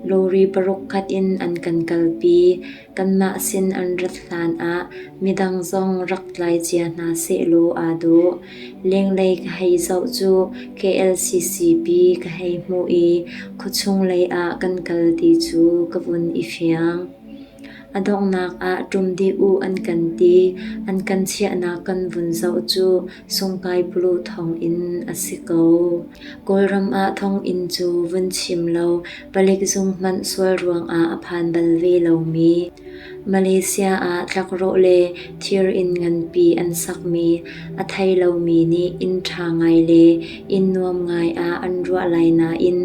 Lawri paruk khat in an kan kalpi. Kanmah sin an rat hlan ah midang zong rak tlai cia hna sehlaw aa dawh. Lenglei ka hei zoh cu KLCCP ka hei hmuh i khuachung lei ah kan kal ti cu ka vun i fiang. A donghnak ah ṭum dih u an kan ti. An kan chiahnak kan vun zoh cu Sungkai Pulu thonginn a si ko. Kawlram ah thonginn cu vun chim lo palik zung hmanh sual ruangah a phan bal ve lomi Malaysia ah tlakrawh le thir inn nganpi an sakmi a thei lomi nih inn ṭha ngai le inn nuam ngai ah an ruah lai nain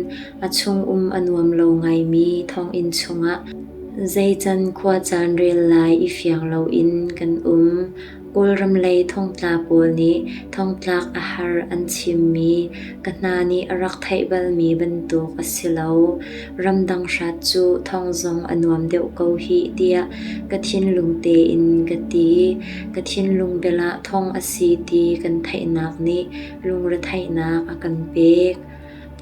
a chung um a nuam lo ngaimi thonginn chungah zeican khuacaan rel lai i fiang loin kan um. Kawlram lei thongtla pawl nih thongtlak a har an chimmi ka hna nih a rak theih balmi bantuk a si lo. Ramdang hrat cu thong zong a nuam deuh ko hih tiah ka thinlung tein ka ti. Ka thinlung bel ah thong a si ti kan theihnak nih lungretheihnak a kan pek.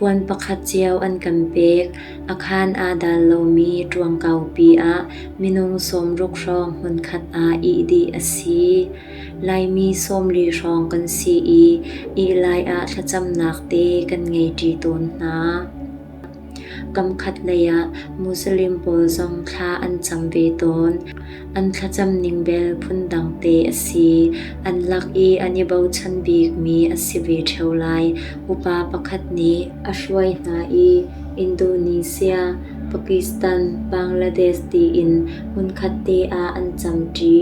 Puan pakhat cio an kan pek. A khaan aa dal lomi ṭuang kaupi ah minung 60 hrawng hmunkhat ah ih dih a si. Laimi 40 hrawng kan si i ih lai ah thlacamnak te kan ngei ṭi tawn hna. Kamkhat lei ah Muslim pawl zong thla an cam ve tawn. An thlacam ning bel phundang te a si. An lak i an i bochan bikmi a si ve ṭheo lai. Upa pakhat nih a hruai hna i Indonesia, Pakistan, Bangladesh tiin hmunkhat te ah an camṭi.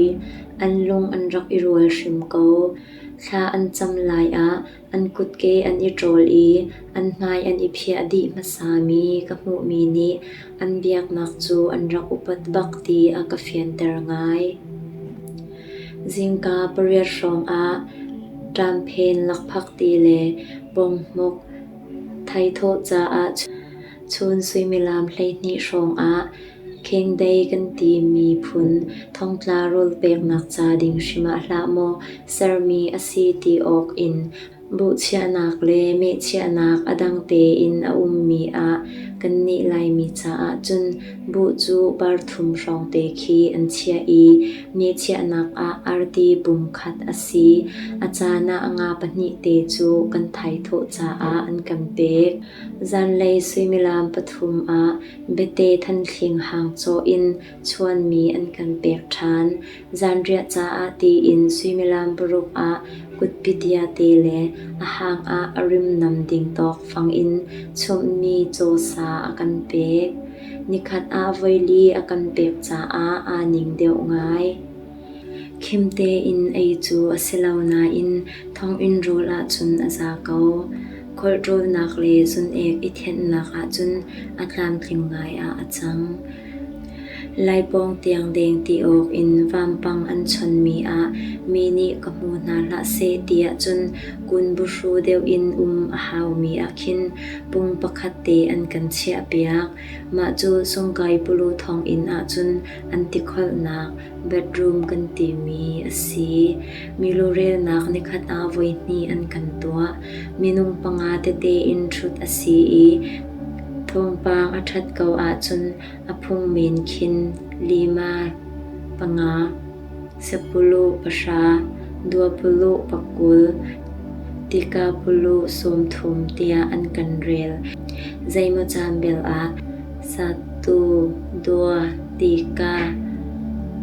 An lung an rak i rual hrim ko. Thla an cam lai ah An kutke an i ṭawl i an hmai an i phiah dih hmasami ka hmuhmi nih an biaknak cu an rak upat bak ti a ka fianter ngai. Zingka pariat hrawngah ṭamphen lakphakti le pawnghmuk thaithawh caah chun suimilam 12 hrawngah Khengdei kan timi phun thongtla rawl peknak ca ding hrim ah hlah maw sermi a si ti awk in buhchiahnak le mehchiahnak a dang tein a ummi ah kannih Laimi caah cun buh cu bar thum hrawng te khi an chiah i mehchiahnak ah arti pum khat a si. A caan ah nga pahnih te cu kan thaithawh caah an kan pek. Zanlei suimilam pathum ah Biate thanthling hang cawh in chuanmi an kan pek ṭhan. Zanriah caah tiin suimilam paruk ah kutpitia te le a hang ah a rimnam ding tawk fang in chumhmi cawsa a kan pek. Nikhat ah voili a kan pek caah aa ning deuh ngai. Khim tein ei cu a si lo nain thonginn rawl ahcun a za ko. Kholh ṭawlnak le zun-ek i thenhnak ahcun a tlamtling ngai ah a cang. Laipawng tiang deng ti awk in vampang an chonmi ah mi nih ka hmu hna hlah seh tiah cun kun buhru deuh in um a haumi ah khin pung pakhat te an kan chiahpiak. Mah cu Sungkai Pulu thonginn ahcun an tikholhnak bedroom kan timi a si. Milurelnak nikhat ah voihnih an kan tuah. Minung panga tete in ṭhut a si i thawngpang a ṭhat ko ahcun a phung men khin lima panga, sepulu pahra, duapulu pakul, tikapulu 30 tiah an kan rel. Zeimaw caan bel ah Satu, dua, tiga,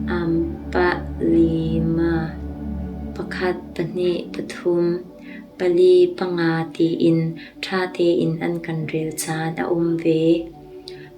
ampat, lima, pakhat, pahnih, pathum, pali, panga tiin ṭha tein an kan rel caan a um ve.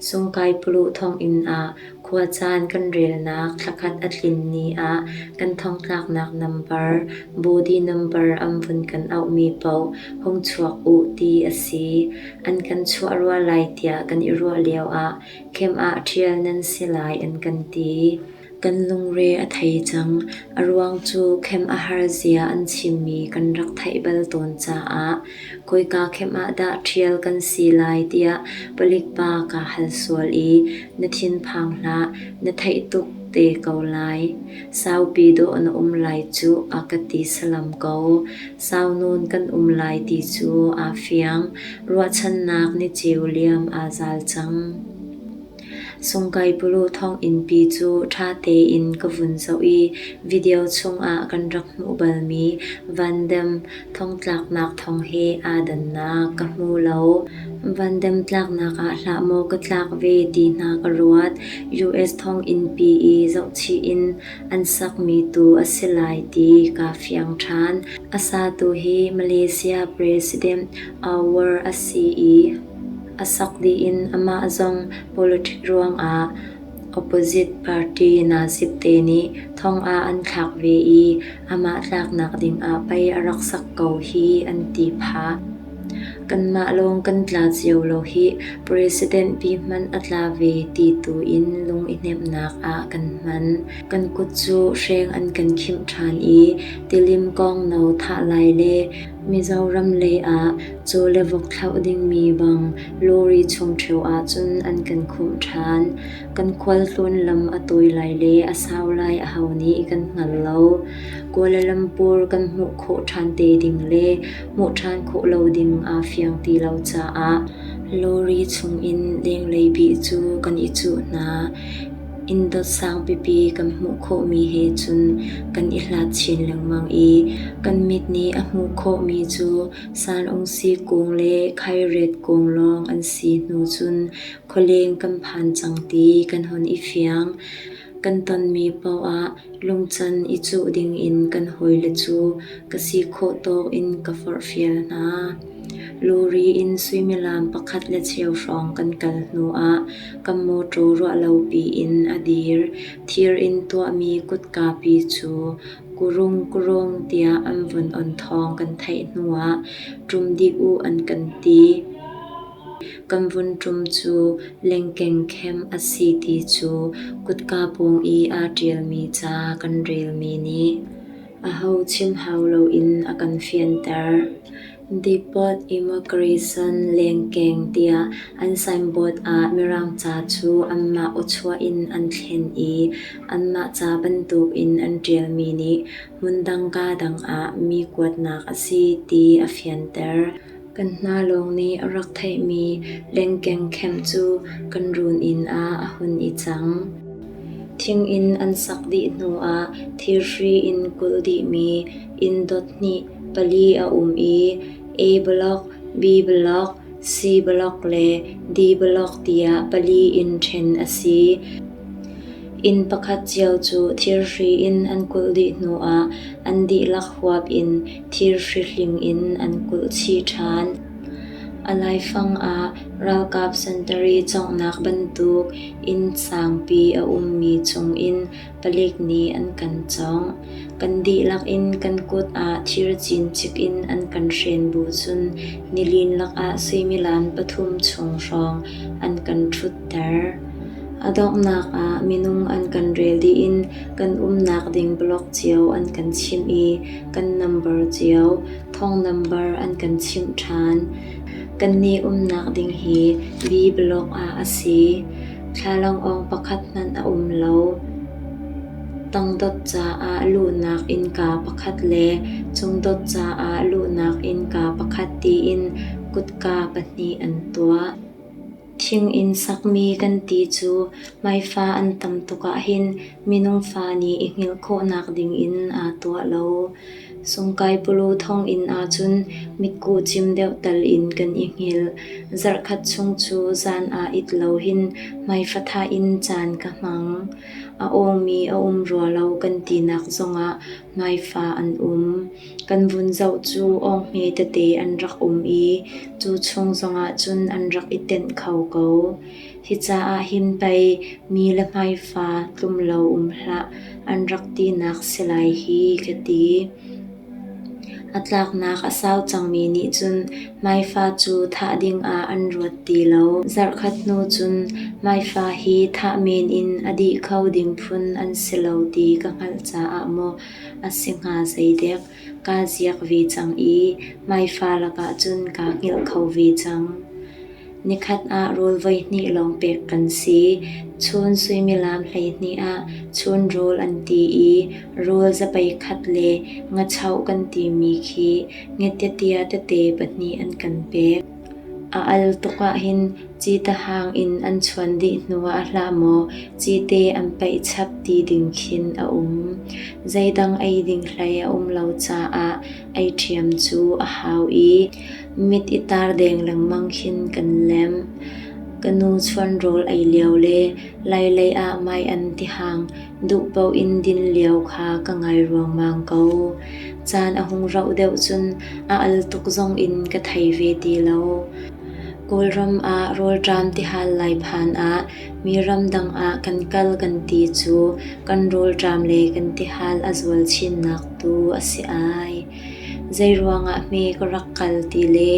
Sungkai Puluh thonginn ah khuacaan kan relnak thlakhat a tlin ni ah kan thongtlaknak nambar, body number an vun kan auhmi paoh hung chuak u ti a si. An kan chuah rua lai tiah kan i ruah lioah khem ah ṭhial nan si lai an kan ti. Kan lungre a thei cang. A ruang cu khem a har zia an chimmi kan rak theih bal tawn caah khawika khem ah dah ṭhial kan si lai tiah palik pa kaa hal sual i na thinphang hlah, na theih tuk te ko lai. Saupi dawh na um lai cuh a ka ti salam ko. Sau nawn kan um lai ti cu aa fiang. Ruahchannak niceu liam aa zal cang. Sungkaipulu thonginn pi cu ṭha tein ka vun zoh i video chungah kan rak hmuh balmi Van Dam thongtlaknak thong he aa dannak ka hmu lo. Van Dam tlaknak ah hlah maw ka tlak ve ti hna ka ruat. US thonginn pi i zohchih in an sakmi tu a si lai ti kaa fiang ṭhan. A satu hi Malaysia President Anwar a si i a sak dih in amah zong politic ruangah opposite party Najib te nih thong ah an thlak ve i amah tlaknak dingah pei a rak sak ko hi an ti phah. Kanmah lawng kan tla cio lo hih, President pi hmanh a tla ve ti tu in lung i hnemhnak ah kan hman. Kan kut cu hreng an kan khimh ṭhan i tilim kawngno thah lai le Mizoram lei ah caw le vok thlauh dingmi bang lawri chung ṭheo ahcun an kan khumh ṭhan. Kan khualtlawn lam a tawi lai le a sau lai aho nih kan hngal lo. Kuala Lumpur kan hmuh khawh ṭhan te ding le hmuh ṭhan khawh lo ding aa fiang ti lo caah lawri chungin lenglei bih cu kan i cuh hna. Inn dot sang pipi kan hmuh khawhmi he cun kan i hlat chin lengmang i kan mit nih a hmuh khawhmi cu sanungsi kung le khairet kung lawng an si hnu cun khualeng kan phan cang ti kan hun i fiang. Kan tonmi paoh ah lungcan i cuh dingin kan hawile cu ka si khawh tawk in ka forhfial hna. Lawri in suimilam pakhat le cheu hrawng kan kal hnuah kan mawṭaw ruahlopi in a dir. Thir in tuahmi kutkapi cu kurung kurung tiah an vun on thawng kan theih hnuah ṭum dih u an kan ti. Kan vun ṭum cu lengkeng khem a si ti cu kutka pawng i aa ṭialmi ca kan relmi nih aho chim hau loin a kan fianter. Depot Immigration lengkeng tiah an signboard ah Mirang ca cu anmah awchuah in an thlen i anmah ca bantukin an ṭialmi nih hmundang kaa dang ah mi kuatnak a si ti a fianter. Kan hna lawng nih a rak theihmi lengkeng khem cu kan runinn ah a hun i cang. Thing in an sak dih hnuah thirhri in kulh dihmi inn dot hnih pali a um i A block, B block, C block le D block tiah pali in ṭhen a si. Inn pakhat cio cu thirhri in an kulh dih hnuah an dihlak huap in thirhri hling in an kulh chih ṭhan. A laifang ah ralkap sentari cawnghnak bantuk inn sangpi a ummi chungin palik nih an kan cawngh. Kan dihlak in kan kut ah thir cincik in an kan hren bu cun nilin lakah suimilam pathum chung hrawng an kan ṭhutter. A donghnak ah minung an kan rel dih in kan umnak ding block cio an kan chimh i kan number cio, thong number an kan chimh ṭhan. Kannih umnak ding hi B block ah a si. Thlalangawng pakhat hmanh a um lo. Tangdot caah luhnak innka pakhat le cungdot caah luhnak innka pakhat tiin kutka pahnih an tuah. Thing in sakmi kan ti cu hmaifa an tam tuk ahhin minung fa nih i hngilh khawhnak dingin aa tuah lo. Sungkaipulu thonginn ahcun mitkuh cim deuh tal in kan i hngilh. Zarhkhat chung cu zan ah it lo hin hmaifa thah in caan ka hmang. A awngmi a um rua lo kan tinak zongah hmaifa an um. Kan vun zoh cu awng hme tete an rak um i cu chung zongah cun an rak i tenh kho ko. Hi caah hin pei mi le hmaifa tlum lo um hlah an rak tinak si lai hi ka ti. A tlaknak a sau cangmi nih cun hmaifa cu thah dingah an ruat ti lo. Zarhkhat hnu cun hmaifa hi thah men in a dih kho ding phun an si lo ti ka hngalh caah maw a si hnga zeidek kaa ziak ve cang i hmaifa lakah cun kaa hngilh kho ve cang. Nikhat ah rawl voihnih lawng pek kan si. Chun suimilam 12 ah chun rawl an ti i rawl zapei khat le ngachoh kan timi khi ngetiatia tete pahnih an kan pek. A al tuk ahhin cite hang in an chuan dih hnuah hlah maw cite an paih chap ti ding khin a um. Zeidang ei ding hlei a um lo caah ei ṭhiam cu a hau i mit i tar deng lengmang khin kan lem. Ka nu chuan rawl ei lio le Lailei ah maian tihang duh paoh in din lio kha ka ngai ruangmang ko. Caan a hung rauh deuh cun a al tuk zong in ka thei ve ti lo. Kawlram ah rawlṭam tihal lai phan ah mi ramdang ah kan kal kan ti cu kan rawlṭam le kan tihal a zual chinnak tu a si ai. Zeiruangah hme ka rak kal ti le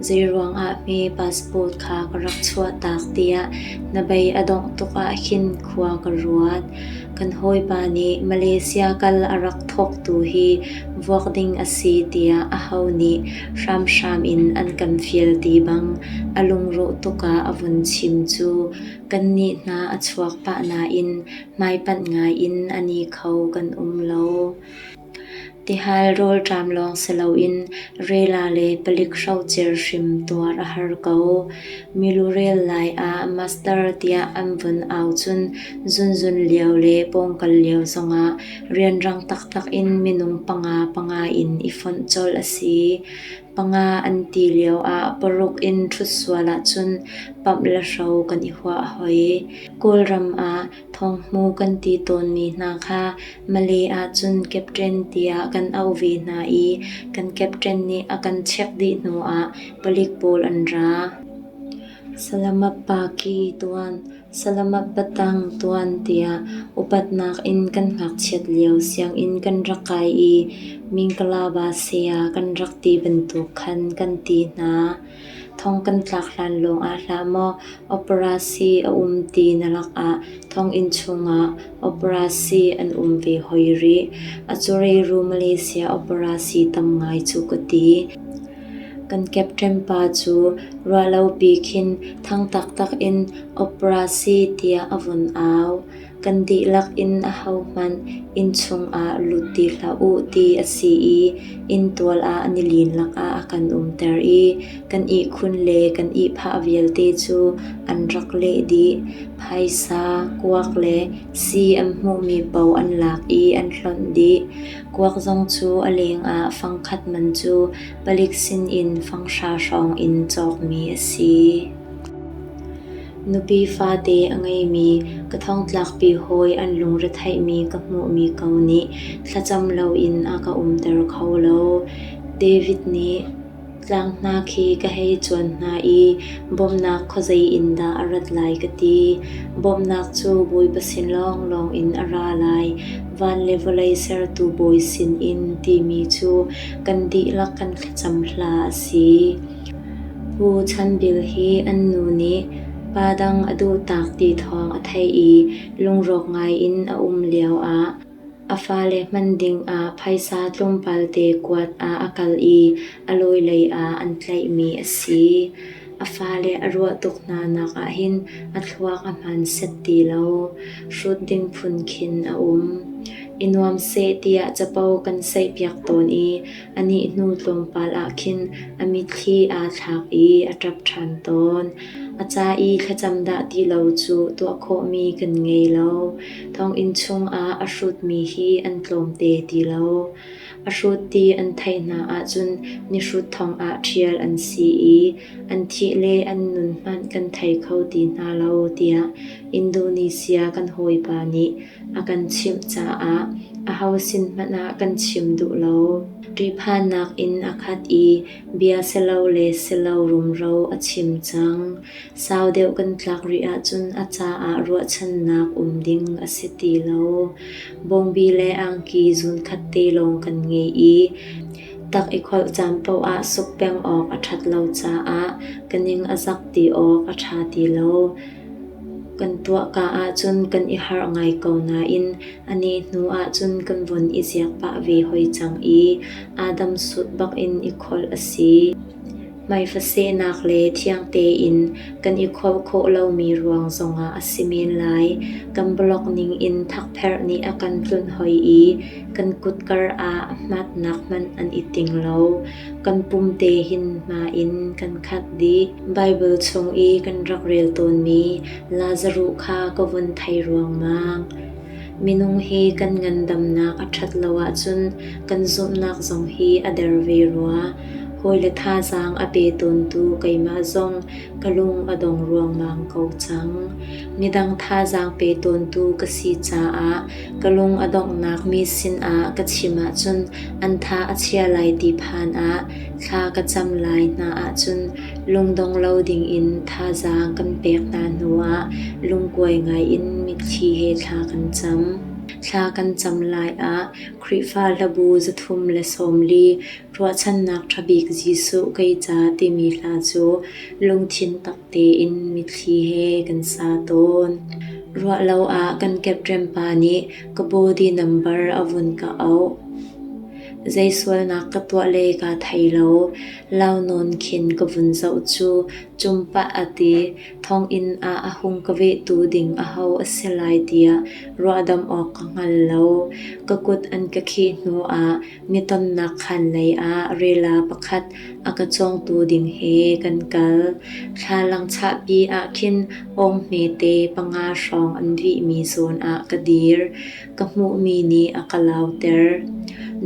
zeiruangah hme passport kha ka rak chuahtak tiah hnabei a dongh tuk ahkhin khua ka ruat. Kan hawipa nih Malaysia kal a rak thawktu hi vuak ding a si tiah aho nih hramhram in an kan fial ti bang a lungrawh tuk ah a vun chim cu kannih hna a chuak pah nain hmaipanh ngai in a ni kho kan um lo. Tihal rawlṭam lawng si loin rela le palik hrocer hrim tuar a har ko. Milurel lai ah master tiah an vun au cun zunzun lio le pawngkal lio zongah rianrang taktak in minung panga panga in i fonh colh a si. Panga an ti lioah paruk in ṭhut sual ahcun pamh le hro kan i huah hoi. Kawlram ah Thawng-hmu kan ti tawnmi hna kha Malay ahcun captain tiah kan auh ve hna i kan captain nih a kan check dih hnuah palik pawl an ra. Salamat pagi tuan, salamat petang tuan tiah upatnak in kan ngakchiat lio sianginn kan rak kai i Mingkalaba saya kan rak ti bantuk khan kan ti hna. Thong kan tlak hlan lawngah hlah maw operasi a um ti na lakah thonginn chungah operasi an um ve hoi rih. A cureiru Malaysia operasi tam ngai cu ka ti. Kan captain pa cu ruahlopi khin thang taktak in operasi tiah a vun au. Kan dihlak in ahohmanh innchung ah lut ti hlah u ti a si i inntual ah nilin lakah a kan umter i kan ihkhun le kan ihphah vialte cu an rak leh dih. Phaisa, kuak le sii an hmuhmi paoh an lak i an hlonh dih. Kuak zong cu a lengah fangkhat man cu palik sinin fanghra hrawng in cawkmi a si. Nupi fate a ngeimi ka thongtlakpi hawi an lungretheihmi ka hmuhmi ko nih thlacam loin a ka umter kho lo. David nih tlang hna khi ka hei cuan hna i bawmhnak khuazei in dah a rat lai ka ti. Bawmhnak cu Bawipa sin lawnglawng in a ra lai, van le vawlei sertu Bawi sinin timi cu kan dihlak kan thlacam hla a si. Pu Chan Bil hi an nu nih pa dang a duhtak ti thawng a theih i lungrawk ngai in a um lioah a fale hman dingah phaisa tlawmpal te kuat ah a kal i a lawilei ah an tlaihmi a si. A fale a ruah tuk hna nak ahhin a thluak a hmaan set ti lo. Hrut ding phun khin a um. I nuam seh tiah capo kan saihpiak tawn i A nih hnu tlawmpal ah khin a mitthli aa thlak i a ṭap ṭhan tawn. A ca i thlacam dah ti lo cu tuah khawhmi kan ngei lo. Thonginn chungah a hrutmi hi an tlawmte ti lo. A hrut ti an theih hna ahcun mihrut thong ah ṭhial an si i an thih le an nun hmanh kan thei kho ti hna lo tiah Indonesia kan hawipa nih a kan chimh caah aho sin hmanh ah kan chim duh lo. Ṭihphannak in a khat i bia silo le silo rumro a chim cang. Sau deuh kan tlak rih ahcun a caah ruahchannak um ding a si ti lo. Bawngbi le angki zunkhat te lawng kan ngei i tak i kholh caan paoh ah suk peng awk a ṭhat lo caah ka ning a zak ti awk a ṭha ti lo. Kan tuahka ahcun kan i harh ngai ko nain a ni hnu ahcun kan vun i ziak pah ve hoi cang i Adam sut bakin i kholh a si. Hmaifasehnak le thiang tein kan i kholh khawh lomi ruang zongah a si men lai. Kan blog ning in thakpherh nih a kan tlunh hoi i kan kutkar ah hmatnak hmanh an i ting lo. Kan pum te hin hma in kan khat dih. Baibal chung i kan rak rel tawnmi Lazaruh kha ka vun thei ruangmang. Minung hi kan ngandamnak a ṭhat lo ahcun kan zumhnak zong hi a der ve rua. Hawile thazaang a pe tawntu keimah zong ka lung a dong ruangmang ko cang. Midang thazaang pe tawntu ka si caah ka lung a donghnak mi sinah ka chim ahcun an tha a chia lai ti phan ah thla ka cam lai hna ahcun lungdong lo dingin thazaang kan pek hna hnuah lungkuai ngaiin mitthli he thla kan cam. Thla kan cam lai ah Khrihfa hlabu 340 Ruahchannak Ṭha Bik Jesuh Kei Ca timi hla cu lungthin tak tein mitthli he kan sa tawn. Ruahlo ah kan captain pa nih ka body number a vun ka auh. Zei sualnak ka tuah le kaa thei lo. Lau nawn khin ka vun zoh cu cumpah a ti. Thonginn ah a hung ka vehtu ding aho a si lai tiah ruahdamh awk ka hngal lo. Ka kut an ka khih hnu ah mi tonnak khaan lei ah rela pakhat a ka cawngtu ding he kan kal. Thlalang chahpi ah khin awng hmete panga hrawng an vihmi zawn ah ka dir. Ka hmuhmi nih a ka lauter.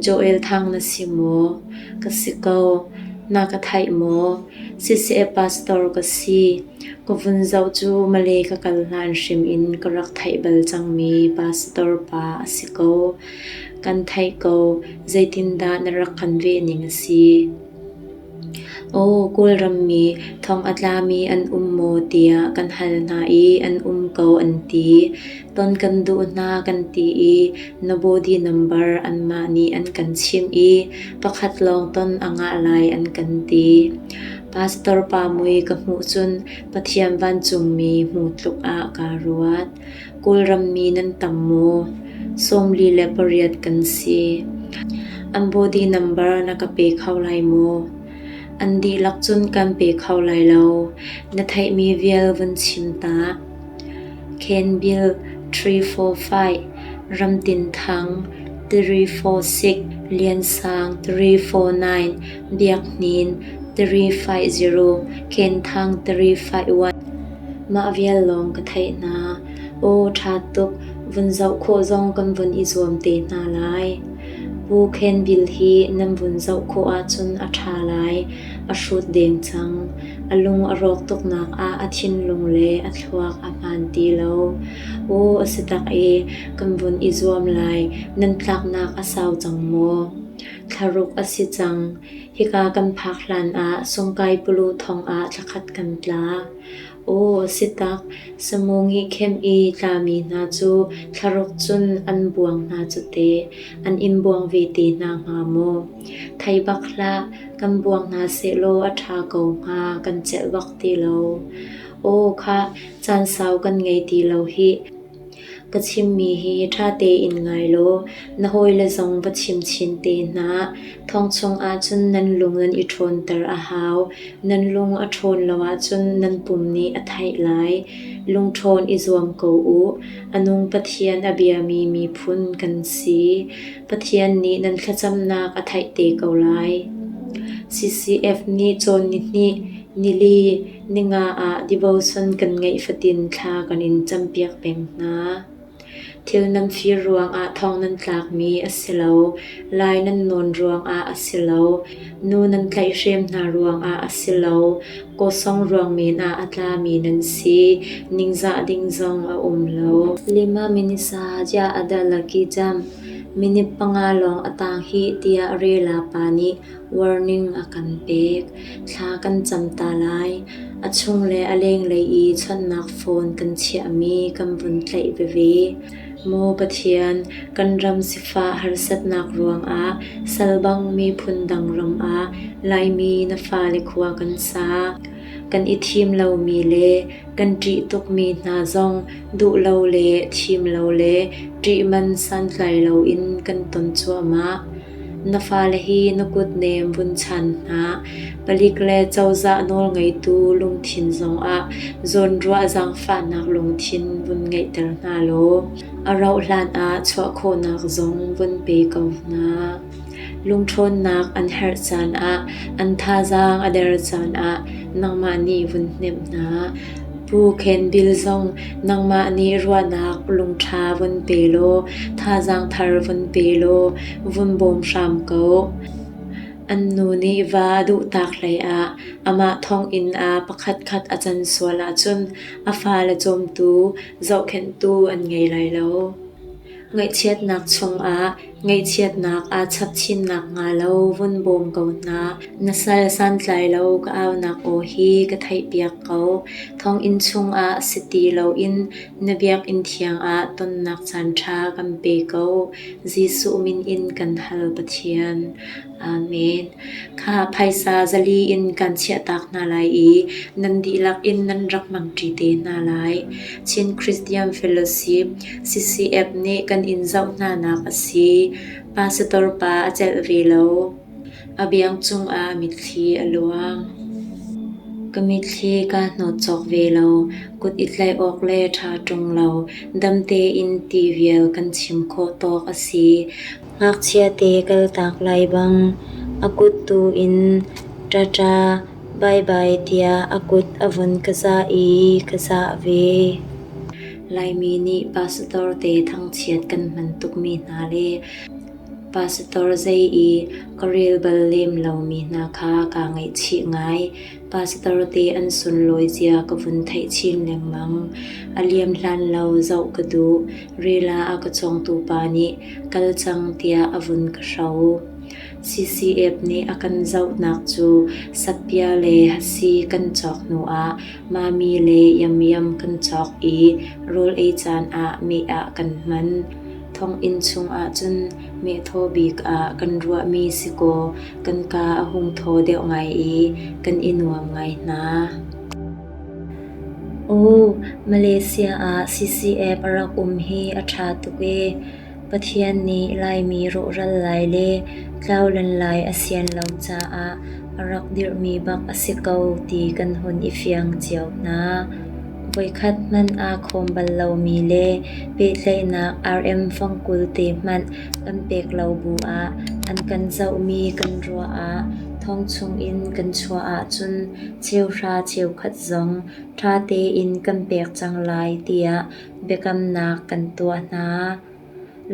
Joel Thang na si maw? Ka si ko. Na ka theih maw? Siseh pastor ka si. Ka vun zoh cu Malay ka kal hlan hrim in ka rak theih bal cangmi pastor pa a si ko. Kan theih ko. Zeitindah na rak kan veh ning a si? Aw, Kawlram mi thong a tlami an um maw tiah kan hal hna i an um ko an ti. Ton kan duh hna kan ti i na body number anmah nih an kan chimh i pakhat lawng ton a ngah lai an kan ti. Pastor pa mui ka hmuh cun Pathian vancungmi hmu tluk ah kaa ruat. Kawlram mi nan tam maw? 48 kan si. An body number na ka pe kho lai maw? An dihlak cun kan pe kho lai lo. Na theihmi vial vun chim ta. Ken Bill 345, Ramtin Thang 346, Lian Sang 349, Biak Hnin 350, Ken Thang 351. Mah vial lawng ka theih hna. Aw ṭha tuk, vun zoh khawh zong kan vun i zuam te hna lai. Pu Khen Bil hi nan vun zoh khawh ahcun a ṭha lai. A hrut deng cang. A lung a rawk tuknak ah a thinlung le a thluak a hmaan ti lo. Aw a si tak i kan vun i zuam lai. Nan tlaknak a sau cang maw? Thlaruk a si cang. Hika kan phak hlan ah Sungkai Pulu thong ah thlakhat kan tla. Aw a si tak, samu ngihkhem i tlami hna cu thlaruk cun an buang hna cu teh, an in buang ve te hna hnga maw? Thei bak hlah, kan buang hna sehlaw a ṭha ko hnga, kan celh bak ti lo. Aw khah, caan sau kan ngei ti lo hih. Ka chimmi hi ṭha tein ngai law na hawile zong va chim chin te hna. Thong chung ahcun nan lung nan i ṭhawnter a hau. Nan lung a ṭhawn lo ahcun nan pum nih a theih lai. Lungṭhawn i zuam ko u. A nung Pathian a biami miphun kan si. Pathian nih nan thlacamnak a theih te ko lai. CCF nih cawn nihnih, nili, Ninga ah devotion kan ngeih fatin thla kan in campiak peng hna. Thil nan fir ruangah thong nan tlakmi a si lo, lai nan nawn ruangah a si lo, nu nan tlaihhrem hna ruangah a si lo, kawsong ruang men ah a tlami nan si, ningzah ding zong a um lo. Lima minisa jia adalaki jam, minute panga lawng a tang hih tiah Rela pa nih warning a kan pek. Thla kan cam ta lai. A chung le a lenglei i chawnhnak phone kan chiahmi kan vun tlaih veve. Maw Pathian, kan ram sifah harsatnak ruangah salbang miphun dang ram ah Laimi na fale khua kan sa. Kan i thim lomi le kan ṭih tukmi hna zong duh lo le thim lo le ṭih man santlai loin kan ton cuahmah. Na fale hi na kutnem vun chan hna. Palik le cozah nawlngeitu lungthin zongah zawnruah zaangfahnak lungthin vun ngeihter hna law a rauhhlan ah chuah khawhnak zong vun pe ko hna. Lungṭhawnnak an herh caan ah, an thazaang a der caan ah nangmah nih vun hnemh hna. Pu Khen Bil zong nangmah nih ruahnak lungṭha vun pe law thazaang thar vun pe law vun bawm hram ko. An nu nih va a duhtak hleiah amah thawnginn ah pakhatkhat a can sual ahcun a fale cawmtu, zohkhenhtu an ngei lai lo. Ngaihchiatnak chungah ngaihchiatnak aa chap chin nakhnga lo vun bawm ko hna. Na sal santlai lo ka aunak aw hi ka theihpiak ko. Thonginn chungah si ti loin na biakinn thiang ah tonnak caanṭha kan pe ko. Jesuh min in kan hal Pathian. Amen. Kha phaisa 400 in kan chiahtak hna lai i nan dihlak in nan rak hmangṭi te hna lai. Chin Christian Fellowship CCF nih kan in zoh hnanak a si. Pastor pa a celh ve lo. A biang cungah mitthli a luang. Ka mitthli kaa hnawt cawk ve lo. Kut i tlaih awk le ṭha ṭung lo. Dam tein ti vial kan chim khawh tawk a si. Ngakchiate kaltak lai bang a kut tu in ṭaṭa baibai tiah a kut a vun ka zah i ka zah ve. Laimi nih pastor te thangchiat kan hman tukmi hna le pastor zei i ka rel bal lem lomi hna kha kaa ngaihchih ngai. Pastor te an sunlawi zia ka vun theih chin lengmang. A liam hlan lo zoh ka duh. Rila a ka cawngtu pa nih kal cang tiah a vun ka hro. CCF nih a kan zohnak cu satpia le hasi kan cawk hnuah mami le yamyam kan cawk i rawl ei caan ah meh ah kan hman. Thonginn chung ahcun meh thaw bik ah kan ruahmi si kaw kan kaa a hung thaw deuh ngai i kan i nuam ngai hna. Aw, Malaysia ah CCF a rak um hi a ṭha tuk ee. Pathian nih Laimi rawhral lai le tlaulan lai a sian lo caah a rak dirhmi bak a si ko ti kan hun i fiang cio hna. Voikhat hmanh aa khawm bal lomi le pehtlaihnak RM fangkul te hmanh kan pek lo bu ah an kan zohmi kan ruah ah thong chungin kan chuah ahcun cheuhra cheukhat zong ṭha tein kan pek cang lai tiah biakamnak kan tuah hna.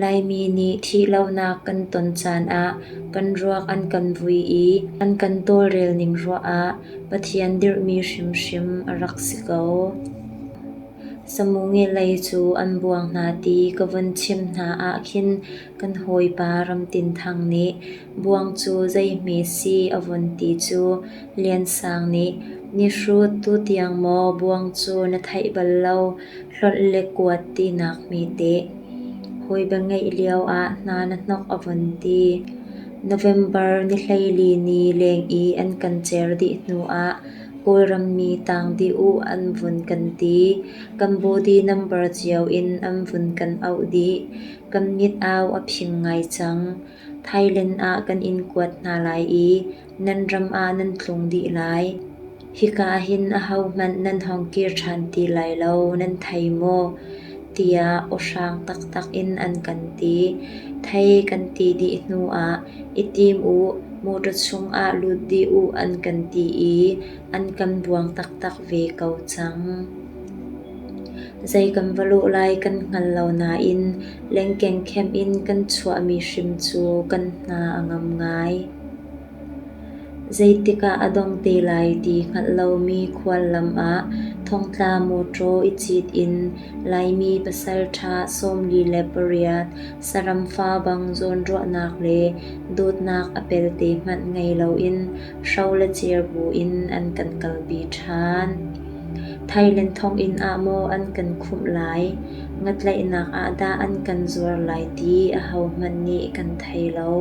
Laimi nih thihlonak kan ton caan ah kan ruak an kan vui i an kan tawlrel ning ruah ah Pathian dirhmi hrimhrim a rak si ko. Samu ngelei cu an buang hna ti ka vun chim hna ah khin kan hawipa Ram Tin Thang nih buang cu zeihme si a vun ti cu Lian Sang nih "Ni hrut, tutiang maw buang cu na theih bal lo, hlonh le kuat tinak hme teh. Hawi bia ngeih lio ah hna na hnok a vun ti. November ni 14 ni leng i an kan cer dih hnu ah Kawlram mi tang dih u an vun kan ti. Kan body number cio in an vun kan auh dih. Kan mit au a phing ngai cang. Thailand ah kan in kuat hna lai i nan ram ah nan tlung dih lai. Hika hin ahohmanh nan hong kir ṭhan ti lai lo, nan thei maw? tiah awhrang taktak in an kan ti. Thei kan ti dih hnuah i tim u, mawṭaw chungah lut dih u an kan ti i an kan buang taktak ve ko cang. Zei kan va lawh lai kan hngal lo nain lengkeng khem in kan chuahmi hrim cu kan hna a ngam ngai. Zeitik ah a dong te lai ti hngalh lomi khuallam ah thongtla mawṭaw i cit in Laimi pasalṭha 48 saram fa bang zawnruahnak le dawtnak a pelte hmanh ngei loin hro le cer buin an kan kalpi ṭhan. Thailand thonginn ah maw an kan khumh lai, ngatlaihnak ah dah an kan zuar lai ti ahohmanh nih kan thei lo.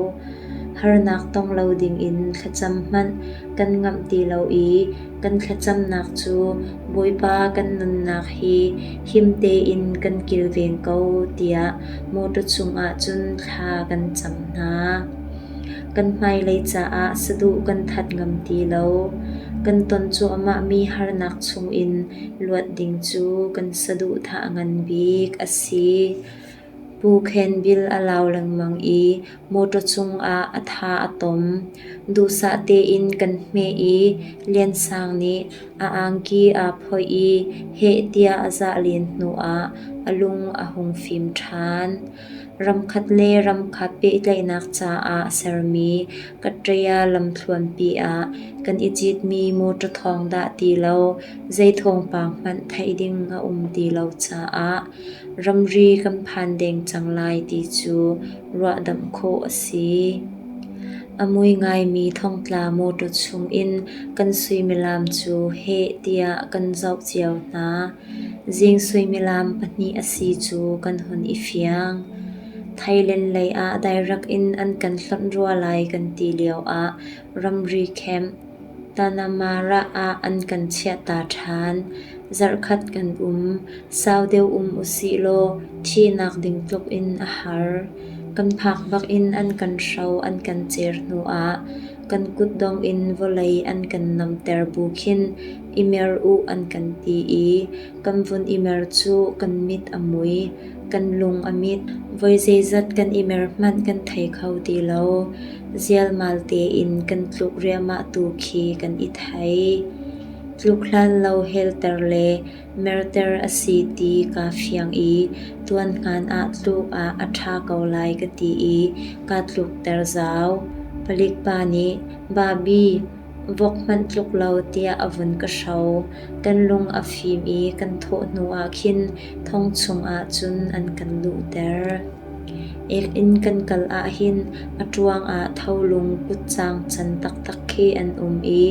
Harnak tong lo dingin thlacam hmanh kan ngamh ti lo i kan thlacamnak cu Bawipa kan nunnak hi him tein kan kilveng ko tiah mawṭaw chungah cun thla kan cam hna. Kan hmailei caah saduh kan that ngam ti lo. Kan ton cuahmahmi harnak chungin luat ding cu kan saduhthah ngan bik a si. Pu Khen Bil a lau lengmang i mawṭaw cungah a tha a tom. Duhsah tein kan hmeh i Lian Sang nih a angki aa phoih i heh tiah a zah len hnuah a lung a hung fim ṭhan. Ramkhat le ramkhat pehtlaihnak caah sermi Kaṭaya lamthluanpi ah kan i citmi mawṭaw thawng dah ti lo zei thawngpang hmanh theih ding a um ti lo caah ramri kan phan deng cang lai ti cu ruahdamh khawh a si. A mui ngaimi thongtla mawṭaw chungin kan suimilam cu heh tiah kan zoh cio hna. Zing suimilam 2 a si cu kan hun i fiang. Thailand lei ah dairek in an kan hlonh rua lai kan ti lioah ramri camp Tanamara ah an kan chiahta ṭhan. Zarhkhat kan um. Sau deuh um usih law thihnak ding tluk in a har. Kan phak bak in an kan hro an kan cer hnuah kan kutdong in vawlei an kan namter bu khin i mer u an kan ti i kan vun i mer cu kan mit a mui, kan lung a mit. Voi zeizat kan i mer hmanh kan thei kho ti lo. Zialmal tein kan tluk riahmah tu khi kan i thei. Tluk hlan lo helter le merter a si ti kaa fiang i tuanhngan ah tluk ah a ṭha ko lai ka ti i kaa tlukter zau. Palik pa nih, "Babi, vok hmanh tluk lo," tiah a vun ka hro. Kan lung a fim i kan thawh hnu ah khin thong chungah cun an kan luhter. Ek-inn kan kal ahhin a ṭuang ah tholung kutcang can taktak khi an um i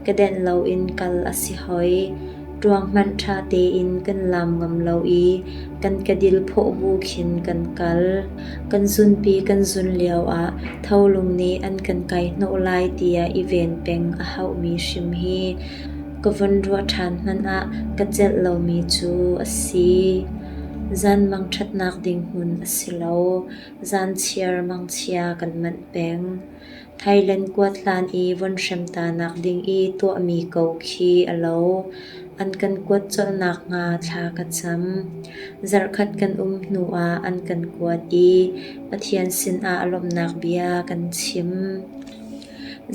kedenh loin kal a si hoi. Ṭuang hmanh ṭha tein kan laam ngam lo i kan kedil phawh bu khin kan kal. Kan zunpi kan zun lioah tholung nih an kan kai hnawh lai tiah i ven peng a hauhmi hrim hi ka von ruah ṭhan hmanh ah ka celh lomi cu a si. Zan mangṭhatnak ding hmun a si lo. Zanchiar mangchia kan manh peng. Thailand kuat hlan i von hremtanak ding i tuahmi ko khi a lo. An kan kuat colh nakhnga thla ka cam. Zarhkhat kan um hnuah an kan kuat i Pathian sinah lawmhnak bia kan chim.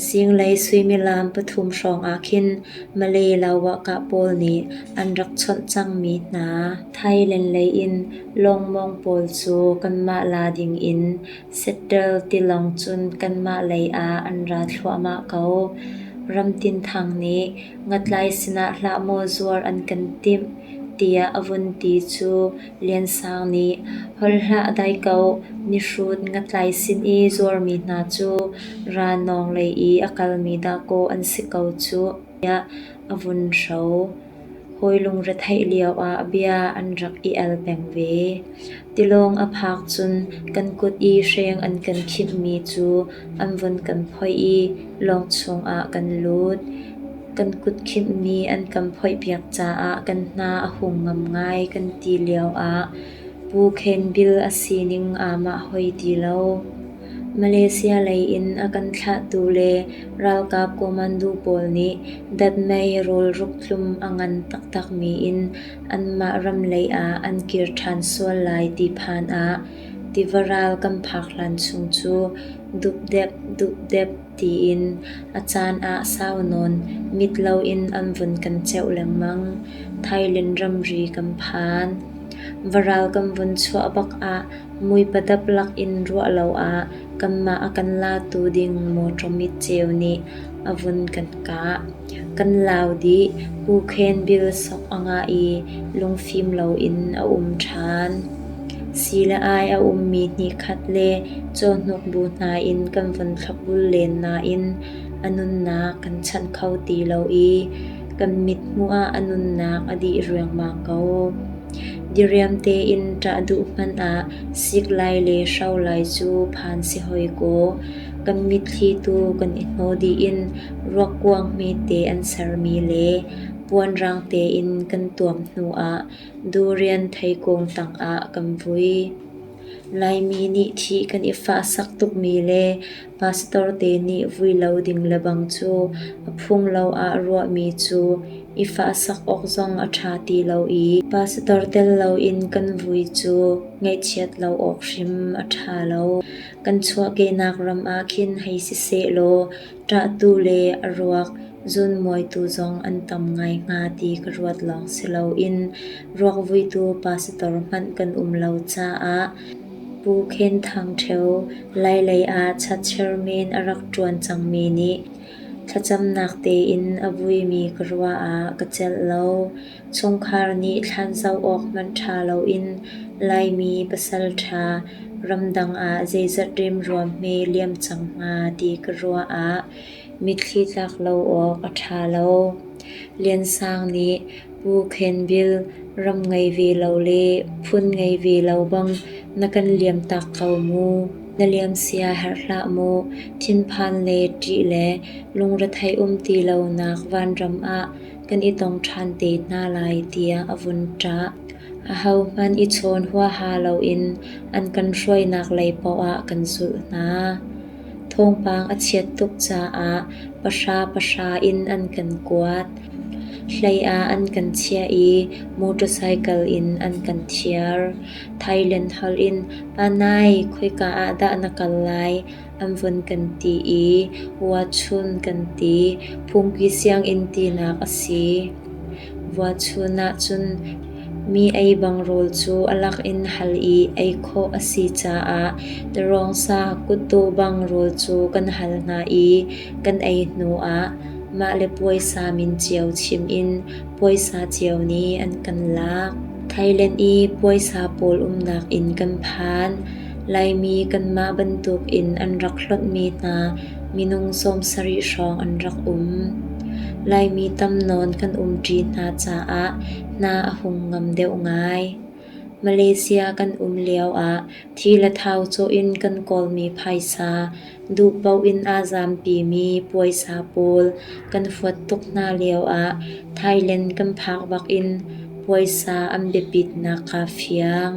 Zinglei suimilam 3 hrawng ah khin Malay lawakah pawl nih an rak chawnh cangmi hna. Thailand lei in lawngmawng pawl cu kanmah la ding in Settle tilawng cun kanmah lei ah an ra thluahmah ko. Ramtin Thang nih ngatlai sinah hlah maw zuar an kan timh tiah a vun ti cu Lian Sang nih holh hlah dai ko, mihrut ngatlai sin i zuarmi hna cu ranawng lei i a kalmi dahkaw an si ko cuh tiah a vun hro. Hawi lungretheih lioah bia an rak i al peng ve. Tilawng a phak cun kan kut i hreng an kan khimhmi cu an vun kan phoih i lawng chungah kan lut. Kan kut khimhmi an kan phoihpiak caah kan hna a hung ngam ngai kan ti lioah Pu Khen Bil a sining aa mah hoi ti lo. Malaysia lei in a kan thlahtu le ralkap commando pawl nih datmei rawlruk tlum a ngan taktakmi in anmah ram lei ah an kir ṭhan sual lai ti phan ah tiva ral kan phak hlan chung cu dupdep dupdep tiin a caan ah sau nawn mit loin an vun kan ceuh lengmang. Thailand ramri kan phan. Varal kan vun chuah bak ah muipadap lak in ruah lo ah kanmah a kan latu ding mawṭaw mitceu nih a vun kan kah. Kan lau dih. Pu Khen Bil sok a ngah i lungfim loin a um ṭhan. Si le ai a ummi hnihkhat le cawhnuk bu hna in kan vun thlopbul len nain a nunnak kan chanh kho ti lo i kan mithmuh ah a nunnak a dih riangmang ko. Diriam tein ṭah duh hmanh ah sik lai le hro lai cu phan si hoi kaw, kan mitthli tu kan i hnaw dih in ruakkuang hmete an sermi le puanrang tein kan tuam hnuah durian theikung tangah kan vui. Laimi nih thih kan i fahsak tukmi le pastor te nih vui lo ding lebang cu a phung lo ah ruahmi cu i fahsak awk zong a ṭha ti lo i pastor tel loin kan vui cu ngaihchiat lo awk hrim a ṭha lo. Kan chuahkehnak ram ah khin hei si sehlaw ṭahtu le a ruak zunmuaitu zong an tam ngai hnga ti ka ruat lawng si loin ruakvuitu pastor hmanh kan um lo caah Pu Khen Thang Ṭheo Lailei ah chairman a rak ṭuan cangmi nih thlacamnak tein a vuimi ka ruah ah ka celh lo. Chungkhar nih thlan zoh awk hmanh ṭha loin Laimi pasalṭha ramdang ah zeizat remruam hme liam cang hnga ti ka ruah ah mitthli tlak lo awk a ṭha lo. Lian Sang nih Pu Khen Bil ram ngei ve lo le phun ngei ve lo bang na kan liamtak ko mu. Na liam sia herh hlah mu. Thinphan le ṭih le lungrethei um ti lonak vanram ah kan i tong ṭhan te hna lai tiah a vun ṭah. Ahohmanh i chawn huaha loin an kan hruainak lei paoh ah kan zulh hna. Thawngpang a chiat tuk caah pahra pahra in an kan kuat. Hlei ah an kan chiah i motorcycle in an kan thiar. Thailand holh in "Panai, khoika ah dah na kal lai?" an vun kan ti i Vuachun kan ti. Phungki sianginn tinak a si. Vuachun ahcun mi ei bang rawl cu a lak in hal i ei khawh a si caah tawrawngsa kutdawh bang rawl cu kan hal hna i kan ei hnu ah mah le puaisa min cio chim in puaisa cio nih an kan lak. Thailand i puaisa pawl umnak inn kan phan. Laimi kanmah bantuk in an rak hlonhmi hna minung 70 hrawng an rak um. Laimi tam nawn kan umṭi hna caah hna a hung ngam deuh ngai. Malaysia kan um lioah thi le thau cawh in kan kawlmi phaisa, duh paoh in aa zampimi puaisa pawl kan huat tuk hna lioah Thailand kan phak bak in puaisa an biapitnak kaa fiang.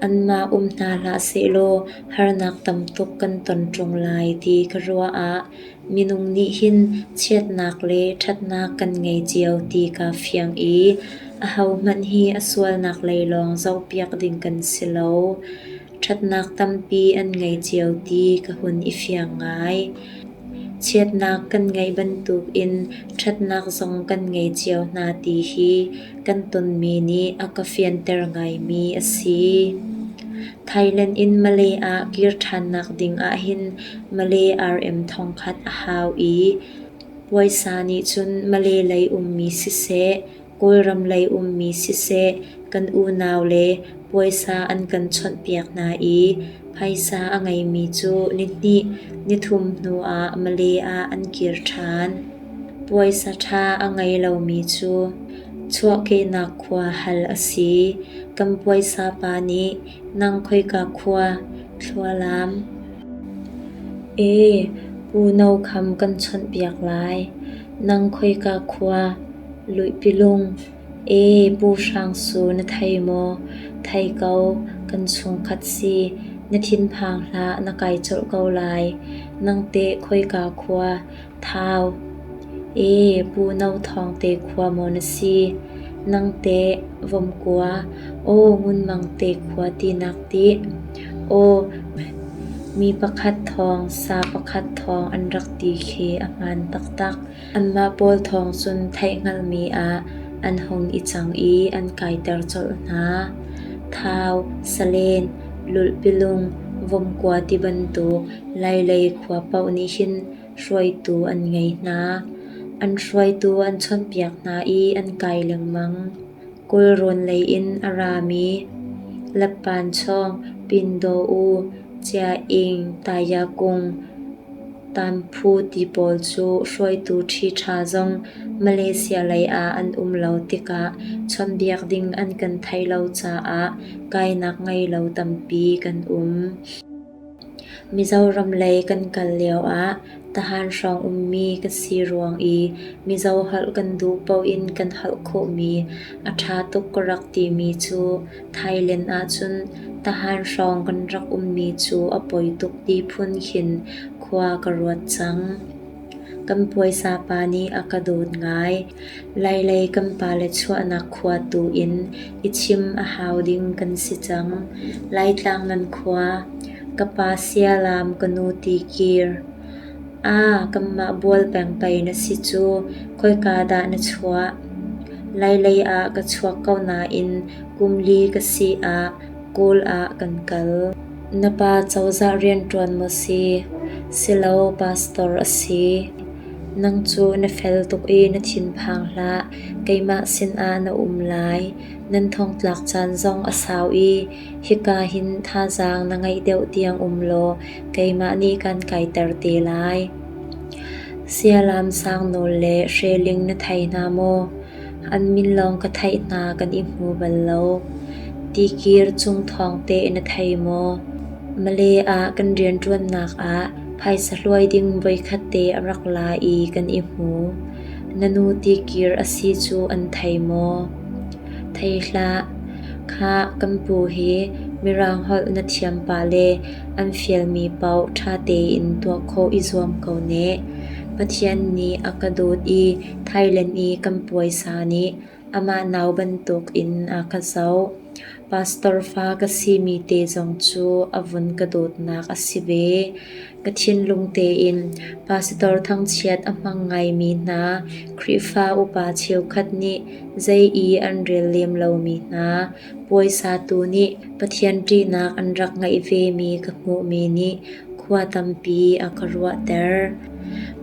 Anmah um hna hlah sehlaw harnak tam tuk kan ton ṭung lai ti ka ruah ah minung nih hin chiatnak le ṭhatnak kan ngei cio ti kaa fiang i ahohmanh hi a sualnak lei lawng zohpiak ding kan si lo. Ṭhatnak tampi an ngei cio ti ka hun i fiang ngai. Chiatnak kan ngeih bantukin ṭhatnak zong kan ngei cio hna ti hi kan tonmi nih a ka fianter ngaimi a si. Thailand in Malay ah kir ṭhannak ding ahhin Malay RM 1000 a hau i puaisa nih cun Malay lei ummi siseh, Kawlram lei ummi siseh kan unau le puaisa an kan chawnhpiak hna i phaisa a ngeimi cu nihnih nithum hnu ah Malay ah an kir ṭhan. Puaisa ṭha a ngei lomi cu chuahkehnak khua hal a si. Kan puaisa pa nih nang khoika khua thlualam? Ee, Pu No Kham kan chawnhpiak lai. Nang khoika khua? Luihpilung. Ee, Pu Hrang Su na thei maw? Thei ko, kan chungkhat si. Na thinphang hlah, na kai colh ko lai. Nang teh khoika khua? Thau. Ee, Pu No Thawng te khua maw na si? Nang teh Vomkua? Aw, Ngun Mang te khua tinak tih? Aw, mi pakhat thawng, sa pakhat thawng an rak ti khi a hmaan taktak. Anmah pawl thawng cun theihhngalhmi ah an hung i cang i an kaiter colh hna. Thau, Salen, Lulhpilung, Vomkua tibantuk Lailei khua paoh nih hin hruaitu an ngei hna. An hruaitu an chawnhpiak hna i an kai lengmang. Kawlrawn lei in a rami Lappanchawng, Pindaw-u, Cia-ing, Tayakung, Tanphu ti pawl cu hruaitu ṭhiṭha zong Malaysia lei ah an um lo tikah chawnhbiak ding an kan theih lo caah kainak ngei lo tampi kan um. Mizoram lei kan kal lioah Tahan hrawng ummi ka si ruang i Mizo holh kan duh paoh in kan holh khawhmi a ṭha tuk ka rak timi cu Thailand ahcun Tahan hrawng kan rak ummi cu a poi tuk ti phun khin khua ka ruat cang. Kan puaisa pa nih a ka dawt ngai. Lailei kan pale chuahnak khua tu in i chim a hau ding kan si cang. Laitlang nan khua, ka pa Sialam ka nu Tikir. Aa, kanmah bual peng pei na si cu, khoika dah na chuah? Lailei ah ka chuak ko nain kum li ka si ah Kawl ah kan kal. Na pa cozah rianṭuan maw si? Silo, pastor a si. Nang cu na fel tuk i na thinphang hlah. Keimah sinah na um lai. Nan thongtlak caan zong a sau i hika hin thazaang na ngeih deuh tiang um law keimah nih kan kaiter te lai. Sialam Sangnawl le Hreling na thei hna maw? An min lawng ka theih hna kan i hmu bal lo. Tikir cung thawng teh na thei maw? Malay ah kan rianṭuannak ah phaisa hluai ding voikhat te a rak la i kan i hmu. Na nu tikir a si cu an thei maw? Thei hlah. Khah, kan pu hi Mirang holh na thiam pah le an fialmi paoh ṭha tein tuah khawh i zuam ko ne. Pathian nih a ka dawt i Thailand i kan puaisa nih amah nau bantuk in a ka zoh. Pastor fa ka simi te zong cu a vun ka dawtnak a si ve. Ka thinlung tein pastor thangchiat a hmang ngaimi hna Khrihfa upa cheukhat nih zei i an rel lem lomi hna puaisa tu nih Pathian ṭihnak an rak ngeih vemi ka hmuhmi nih khua tampi a ka ruahter.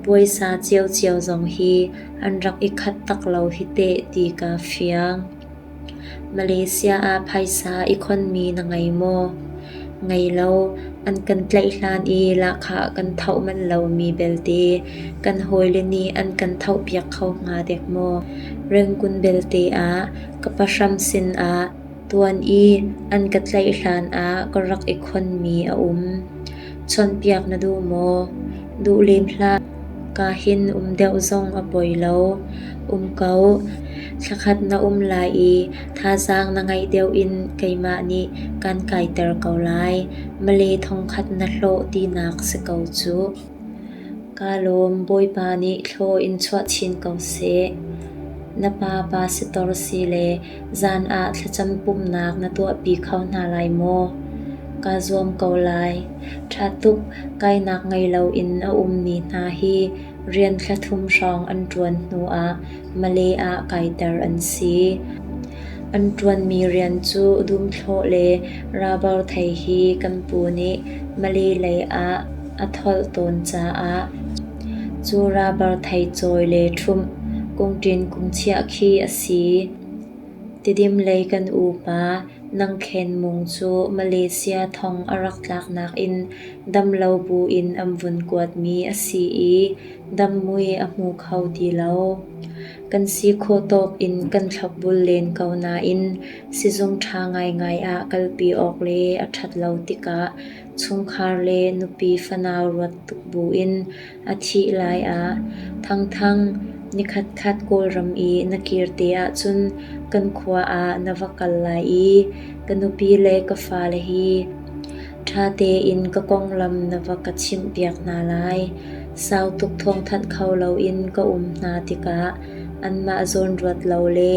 Puaisa ciocio zong hi an rak i khat tak lo hi teh ti kaa fiang. Malaysia ah phaisa i khonmi na ngei maw? Ngei lo. An kan tlaih hlan i lahkhah kan thoh manh lomi belte kan hawile nih an kan thohpiak kho hnga dek maw? Rengkun belte ah ka pahram sinah tuan i an ka tlaih hlan ah ka rak i khonmi a um. Chawnhpiak na duh maw? Duh lem hlah. Ka hin um deuh zong a poi lo. Um ko. Thlakhat na um lai i thazaang na ngeih deuh in keimah nih kan kaiter ko lai. Malay thongkhat na hlawh tinak si ko cuh. Kaa lawm, Bawipa nih thlaw in chuah chin ko seh. Na pa pastor si le zan ah thlacam pumhnak na tuahpi kho hna lai maw? Kaa zuam ko lai. Ṭha tuk, kainak ngei loin a ummi hna hi rian thla thum hrawng an ṭuan hnuah Malay ah kaiter an si. An ṭuanmi rian cu dumthlawh le rubber thei hi kan pu nih Malay lei ah a tholh tawn caah cu rubber thei cawi le ṭhumh, kungṭin kungchiah khi a si. Tidim lei kan upa Nangkhen Mung cu Malaysia thong a rak tlaknak in dam lo buin an vun kuatmi a si i dam mui a hmu kho ti lo. Kan si khawh tawk in kan thlopbul len ko nain sizung ṭha ngaingai ah kalpi awk le a ṭhat lo tikah chungkhar le nupi fanau ruat tuk buin a thih lai ah Thangthang, nikhatkhat Kawlram i na kir te ahcun kan khua ah na va kal lai i ka nupi le ka fale hi ṭha tein ka konglam na va ka chimhpiak hna lai. Sau tuk thawngthanh kho loin ka um hna tikah anmah zawnruat lo le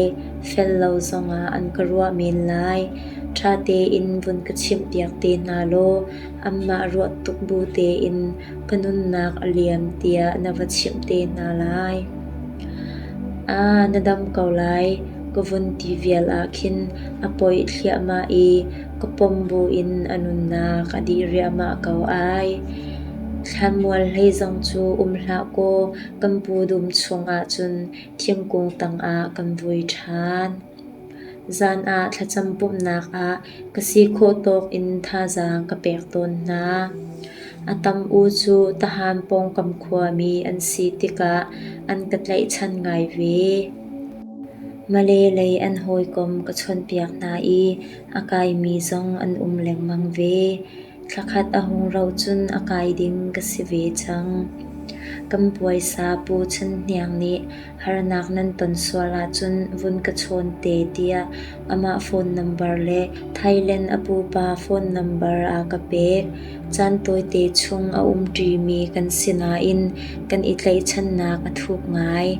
fel lo zongah an ka ruah men lai. Ṭha tein vun ka chimhpiak te hna law anmah ruah tuk bu tein ka nunnak a liam tiah na va chimh te hna lai. Aa, na dam ko lai, ka vun ti vial ah khin a poih thliahmah i ka pom buin a nunnak a dih riahmah ko ai. Thlanmual hlei zong cu um hlah kaw kan pu dum chungah cun thingkung tangah kan vui ṭhan. Zan ah thlacam pumhnak ah ka si khawh tawk in thazaang ka pek tawn hna. A tam u cu Tahan pawngkam khuami an si tikah an ka tlaihchan ngai ve. Malay lei an hawikom ka chawnhpiak hna i a kaimi zong an um lengmang ve. Thlakhat a hung rauh cun a kai ding ka si ve cang. Kan puaisa Pu Chan Hniang nih harnak nan ton sual ahcun vun ka chawn te tiah amah phone number le Thailand a pupa phone number a ka pek. Caan tawite chung a umṭimi kan si nain kan i tlaihchannak a thuk ngai.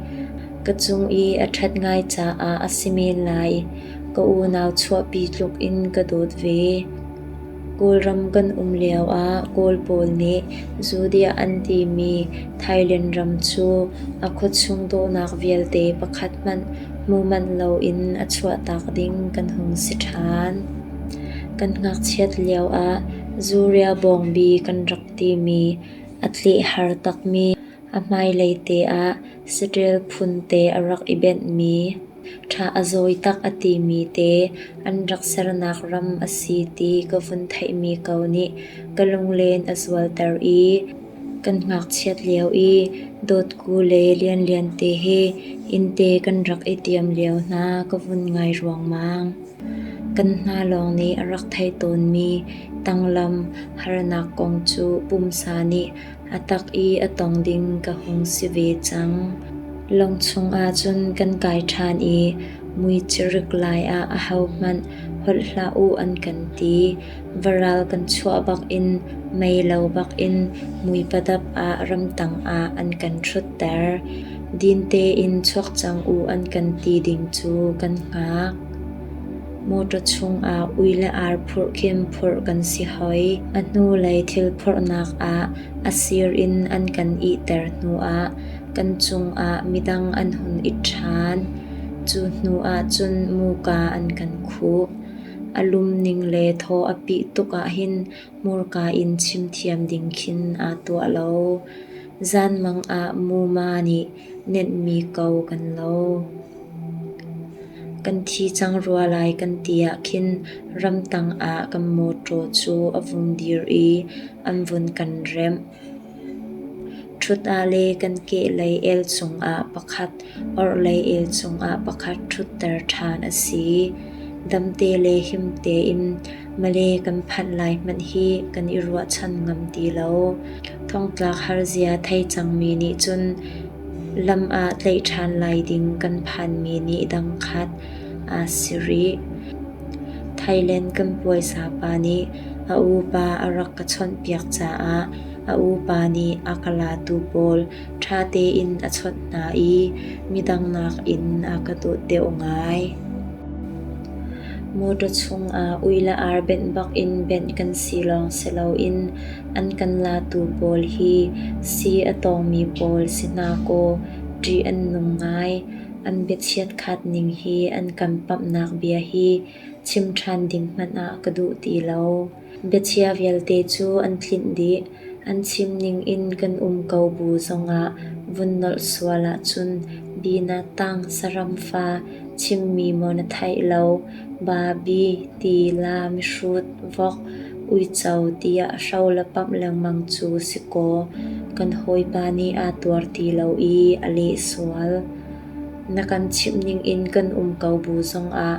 Ka cung i a ṭhat ngai caah a si men lai. Ka unau chuahpi tluk in ka dawt ve. Kawlram kan um lioah Kawl pawl nih Judea an timi Thailand ram cu a khuachung dawhnak vialte pakhat hmanh hmu manh loin a chuahtak ding kan hung si ṭhan. Kan ngakchiat lioah Zuria bawngbi kan rak timi a tleh har takmi a hmailei te ah saṭil phun te a rak i benhmi Ṭha a zawi tak a timi te an rak sernak ram a si ti ka vun theihmi ko nih ka lunglen a zualter i kan ngakchiat lio i Dawtku le Lianlian te he innte kan rak i tiam lio hna ka vun ngai ruangmang. Kan hna lawng nih a rak theih tawnmi tanglam harnak kong cu pumsa nih A tak i a tong ding ka hung si ve cang. Lawng chungah cun kan kai ṭhan i muicirik lai ah ahohmanh holh hlah u an kan ti. Varal kan chuah bakin mei lo bakin muipadap ah ramtang ah an kan ṭhutter. Din tein chuak cang u an kan ti ding cu kan hngak. Mawṭaw chungah ui le ar phurh khin phurh kan si hoi. A hnulei thil phorhnak ah a sir in an kan ihter hnuah kan cungah midang an hun it ṭhan. Cu hnu ahcun muka an kan khuh. A lum ning le thaw a pih tuk ahhin hmurka in chim thiam ding khin aa tuah lo. Zanmang ah muma nih nenhmi ko kan lo. Kan thi cang rua lai kan ti ah khin ramtang ah kan mawṭaw cu a vung dir i an vun kan remh. Ṭhut ah le kan kehlei el cungah pakhat, orhlei el cungah pakhat ṭhutter ṭhan a si. Damte le him tein Malay kan phanh lai hmanh hi kan i ruahchan ngam ti lo. Thongtlak harzia thei cangmi nih cun Lam ah tlaih ṭhan lai ding kan phanmi nih dangkhat aa si rih. Thailand kan puaisa pa nih a upa a rak ka chawnhpiak caah a upa nih a ka latu pawl ṭha tein a chawnh hna i midang nakin a ka dawt deuh ngai. Mawṭaw chungah ui le ar benh bak in benh kan si lawng si loin An kan latu pawl hi si a tawngmi pawl si hna kaw ṭih an nung ngai. An biachiat khat ning hi an kan pamhnak bia hi chim ṭhan ding hmanh ah ka duh ti lo. Biachia vialte cu an tlinh dih. An chim ning in kan um ko bu zongah vun nolh sual ahcun bina tang saram fa chimmi maw na theih lo, ba bi ti la mihrut vok Uico tiah hro le pamh lengmang cu si kaw kan hawipa nih aa tuar ti lo i a leh sual. Na kan chimh ningin kan um ko bu zongah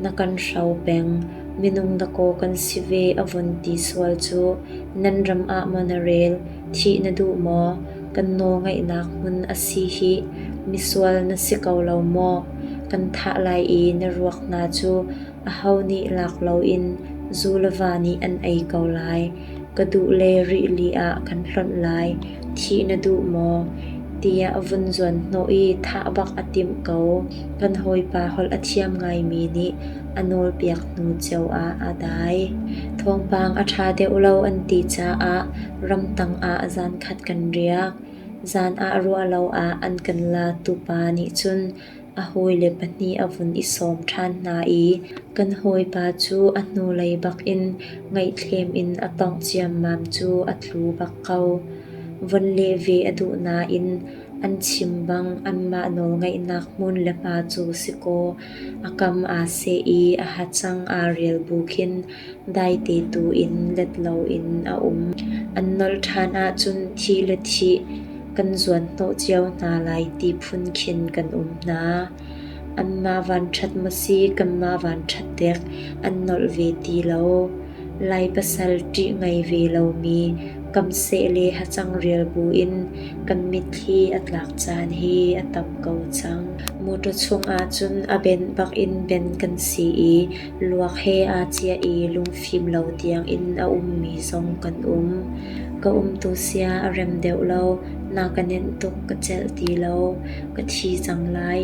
na kan hro peng. Minung dakaw kan si ve a vun ti sual cu nan ram ah maw na rel, thih na duh maw? Kan nawlngaihnak hmun a si hih. Misual na si ko lo maw? Kan thah lai i na ruak hna cu Aho nih lak loin zu le va nih an ei ko lai. Ka duh le rili ah kan hlonh lai. Thih na duh maw? tiah a vun zuan hnawh i thah bak a timh ko. Kan hawipa holh a thiam ngaimi nih a nawlpiak hnu cio ah a dai. Thawngpang a ṭha deuh lo an ti caah ramtang ah zankhat kan riak. Zan ah ruah lo ah an kan latu pa nih cun A hawile pahnih a vun i sawm ṭhan hna i kan hawipa cu a hnulei bakin ngaihthlem in a tongh ciammam cu a tlu bak ko. Von leh ve a duh nain an chim bang anmah nawlngaihnak hmun le hma cu si kaw a kam aa seh i a hacang aa rial bu khin daite tu in let loin a um. An nolh ṭhan ahcun thih le thih kan zuanhnawh cio hna lai ti phun khin kan um hna. Anmah vanṭhat maw si kanmah vanṭhat dek an nolh ve ti lo. Lai pasal ṭih ngei ve lomi kamseh le hacang rial buin kan mitthli a tlak caan hi a tam ko cang. Mawṭaw chung ahcun a ben bak in ben kan si i luak he aa ciah i lungfim lo tiang in a ummi zong kan um. Ka umtu sia a rem deuh lo, na ka nenh tuk ka celh ti lo, ka thi cang lai,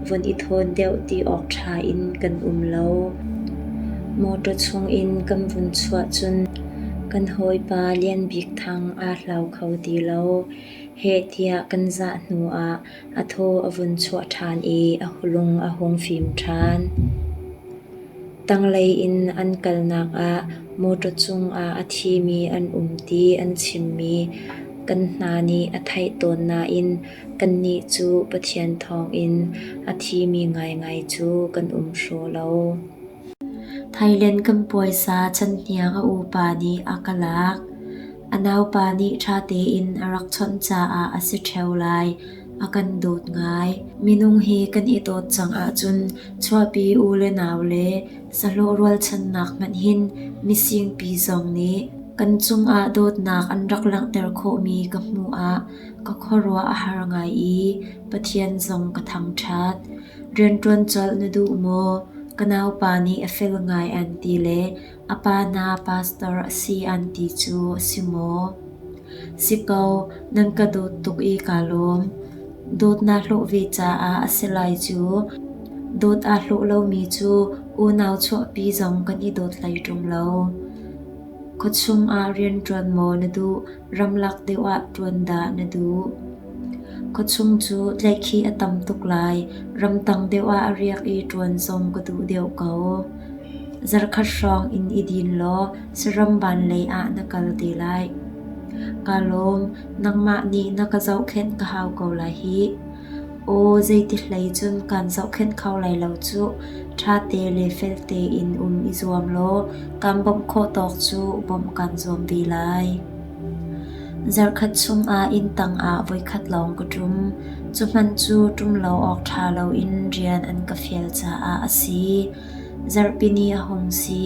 von i thawn deuh ti awk ṭha in kan um lo. Mawṭaw chungin kan vun chuah cun kan hawipa Lian Bik Thang aa hlau kho ti lo. Heh tiah kan zah hnuah a thaw a vun chuah ṭhan i a lung a hung fim ṭhan. Tanglei in an kalnak ah mawṭaw cungah a thimi an um ti an chimmi kan hna nih a theih tawn nain kannih cu Pathian thawngin a thimi ngaingai cu kan um hraw lo. Thailand kan puaisa chanhniang a upa nih a ka lak. A naupa nih ṭha tein a rak chawnh caah a si ṭheo lai. A kan dawt ngai. Minung hi kan i dawt cang ahcun chuahpi u le nau le sahlawh rualchannak hmanh hin misingpi zong nih kan cungah dawtnak an rak langhter khawhmi ka hmuh ah ka khuaruah a har ngai i Pathian zong ka thangṭhat. Rianṭuan colh na duh maw? Ka naupa nih a fel ngai an ti le A pa hna pastor a si an ti cu a si maw? Si ko, nan ka dawt tuk i kaa lawm. Dawt naa hlawh ve caah a si lai cu. Dawt aa hlawh lomi cu unau chuahpi zong kan i dawt hlei ṭung lo. Khuachung ah rianṭuan maw na duh, ramlak deuh ah ṭuan dah na duh? Khuachung cu tlaihkhih a tam tuk lai, ramtang deuh ah a riak i ṭuan zong ka duh deuh ko. Zarkhat hrawng in i din law saram vanlei ah na kal te lai. Kaa lawm, nangmah nih na ka zohkhenh ka hau ko lai hih. Aw, zeiti hlei cun kaan zohkhenh kho lai lo cuh. Ṭhate le felte in um i zuam law kaan bawmh khawh tawk cu bawmh kaan zuam ve lai. Zarkhat chungah inn tangah voikhat lawng ka ṭum. Cu hmanh cu ṭum lo awk ṭha loin rian an ka fial caah a si. Zarhpini a hung si.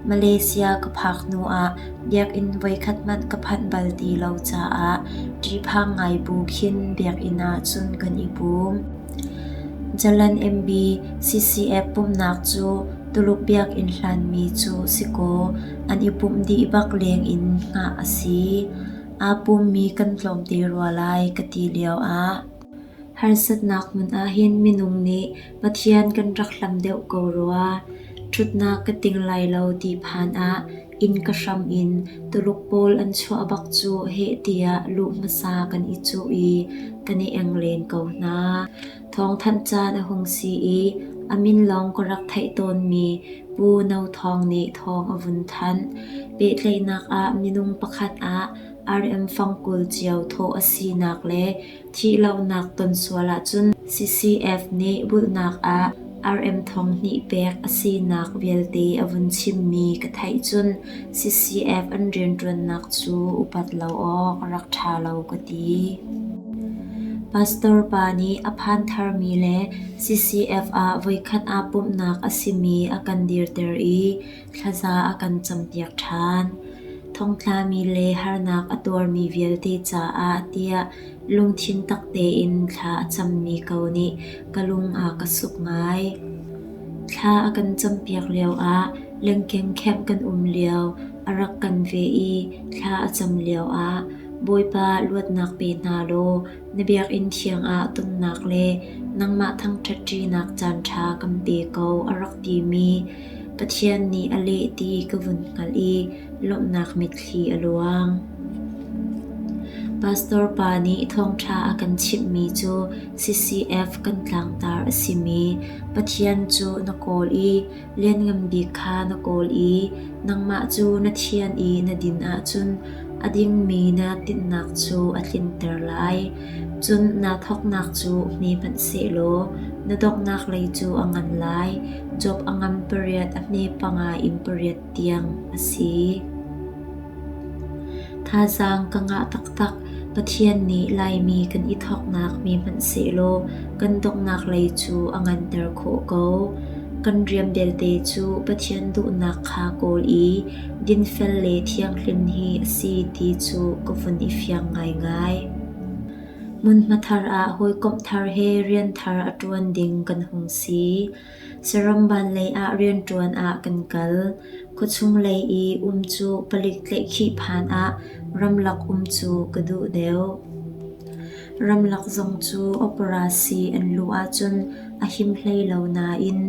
Malaysia ka phak hnuah biakinn voikhat hmanh ka phanh bal ti lo caah ṭihphang ngai bu khin biakinn ah cun kan i pum. Jalan MB CCF pumhnak cu Tuluk biakinn hlanmi cu si kaw an i pumh dih bak lengin hngah a si. Aa pummi kan tlawmte rua lai ka ti lioah harsatnak hmun ahhin minung nih Pathian kan rak hlam deuh ko rua. Ṭhutnak ka ting lai lo ti phan ah inn ka hram in Tuluk pawl an chuah bak cu heh tiah luh hmasa kan i cuh i kan i eng len ko hna. Thawngthanh caan a hung si i a min lawng ka rak theih tawnmi Pu No Thawng nih thawng a vun thanh. Pehtlaihnak ah minung pakhat ah RM fangkul cio thawh a sinak le Thihlohnak ton sual ahcun CCF nih bulhnak ah RM 2000 pek a sinak vialte a vun chimmi ka theih cun CCF an rianṭuannak cu upat lo awk a rak ṭha lo ka ti. Pastor pa nih a phan tharmi le CCF ah voikhat aa pumhnak a simi a kan dirter i thlaza a kan campiak ṭhan. Thongtlami le harnak a tuarmi vialte caah tiah lungthin tak tein thla a cammi ko nih ka lung a ka suk ngai. Thla a kan campiak lioah lengkeng khemh kan um lio a rak kan ve i thla a cam lioah Bawipa luatnak pe hna law na biakinn thiang ah tonnak le nangmah thangṭhatṭinak caanṭha kan pe ko a rak timi Pathian nih a leh ti ka vun hngalh i lawmhnak mitthli a luang. Pastor pa nih thawngṭha a kan chimhmi cu CCF kan tlangtar a simi Pathian cu na kawl i Lianngan Bik kha na kawl i nangmah cu na thian i na din ahcun a dingmi na tinhnak cu a tlinter lai. Cun naa thawknak cu hme hmanh sehlaw na donghnak lei cu a ngan lai. Job a ngam pariat a hme panga in pariat tiang a si. Thazaang ka ngah taktak. Pathian nih Laimi kan i thawknak hme hmanh sehlaw kan donghnak lei cu a nganter khawh ko. Kan rian belte cu Pathian duhnak kha kawl i dinfel le thianghlim hi a si ti cu ka vun i fiang ngaingai. Hmunhma thar ah hawikomh thar he rian thar a ṭuan ding kan hung si. Saram vanlei ah rianṭuan ah kan kal. Khuachung lei i um cu palik tlaihkhih phan ah ramlak um cu ka duh deuh. Ramlak zong cu operasi an luh ahcun a him hlei lo nain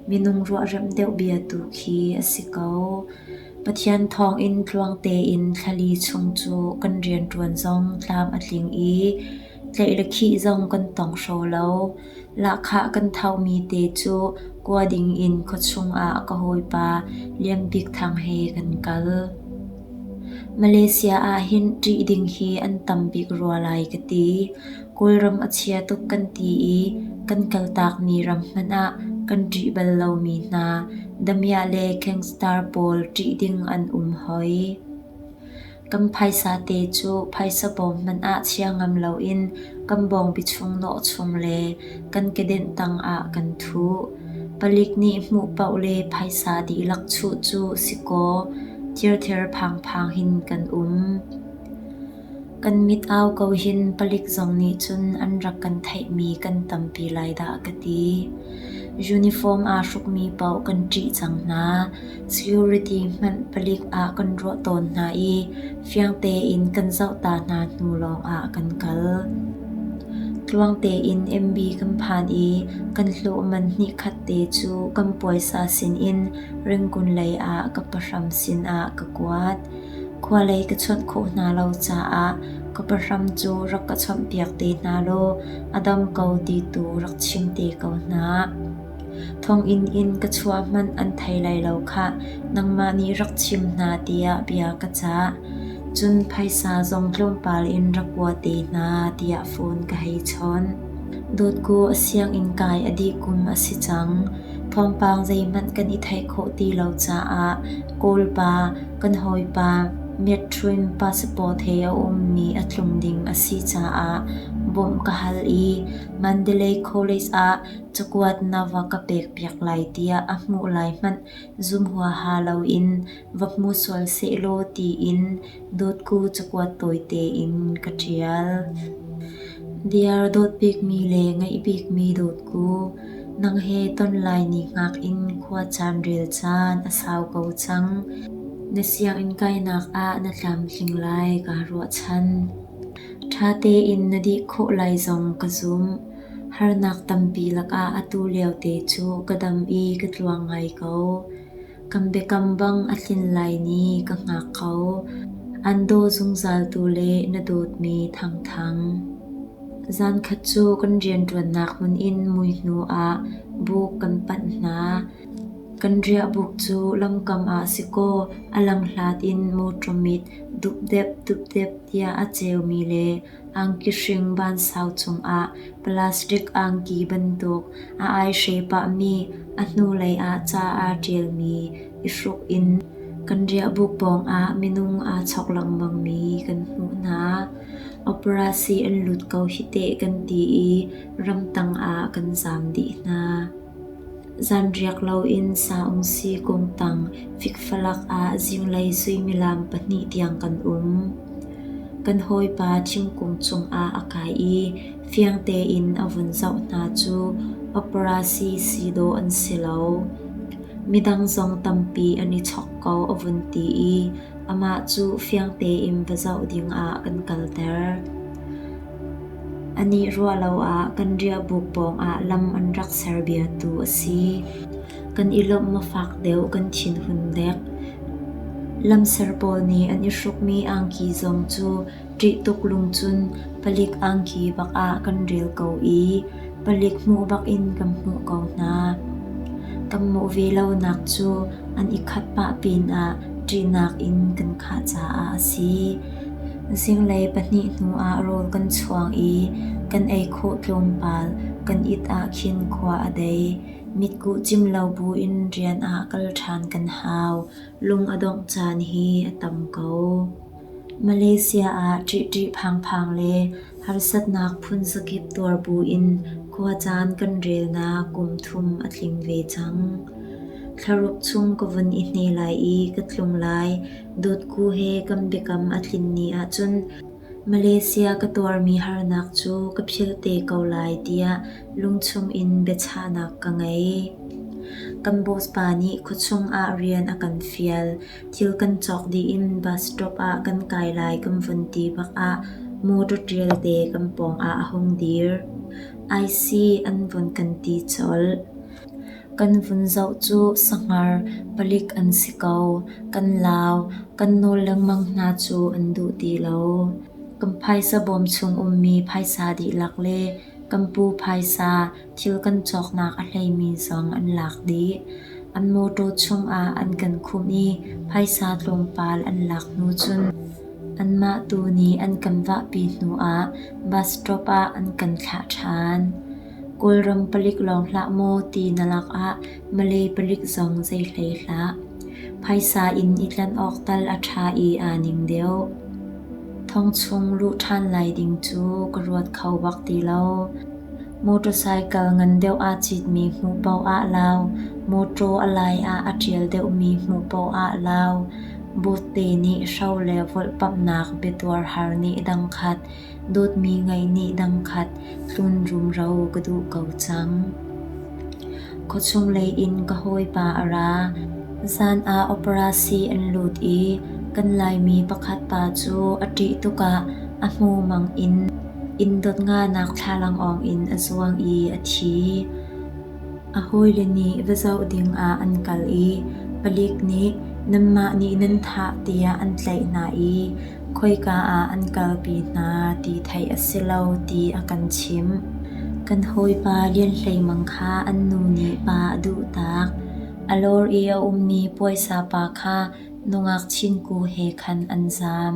minung ruahremh deuh bia tu khi a si ko. Pathian thawngin tluang tein thlali chung cu kan rianṭuan zong tlam a tling i tlaih le khih zong kan tong hraw lo. Lahkhah kan thomi te cu kua dingin khuachung ah ka hawipa Lian Bik Thang he kan kal. Malaysia ah hin ṭih ding hi an tam bik rua lai ka ti. Kawlram a chia tuk kan ti i kan kaltakmi ram hmanh ah kan ṭih bal lomi hna damiah le gangster pawl ṭih ding an um hoi. Kan phaisa te cu phaisa bawm hmanh ah chia ngam loin kan bawngbi chung nawh chung le kan kedenh tang ah kan thuh. Palik nih hmuh paoh le phaisa dihlak chuh cu si kaw thirther phangphang hin kan um. Kan mit au ko hin palik zong nih cun an rak kan theihmi kan tampi lai dah ka ti. Uniform aa hrukmi paoh kan ṭih cang hna. Security hmanh palik ah kan ruah tawn hna i fiang tein kan zoh ta hna hnu lawngah kan kal. Tluang tein MB kan phan i kan hlawh man hnihkhat te cu kan puaisa sinin Ringkun lei ah ka pahram sinah ka kuat. Khua lei ka chawnh khawh hna lo caah ka pahram cu rak ka chawnhpiak te hna law a dam ko ti tu rak chim te ko hna. Thonginn in ka chuah hmanh an thei lai lo khah, nangmah nih rak chim hna tiah bia ka cah. Cun phaisa zong tlawmpal in rak kua te hna tiah phone ka hei chawnh. Dawtku a sianginn kai a dih kum a si cang. Thawngpang zeihmanh kan i theih khawh ti lo caah Kawlpa, kan hawipa Myat passport he a ummi a tlung ding a si caah bawmh ka hal i Mandalay College ah cakuat na va ka pekpiak lai tiah a hmuh lai hmanh zum huaha loin va hmu sual sehlaw tiin dawtku cakuat tawite in ka ṭial. Dear dawt bikmi le ngaih bikmi dawtku, nang he ton lai ni hngak in khua caan rel caan a sau ko cang. Na sianginn kainak ah na tlamtling lai kaa ruahchan. Ṭha tein na dih khawh lai zong ka zumh. Harnak tampi lakah atu liote cu ka dam i ka tluang ngai ko. Kan biakam bang a tlin lai ni ka hngak ko. An daw zungzaltu le na dawtmi Thangthang. Zankhat cu kan rianṭuannak hmun in mui hnu ah buk kan panh hna. Kan riahbuk cu lamkam ah si kaw a langhlat in mawṭaw mit dupdep dupdep tiah a ceumi le angki hring vansau cungah plastic angki bantuk a aihre pahmi a hnulei ah ca aa ṭialmi i hruk in kan riahbuk pawngah minung aa chok lengmangmi kan hmuh hna. Operasi an lut ko hi teh kan ti i ramtang ah kan zaam dih hna. Zanriak loin saungsi kung tang fikfalak ah zinglei suimilam 2 tiang kan um. Kan hawipa thingkung cungah a kai i fiang tein a vun zoh hna cu operasi si dawh an si lo. Midang zong tampi an i chok ko a vun ti i amah cu fiang tein va zoh dingah kan kalter. Anih ruah lo ah kan riahbuk pawngah lam an rak ser bia tu a si. Kan i lawmh maw fak deuh kan thinhun dek. Lamser pawl nih an i hrukmi angki zong cu ṭih tuk lung cun palik angki bak ah kan rel ko i palik hmuh bak in kan hmuh ko hna. Kan hmuh ve lonak cu an i khat pah pinah ṭihnak in kan khah caah a si. Zinglei 2 hnu ah rawl kan chuang i kan ei khawh tlawmpal kan it ah khin khua a dei. Mitkuh cim lo buin rian ah kal ṭhan kan hau. Lung a dongh caan hi a tam ko. Malaysia ah ṭihṭih phangphang le harsatnak phunzakip tuar buin Khuacaan kan relnak kum thum a tling ve cang. Thlaruk chung ka vun i hne lai i ka tlung lai. Dawtku he kan biakam a tlin ni ahcun Malaysia ka tuarmi harnak cu ka philh te ko lai tiah lungchung in biachahnak ka ngei. Kan boss pa nih khuachung ah rian a kan fial. Thil kan cawk dih in bus stop ah kan kai lai kan vun ti bak ah motor ṭialte kan pawng ah a hung dir. IC an vun kan ti colh. Kan vun zoh cu sahngar palik an si ko. Kan lau, kan nawl lengmang hna cu an duh ti lo. Kan phaisa bawm chung ummi phaisa dihlak le kan pu phaisa thil kan cawknak a hleimi zong an lak dih. An mawṭaw chungah an kan khumh i phaisa tlawmpal an lak hnu cun anmah tu nih an kan vahpi hnuah bus stop ah an kan thlah ṭhan. Kawlram palik lawng hlah maw ti na lakah Malay palik zong zei hlei hlah. Phaisa in i tlanh awk tal a ṭha i aa ning deuh. Thong chung luh ṭhan lai ding cu ka ruat kho bak ti lo. Motorcycle ngan deuh aa citmi hmuh paoh ah lau, mawṭaw a lai ah a ṭial deuhmi hmuh paoh ah lau. Bawtte nih hro le volhpamhnak biatuar har nih dangkhat, dawtmi ngaih nih dangkhat, tlun rumro ka duh ko cang. Khuachung lei in ka hawipa a ra. Zan ah operasi an lut i kan Laimi pakhat pa cu a ṭih tuk ah a hmu mang in inn dot nganak thlalangawng in a zuang i a thi. A hawile nih va zoh ding ah an kal i palik nih nanmah nih nan thah tiah an tlaih hna i khoika ah an kalpi hna ti theih a si lo ti a kan chimh. Kan hawipa Lian Hlei Mang kha an nu nih pa a duhtak. A lawr i a ummi puaisa pa kha nungak chinku he khan an zaam.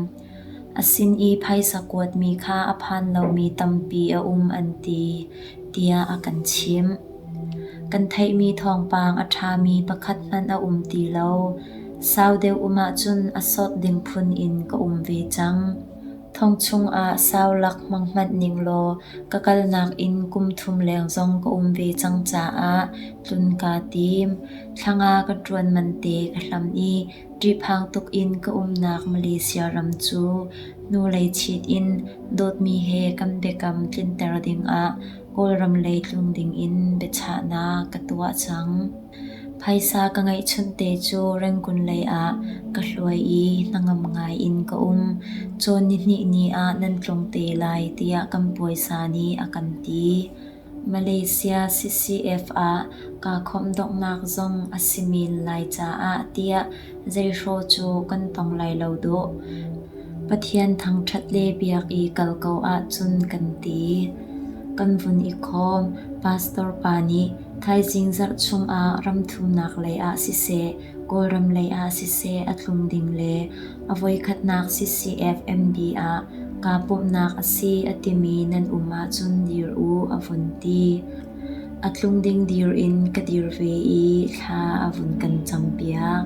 A sin i phaisa kuatmi kha a phan lomi tampi a um an ti, tiah a kan chimh. Kan theihmi thawngpang a ṭhami pakhat hmanh a um ti lo. Sau deuh um ahcun a sawt ding phun in ka um ve cang. Thong chungah sau lak hmang hmanh ning law ka kalnak in kum thum leng zong ka um ve cang caah tlun kaa tim. Thla nga ka ṭuan man te ka hlam i Ṭihphang tuk in ka umnak Malaysia ram cu hnulei chit in dawtmi he kan biakam tlinter dingah Kawlram lei tlung dingin biachahnak ka tuah cang. Phaisa ka ngeihchunhte cu Rangoon lei ah ka hluai i hnangam ngai in ka um. Cawn nihnih ni ah nan tlung te lai tiah kan puaisa nih a kan ti. Malaysia CCF ah kaa khawmh donghnak zong a si men lai caah tiah zeihraw cu kan tong lai lo dawh. Pathian thangṭhat le biak i kal ko ahcun kan ti. Kan vun i khawm. Pastor pa nih thaizing zarh chungah ramthumnak lei ah siseh, Kawlram lei ah siseh a tlung ding le a voikhatnak CCF MD ah kaa pumhnak a si a timi nan um ahcun dir u a vun ti. A tlung ding dir in ka dir ve i thla a vun kan campiak.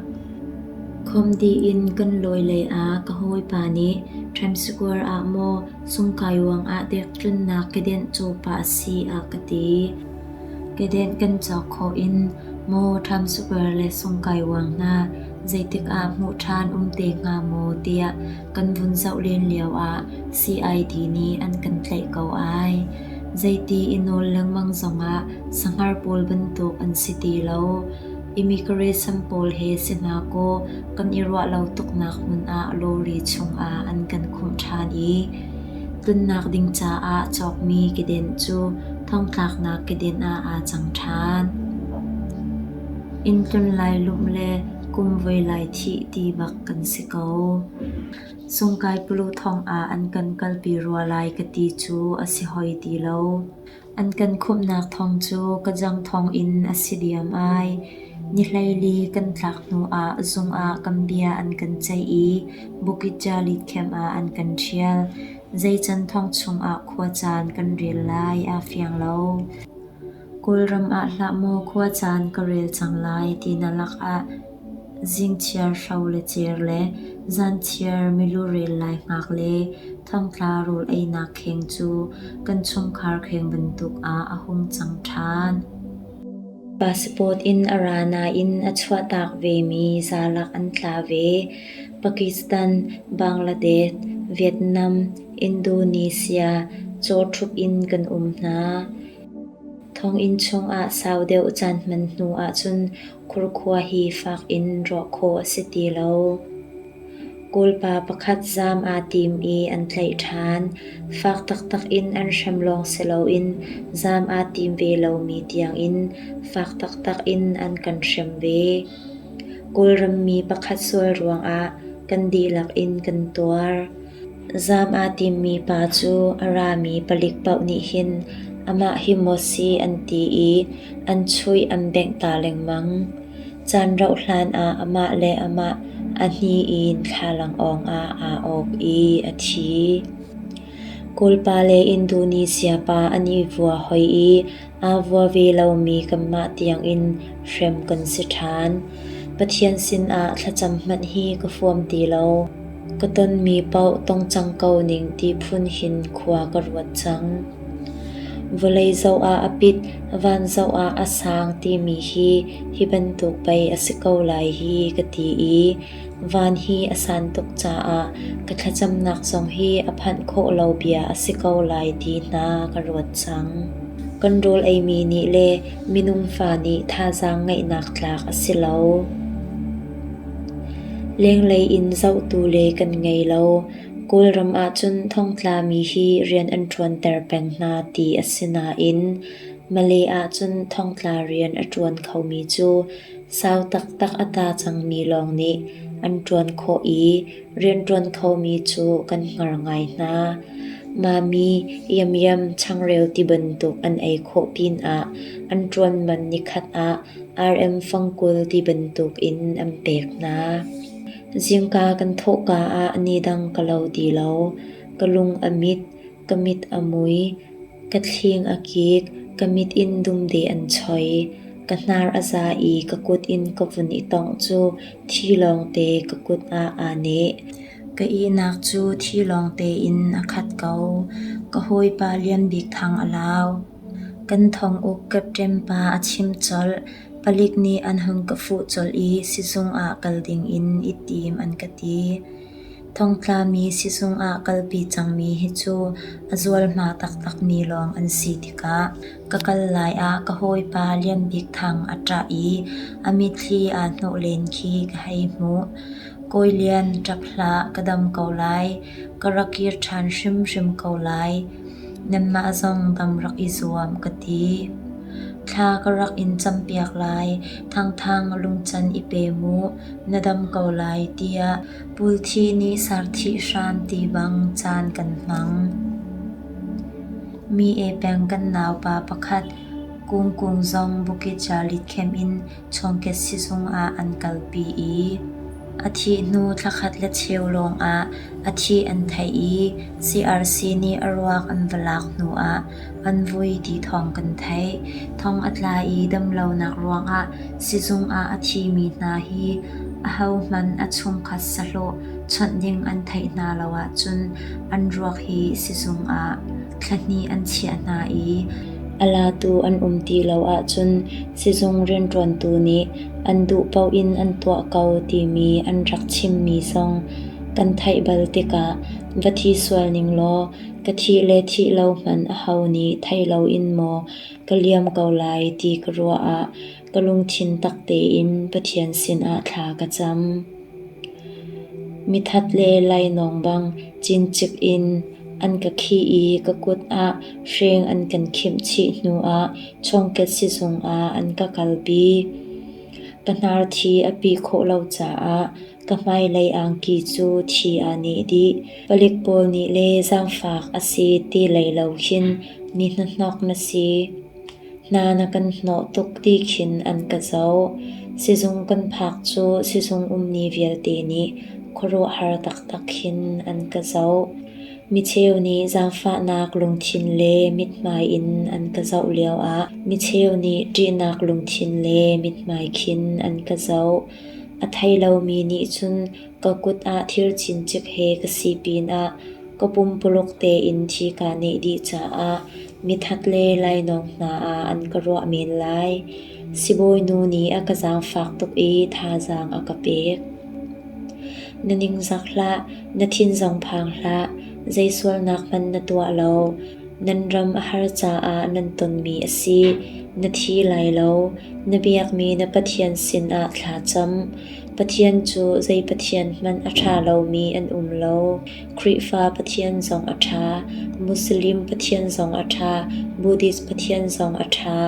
Khom dih in kan lawi lei ah ka hawipa nih Times Square ah maw Sungkaiuang ah dek tlunnak kedenh cawpa a si a ka ti. Kedenh kan cawk khawh in maw Times Square le Sungkaiuang hna zeitik ah hmuh ṭhan um te hnga maw tiah kan vun zoh len lio ah CID nih an kan tlaih ko ai. Zeiti i nawl lengmang zongah sahngar pawl bantuk an si ti lo. Immigration pawl he si hna kaw kan i ruah lo tuknak hmun ah lawri chungah an kan khumh ṭhan i tlunnak ding caah cawkmi kedenh cu thongtlaknak kedenh ah aa cang ṭhan. Inn tlun lai lumh le kum voi lai thih ti bak kan si ko. Sungkai Pulu thong ah an kan kalpi rua lai ka ti cu a si hoi ti lo. An kan khumhnak thawng cu ka jang thawngin a si diam ai. Ni 14 kan tlak hnuah zung ah kan bia an kan ceih i Bukit Jalil camp ah an kan ṭhial. Zei can thong chungah khuacaan kan rel lai aa fiang lo. Kawlram ah hlah maw khuacaan ka rel cang lai ti na lakah zingchiar hro le cer le Zanchiar milurel lai hngak le thongtla rawl einak kheng cu kan chungkhar kheng bantuk ah a hung cang ṭhan. Passport in a ra nain a chuahtak vemi zalak an tla ve. Pakistan, Bangladesh, Vietnam, Indonesia cawṭhup in kan um hna. Thonginn chungah sau deuh caan hman hnu ahcun khurkhua hi fak in ruah khawh a si ti lo. Kawlpa pakhat zaam aa tim i an tlaih ṭhan. Fak taktak in an hrem lawng si loin zaam aa tim ve lomi tiangin fak taktak in an kan hrem ve. Kawlram mi pakhat sual ruangah kan dihlak in kan tuar. Zaam aa timmi pa cu a rami palik paoh nih hin amah hi maw si an ti i an chuih an bengh ta lengmang. Caan rauh hlan ah amah le amah a hni in thlalangawng ah aa awk i a thi. Kawlpa le Indonesia pa an i vua hoi i aa vua ve lomi kanmah tiangin hrem kan si ṭhan. Pathian sinah thlacam hmanh hi ka huam ti lo. Ka tonmi paoh tong cang ko ning ti phun hin khua ka ruat cang. Vawlei zoh ah a pit, van zoh ah a sang timi hi hi bantuk pei a si ko lai hi ka ti i van hi a san tuk caah ka thlacamnak zong hi a phanh khawh lo bia a si ko lai ti hna ka ruat cang. Kan rawl eimi nih le minung fa nih thazaang ngeihnak tlak a si lo. Lenglei in zohtu le kan ngei lo. Kawlram ahcun thongtlami hi rian an ṭuanter peng hna ti a si nain Malay ahcun thongtla rian a ṭuan khomi cu sau taktak a ta cangmi lawng nih an ṭuan khawh i rianṭuan khomi cu kan hngar ngai hna. Mami, yamyam, changreu ti bantuk an ei khawh pinah an ṭuan man nikhat ah RM fangkul ti bantuk in an pek hna. Zingka kan thawhka ah nidang ka lo ti lo. Ka lung a mit, ka mit a mui, ka thling a kik, ka mit in dumde an choi. Ka hnar a za i ka kut in ka vun i tongh cu thi lawngte ka kut ah aa neh. Ka ihnak cu thi lawngte in a khat ko. Ka hawipa Lian Bik Thang a lau. Kan thonguk captain pa a chim colh. Palik nih an hun ka fuh colh i sizung ah kal dingin i tim an ka ti. Thongtlami sizung ah kalpi cangmi hi cu a zualhma taktakmi lawng an si tikah ka kal lai ah ka hawipa Lian Bik Thang a ṭah i a mitthli aa hnawh len khi ka hei hmuh. Kawi Lian, ṭap hlah, ka dam ko lai. Ka rak kir ṭhan hrimhrim ko lai. Nanmah zong dam rak i zuam, ka ti. Thla ka rak in campiak lai. Thangthang lungcan i pe mu, na dam ko lai, tiah pulthih nih sarthih hram ti bang caan kan hmang. Mi e peng kan naupa pakhat Kungkung zong Bukit Jalil camp in Chawngket sizung ah an kalpi i a thih hnu thlakhat le cheu lawngah a thih an theih i CRC nih a ruak an va lak hnuah an vui ti thawng kan theih. Thong a tla i damlonak ruangah sizung ah a thimi hna hi ahohmanh a chungkhat sahlawh chawnh ding an theih hna lo ahcun an ruak hi sizung ah thla hnih an chiah hna i a latu an um ti lo ahcun sizung rianṭuantu nih an duh paoh in an tuah ko timi an rak chimmi zong kan theih bal tikah va thi sual ning law ka thih le thih lo hmanh aho nih thei loin maw ka liam ko lai ti ka ruah ah ka lungthin tak tein Pathian sinah thla ka cam. Mithat le lainawng bang cincik in an ka khih i ka kut ah hreng an kan khimh chih hnuah chawngket sizung ah an ka kalpi. Ka hnar thi a pih khawh lo caah ka hmailei angki cu thi aa neh dih. Palik pawl nih le zaangfak a si ti lei lo khin mi hnahnok na si. Hna na kan hnawh tuk ti khin an ka zoh. Sizung kan phak cu sizung ummi vialte nih khuaruahhar taktak khin an ka zoh. Micheu nih zaangfahnak lungthin le mithmai in an ka zoh lioah micheu nih ṭihnak lungthin le mithmai khin an ka zoh. A thei lomi nih cun ka kut ah thir cincik he ka si pinah ka pumpuluk tein thi kaa neh dih caah mithat le lainawng hna ah an ka ruah men lai. Sibawinu nih a ka zaangfak tuk i thazaang a ka pek. Na ningzak hlah, na thin zong phang hlah, zei sualnak hmanh na tuah lo. Nan ram a har caah nan tonmi a si. Na thi lai lo. Na biakmi na Pathian sinah thla cam. Pathian cu zei pathian hmanh a ṭha lomi an um lo. Khrihfa Pathian zong a ṭha, Muslim Pathian zong a ṭha, Buddhist Pathian zong a ṭha.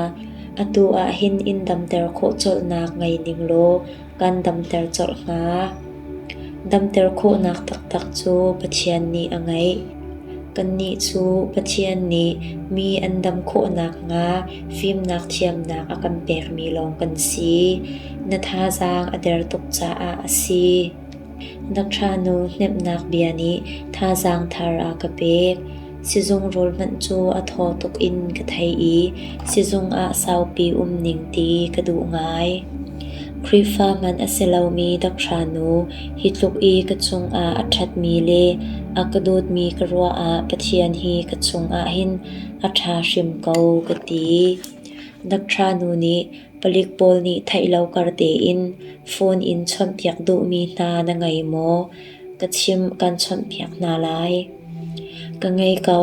Atu ah hin in damter khawh colhnak ngei ning law kan damter colh hnga. Damter khawhnak taktak cu Pathian nih a ngeih. Kannih cu Pathian nih mi an dam khawh nakhnga fimnak thiamnak a kan pekmi lawng kan si. Na thazaang a der tuk caah a si. Dakṭha nu hnemhnak bia nih thazaang thar a ka pek. Sizung rawl hmanh cu a thaw tuk in ka thei i sizung ah saupi um ning ti ka duh ngai. Khrihfa hmanh a si lomi dakṭha nu hi tluk i ka cungah a ṭhatmi le a ka dawtmi ka ruah ah Pathian hi ka cungah hin a ṭha hrim ko ka ti. Dakṭha nu nih palik pawl nih theih lo kar tein phone in chawnhpiak duhmi hna na ngei maw? Ka chim kan chawnhpiak hna lai. Ka ngei ko.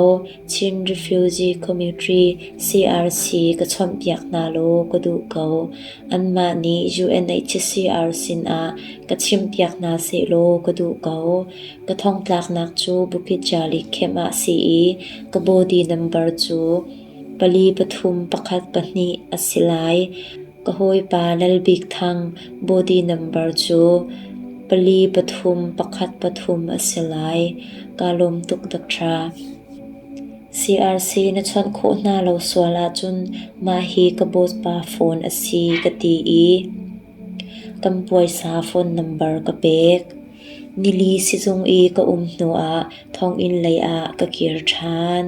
Chin Refugee Committee CRC ka chawnhpiak hna law ka duh ko. Anmah nih UNHCR sinah ka chimpiak hna sehlaw ka duh ko. Ka thongtlaknak cu Bukit Jalil camp ah si i ka body number cu 4 3 1 2 a si lai. Ka hawipa Lal Bik Thang body number cu 4 3 1 3 a si lai. Kaa lawm tuk Dr. CRC na chawnh khawh hna lo sual ahcun mah hi ka boss pa phone a si ka ti i kan puaisa phone number ka pek. Nili sizung i ka um hnuah thonginn lei ah ka kir ṭhan.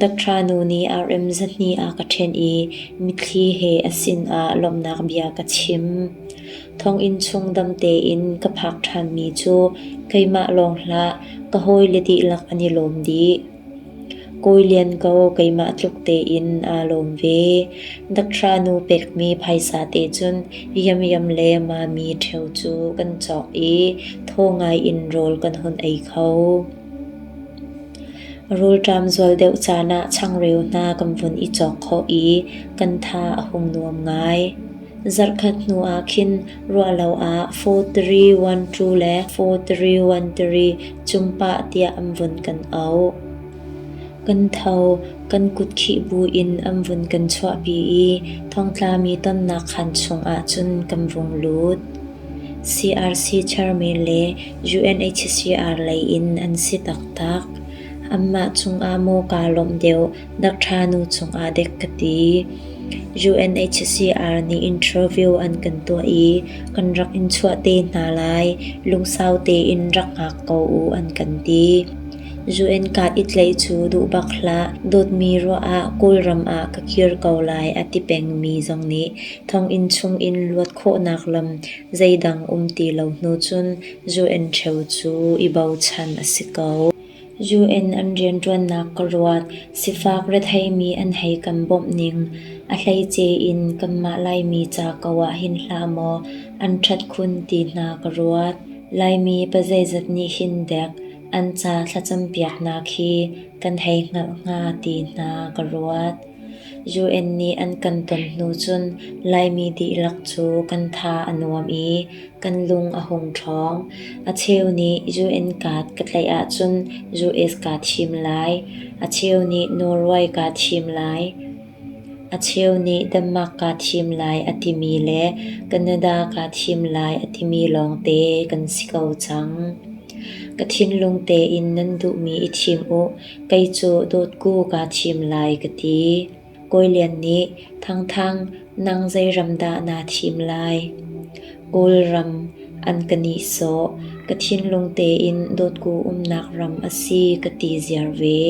Dr. Nu nih RM zahnih a ka ṭhen i mitthli he a sinah lawmhnak bia ka chim. Thonginn chung dam tein ka phak ṭhanmi cu keimah lawng hlah, ka hawile dihlak an i lawm dih. Kawi Lian ko keimah tluk tein aa lawm ve. Dakṭha nu pekmi phaisa te cun yamyam le mami ṭheo cu kan cawk i thaw ngai in rawl kan hun ei kho. Rawlṭam zual deuh caan ah changreu hna kan vun i cawk khawh i kan tha a hung nuam ngai. Zarhkhat hnu ah khin ruahlo ah 4312 le 4313 cumpah tiah an vun kan auh. Kan tho, kan kut khih buin an vun kan chuahpi i thongtlami tonnak khaan chungah cun kan vung lut. CRC chairman le UNHCR lei in an si taktak. Anmah cungah maw kaa lawmh deuh Dakṭha nu cungah dek ka ti. UNHCR nih interview an kan tuah i kan rak in chuah te hna lai, lungsau tein rak hngak ko u an kan ti. UN card i tlaih cu duh bak hlah, dawtmi ruah ah Kawlram ah ka kir ko lai a ti pengmi zong nih thonginn chungin luat khawhnak lam zeidang um ti lo hnu cun UN ṭheo cu i bochan a si ko. UN an rianṭuannak ka ruat. Sifak retheimi an hei kan bawmh ning, a hleice in kanmah Laimi ca ko ah hin hlah maw an ṭhat khun ti hna ka ruat. Laimi pazeizat nih hin dek an ca thlacampiaknak hi kan hei hngalh hnga ti hna ka ruat. UN nih an kan ton hnu cun Laimi dihlak cu kan tha a nuam i kan lung a hung ṭhawng. A cheu nih UN card ka tlaih ahcun US kaa thim lai. A cheu nih Norway kaa thim lai. A cheu nih Denmark kaa thim lai a timi le Canada kaa thim lai a timi lawngte kan si ko cang. Ka thinlung tein nan duhmi i thim u. Kei cu dawtku kaa thim lai ka ti. Kawi Lian nih, Thangthang, nang zei ram dah naa thim lai? Kawlram an ka nihsawh. Ka thinlung tein dawtku umnak ram a si ka ti ziar ve.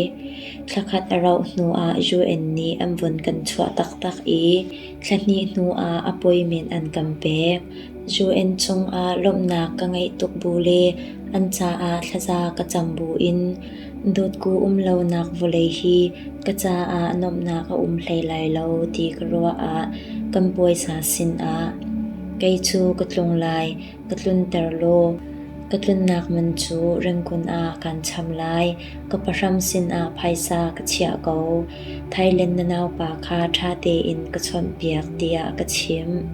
Thlakhat a rauh hnu ah UN nih an vun kan chuah taktak i thla hnih hnu ah appointment an kan pek. UN cungah lawmhnak ka ngeih tuk bu le an caah thlaza ka cam buin dawtku um lonak vawlei hi ka caah nuamhnak a um hlei lai lo ti ka ruah ah kan puaisa sinah kei cu ka tlung lai, ka tlunter law ka tlunnak man cu Rangoon ah kaan cham lai. Ka pahram sinah phaisa ka chiah ko. Thailand na naupa kha ṭha tein ka chawnhpiak tiah ka chimh.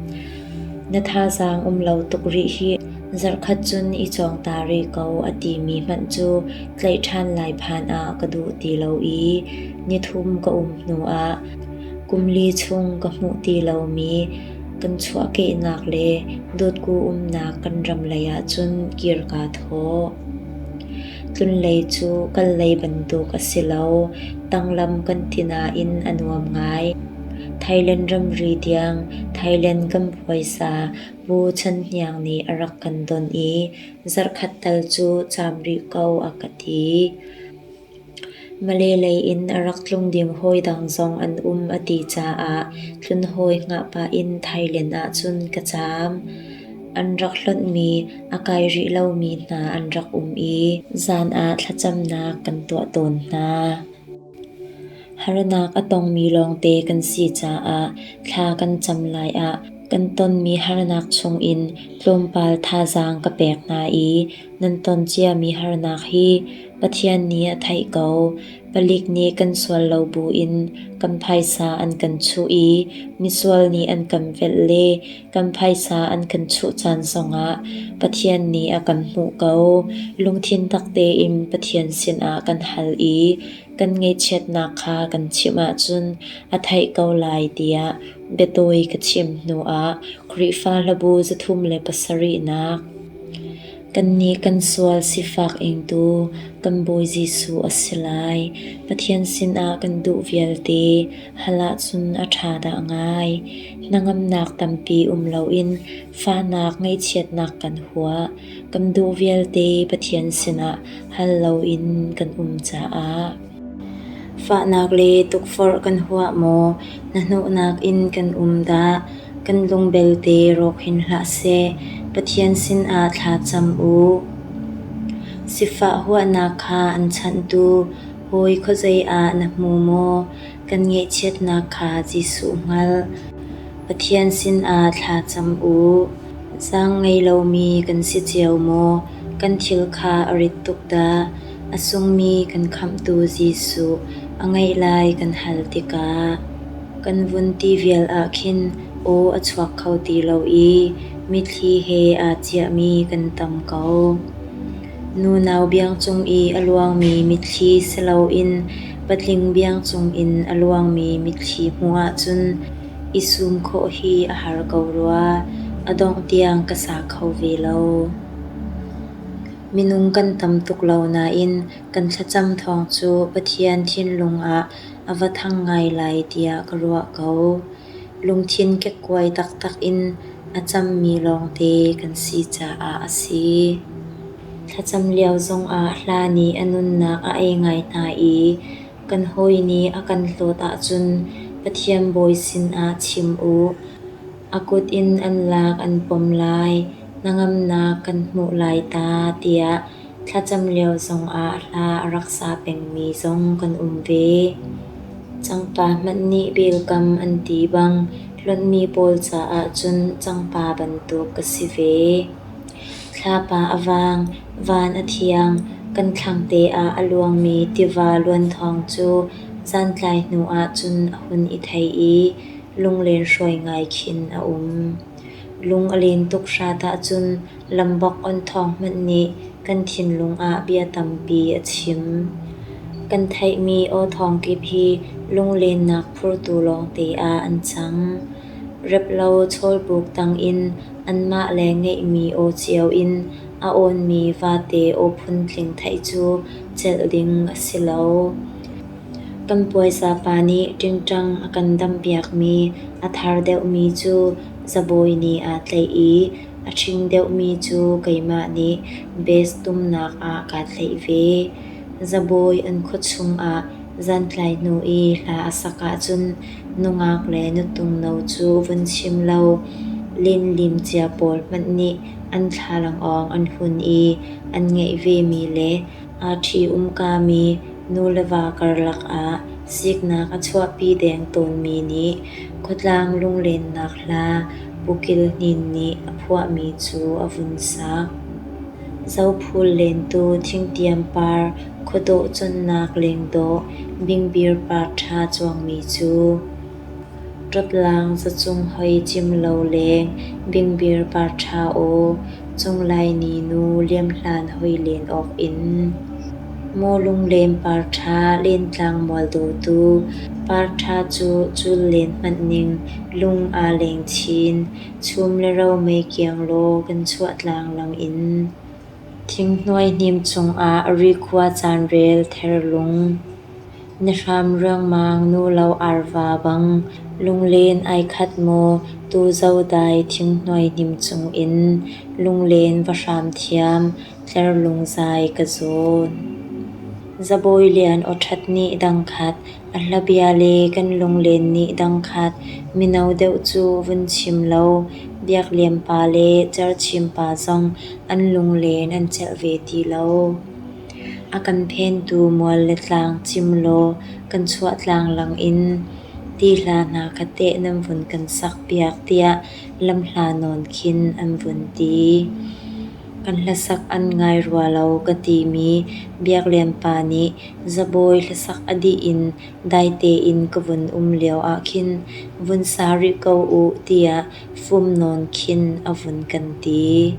Na thazaang um lo tuk rih hih. Zarhkhat cun i cawng ta rih ko a timi hmanh cu tlaih ṭhan lai phan ah ka duh ti lo i nithum ka um hnuah kumli chung ka hmuh ti lomi kan chuahkehnak le dawtku umnak kan ram lei ah cun kir kaa thawh. Tlunlei cu kal lei bantuk a si lo. Tanglam kan ti nain a nuam ngai. Thailand ramri tiang Thailand kan puaisa Pu Chan Hniang nih a rak kan don i zarhkhat tal cu caam rih ko a ka ti. Malay lei in a rak tlung ding hawi dang zong an um a ti caah tlunhawi hngah pah in Thailand ah cun ka caam. An rak hlonhmi a kai rih lomi hna an rak um i zan ah thlacamnak kan tuah tawn hna. Harnak a tongmi lawngte kan si caah thla kan cam lai ah kan tonmi harnak chungin tlawmpal thazaang ka pek hna i nan ton ciami harnak hi Pathian nih a theih ko. Palik nih kan sual lo buin kan phaisa an kan chuh i misual nih an kan velh le kan phaisa an kan chuh caan zongah Pathian nih a kan hmuh ko. Lungthin tak tein Pathian sinah kan hal i kan ngaihchiatnak kha kan chimh ahcun a theih ko lai tiah biatawi ka chim hnuah Khrihfa hlabu 307nak Kannih kan sual sifak ingtu kan Bawi Jesuh a si lai. Pathian sinah kan duh vialte hal ahcun a ṭha dah ngai. Hnangamnak tampi um loin fahnak ngaihchiatnak kan huah. Kan duh vialte Pathian sinah hal loin kan um caah. Fahnak le tukforh kan huah maw? Hnahnawhnak in kan um dah? Kan lung belte rawk hin hlah seh, Pathian sinah thla cam u. Sifah huahnak kha an chanhtu hawi khuazei ah na hmu maw? Kan ngaihchiatnak kha Jesuh hngal. Pathian sinah thla cam u. Zaang ngei lomi kan si cio maw? Kan thil kha a rit tuk dah. A sungmi kan Khamhtu Jesuh a ngeih lai kan hal tikah. Kan vun ti vial ah khin aw a chuak kho ti lo i mitthli he aa ciahmi kan tam ko. Nunau biang cung i a luangmi mitthli si loin patling biang cungin a luangmi mitthli hmuh ahcun i sum khawh hi a har ko rua. A dongh tiang ka sa kho ve lo. Minung kan tam tuk lo nain kan thlacam thawng cu Pathian thinlung ah a va thang ngai lai tiah ka ruah ko. Lungthin kekkuai taktak in a cammi lawngte kan si caah a si. Thlacam lio zongah hla nih a nunnak a ei ngai hna i kan hawi nih a kan hlawt ahcun Pathian bawi sinah chim u. A kut in an lak an pom lai, hnangamnak kan hmuh lai ta tiah Thlacam lio zongah hla a rak sa pengmi zong kan um ve. Cangpa hmanh nih belkam an ti bang hlonhmi pawl caah cun cangpa bantuk ka si ve. Thlapa a vang, van a thiang, kan thlangte ah a luangmi tiva luanthawng cu zantlai hnu ahcun a hun i thei i lunglen hruai ngai khin a um. Lung a len tuk hrat ahcun Lambok on thawng hmanh nih kan thinlung ah bia tampi a chim. Kan theihmi aw thawng kip hi lunglennak phurtu lawngte ah an cang. Replo chawlbuk tangin anmah le ngeihmi aw cio in a awnmi vate aw phuntling theih cu celh ding a si lo. Kan puaisa pa nih ṭingṭang a kan dampiakmi a thar deuhmi cu zabawi nih aa tlaih i A ṭhing deuhmi cu keimah nih bass tumnak ah kaa tlaih ve. Zabawi an khuachung ah zantlai hnu i hla a sak ahcun nungak le nutung no cu vun chim lo. Lenlim cia pawl hmanh nih an thlalangawng an hun i an ngeih vemi le aa ṭhi-umkami nu le va karlak ah siknak a chuahpi deng tawnmi nih khuatlang lunglennak hla Pu Kil Hnin nih a phuahmi cu a vun sak. Zophul lentu thingtiam par khuadawh cawnnak lengdawh bingbir par ṭha cuangmi cu Ṭawtlang zacung hoi cim lo leng bingbir par ṭha aw, cunglai ninu liam hlan hoi len awk in. Maw lunglen par ṭha lentlang mual dawtu, par ṭha cu cul len hmanh ning lung aa leng chin, chum le romei kiang law kan chuah tlang lang in. Thinghnuai hnim cungah rikhua caanrel therlung. Na hram riangmang nu lo arva bang, lunglen ai khat maw tu zodai thinghnuai hnim cungin, lunglen va hram thiam, tlerlung zai ka zawn. Zabawi Lian aw ṭhat nih dangkhat, a hlabia le kan lunglen nih dangkhat, mino deuh cu vun chim lo, Biak Lian pa le Cerchim pa zong an lunglen an celh ve ti lo. A kan phentu mual le tlang cim law kan chuah tlang langin ti hla hna kha teh nan vun kan sakpiak tiah lamhla nawn khin an vun ti. Kan hlasak an ngai rua lo ka timi Biak Lian pa nih Zabawi hlasak a dih in dai tein ka vun um lio ahkhin vun sa rih ko u tiah fum nawn khin a vun kan ti.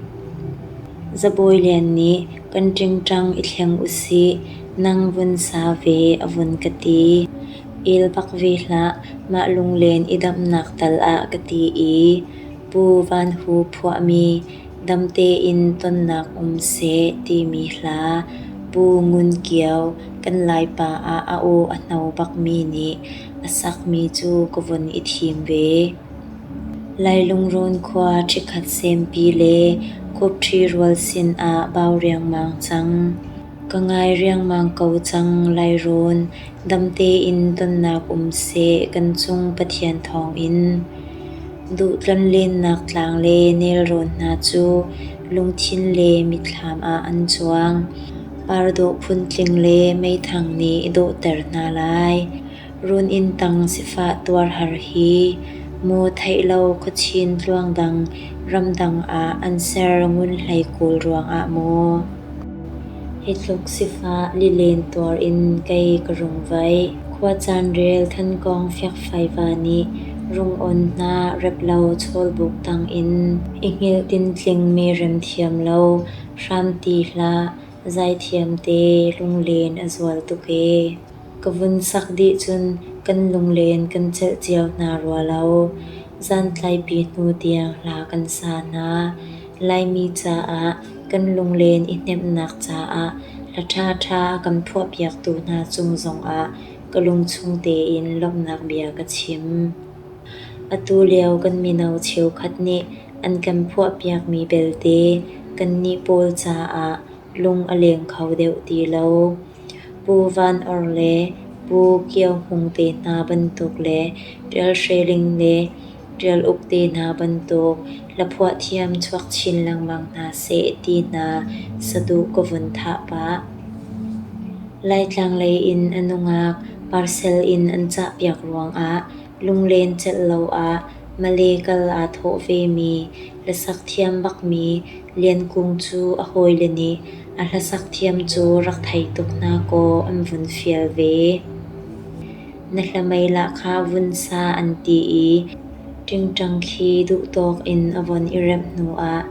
Zabawi Lian nih kan ṭingṭang i thleng usih, nang vun sa ve a vun ka ti. El bak ve hlah, mah lunglen i damhnak tal ah ka ti i Pu Van Hu phuahmi Dam tein tonnak um seh timi hla Pu Ngun Kio kan Laipa ah a aw a hno bakmi nih a sakmi cu ka vun i thim ve. Lailungrawn khua ṭhikhat sempi le khuapṭhi rual sinah bau riangmang cang. Ka ngai riangmang ko cang Lairawn, dam tein tonnak um seh kan cung Pathian thawngin. Duh tlonlennak tlang le nelrawn hna cu lungthin le mitthlam ah an cuang. Pardawh phuntling le meithang nih dawhter hna lai. Runinn tang sifah tuarhar hi maw theih lo khuachin tluangdang ramdang ah an ser ngunhlei kawl ruangah maw? Hi tluk sifah lilen tuar in kei ka rung vaih. Khuacaan rel thankawng fiakfaiva nih rungawn hna rep lo chawlbuk tang in i hngilh tintling mi rem thiam lo hram ti hlah zaithiam te lunglen a zual tuk ee. Ka vun sak dih cun kan lunglen kan celh cio hna rua lo. Zantlaipi hnu tiang hla kan sa hna. Laimi caah kan lunglen i hnemhnak caah hla ṭhaṭha a kan phuahpiaktu hna cung zongah ka lungchung tein lawmhnak bia ka chim. Atu lio kan mino cheukhat nih an kan phuahpiakmi belte kannih pawl caah lung a leng kho deuh ti lo. Pu Van Or le Pu Kio Hmung te hna bantuk le Ṭial Hre Ling le Ṭial Uk te hna bantuk hlaphuah thiam chuak chin lengmang hna seh ti hna saduh ka vun thah pah. Laitlang lei in a nungak parcel in an cahpiak ruangah lunglen celh lo ah Malay kal aa thawh vemi hlasak thiam bakmi Lian Kung cu a hawile nih a hlasak thiam cu rak thei tuk hna kaw an vun fial ve. Na hlamei-lah kha vun sa an ti i ṭingṭang khi duhtawk in a von i remh hnuah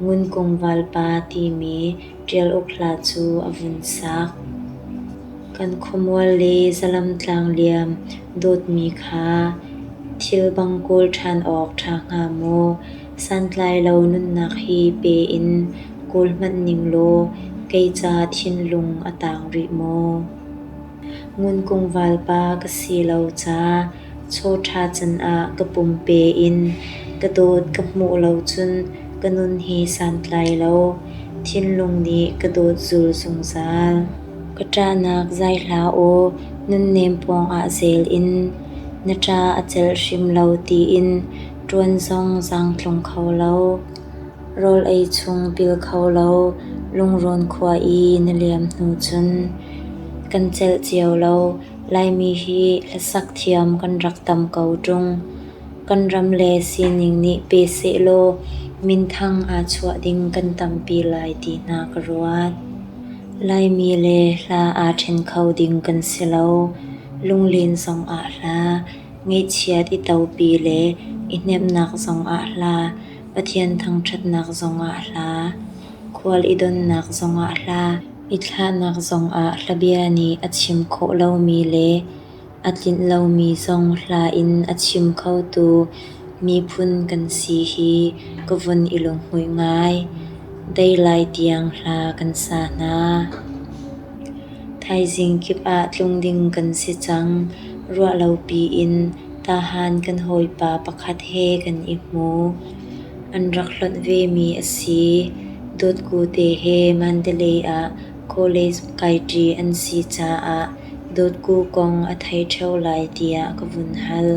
Ngunkung Valpa timi ṭial uk hla cu a vun sak. Kan khuamual le zalamtlang liam dawtmi kha thil bang kawl ṭhan awk ṭha hnga maw? Santlai lo nunnak hi pe in kawl hmanh ning law kei ca thinlung a taang rih maw? Ngunkung valpa ka si lo ca, chaw ṭha can ah ka pum pe in ka dawt ka hmuh lo cun ka nun hi santlai lo, thinlung nih ka dawt zul zungzal. Ka ṭahnak zai hlah aw, nunnem pawngah zel in, na ṭa a celh hrim lo tiin. Ṭuan zong zaangtlung kho lo. Rawl ei chung pil kho lo. Lungrawn khua i na liam hnu cun kan celh cio lo. Laimi hi hlasak thiam kan rak tam ko ṭung. Kan ram le sining nih pe sehlaw minthang aa chuah ding kan tampi lai ti hna ka ruat. Laimi le hla aa ṭhen kho ding kan si lo. Lunglen zongah hla, ngaihchiat i topi le i hnemhnak zongah hla, Pathian thangṭhatnak zongah hla, khual i donnak zongah hla, i thlahnak zongah hlabia nih a chim khawh lomi le a tlinh lomi zong hla in a chim khotu miphun kan si hi ka vun i lunghmuih ngai. Dei lai tiang hla kan sa hna. Thaizing kip ah tlung ding kan si cang. Ruahlopi in tahan kan hawipa pakhat he kan i hmu. An rak hlonh vemi a si. Dawtku te he Mandalay ah college kaiṭi an si caah Dawtku kong a thei ṭheo lai tiah ka vun hal.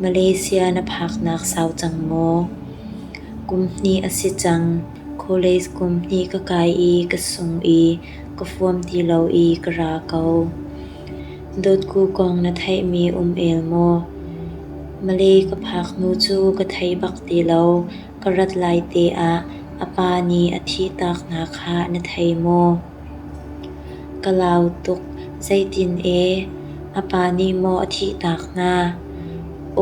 Malaysia na phaknak sau cang maw? Kum hnih a si cang. College kum hnih ka kai i ka sung i ka fuam ti lo i ka ra ko. Dawtku kong na theihmi um el maw? Malay ka phak hnu cu ka thei bak ti lo. Ka rat lai te ah a pa nih a thihtak hna kha na thei maw? Ka lau tuk, zeitin ee? A pa nih maw a thihtak hna?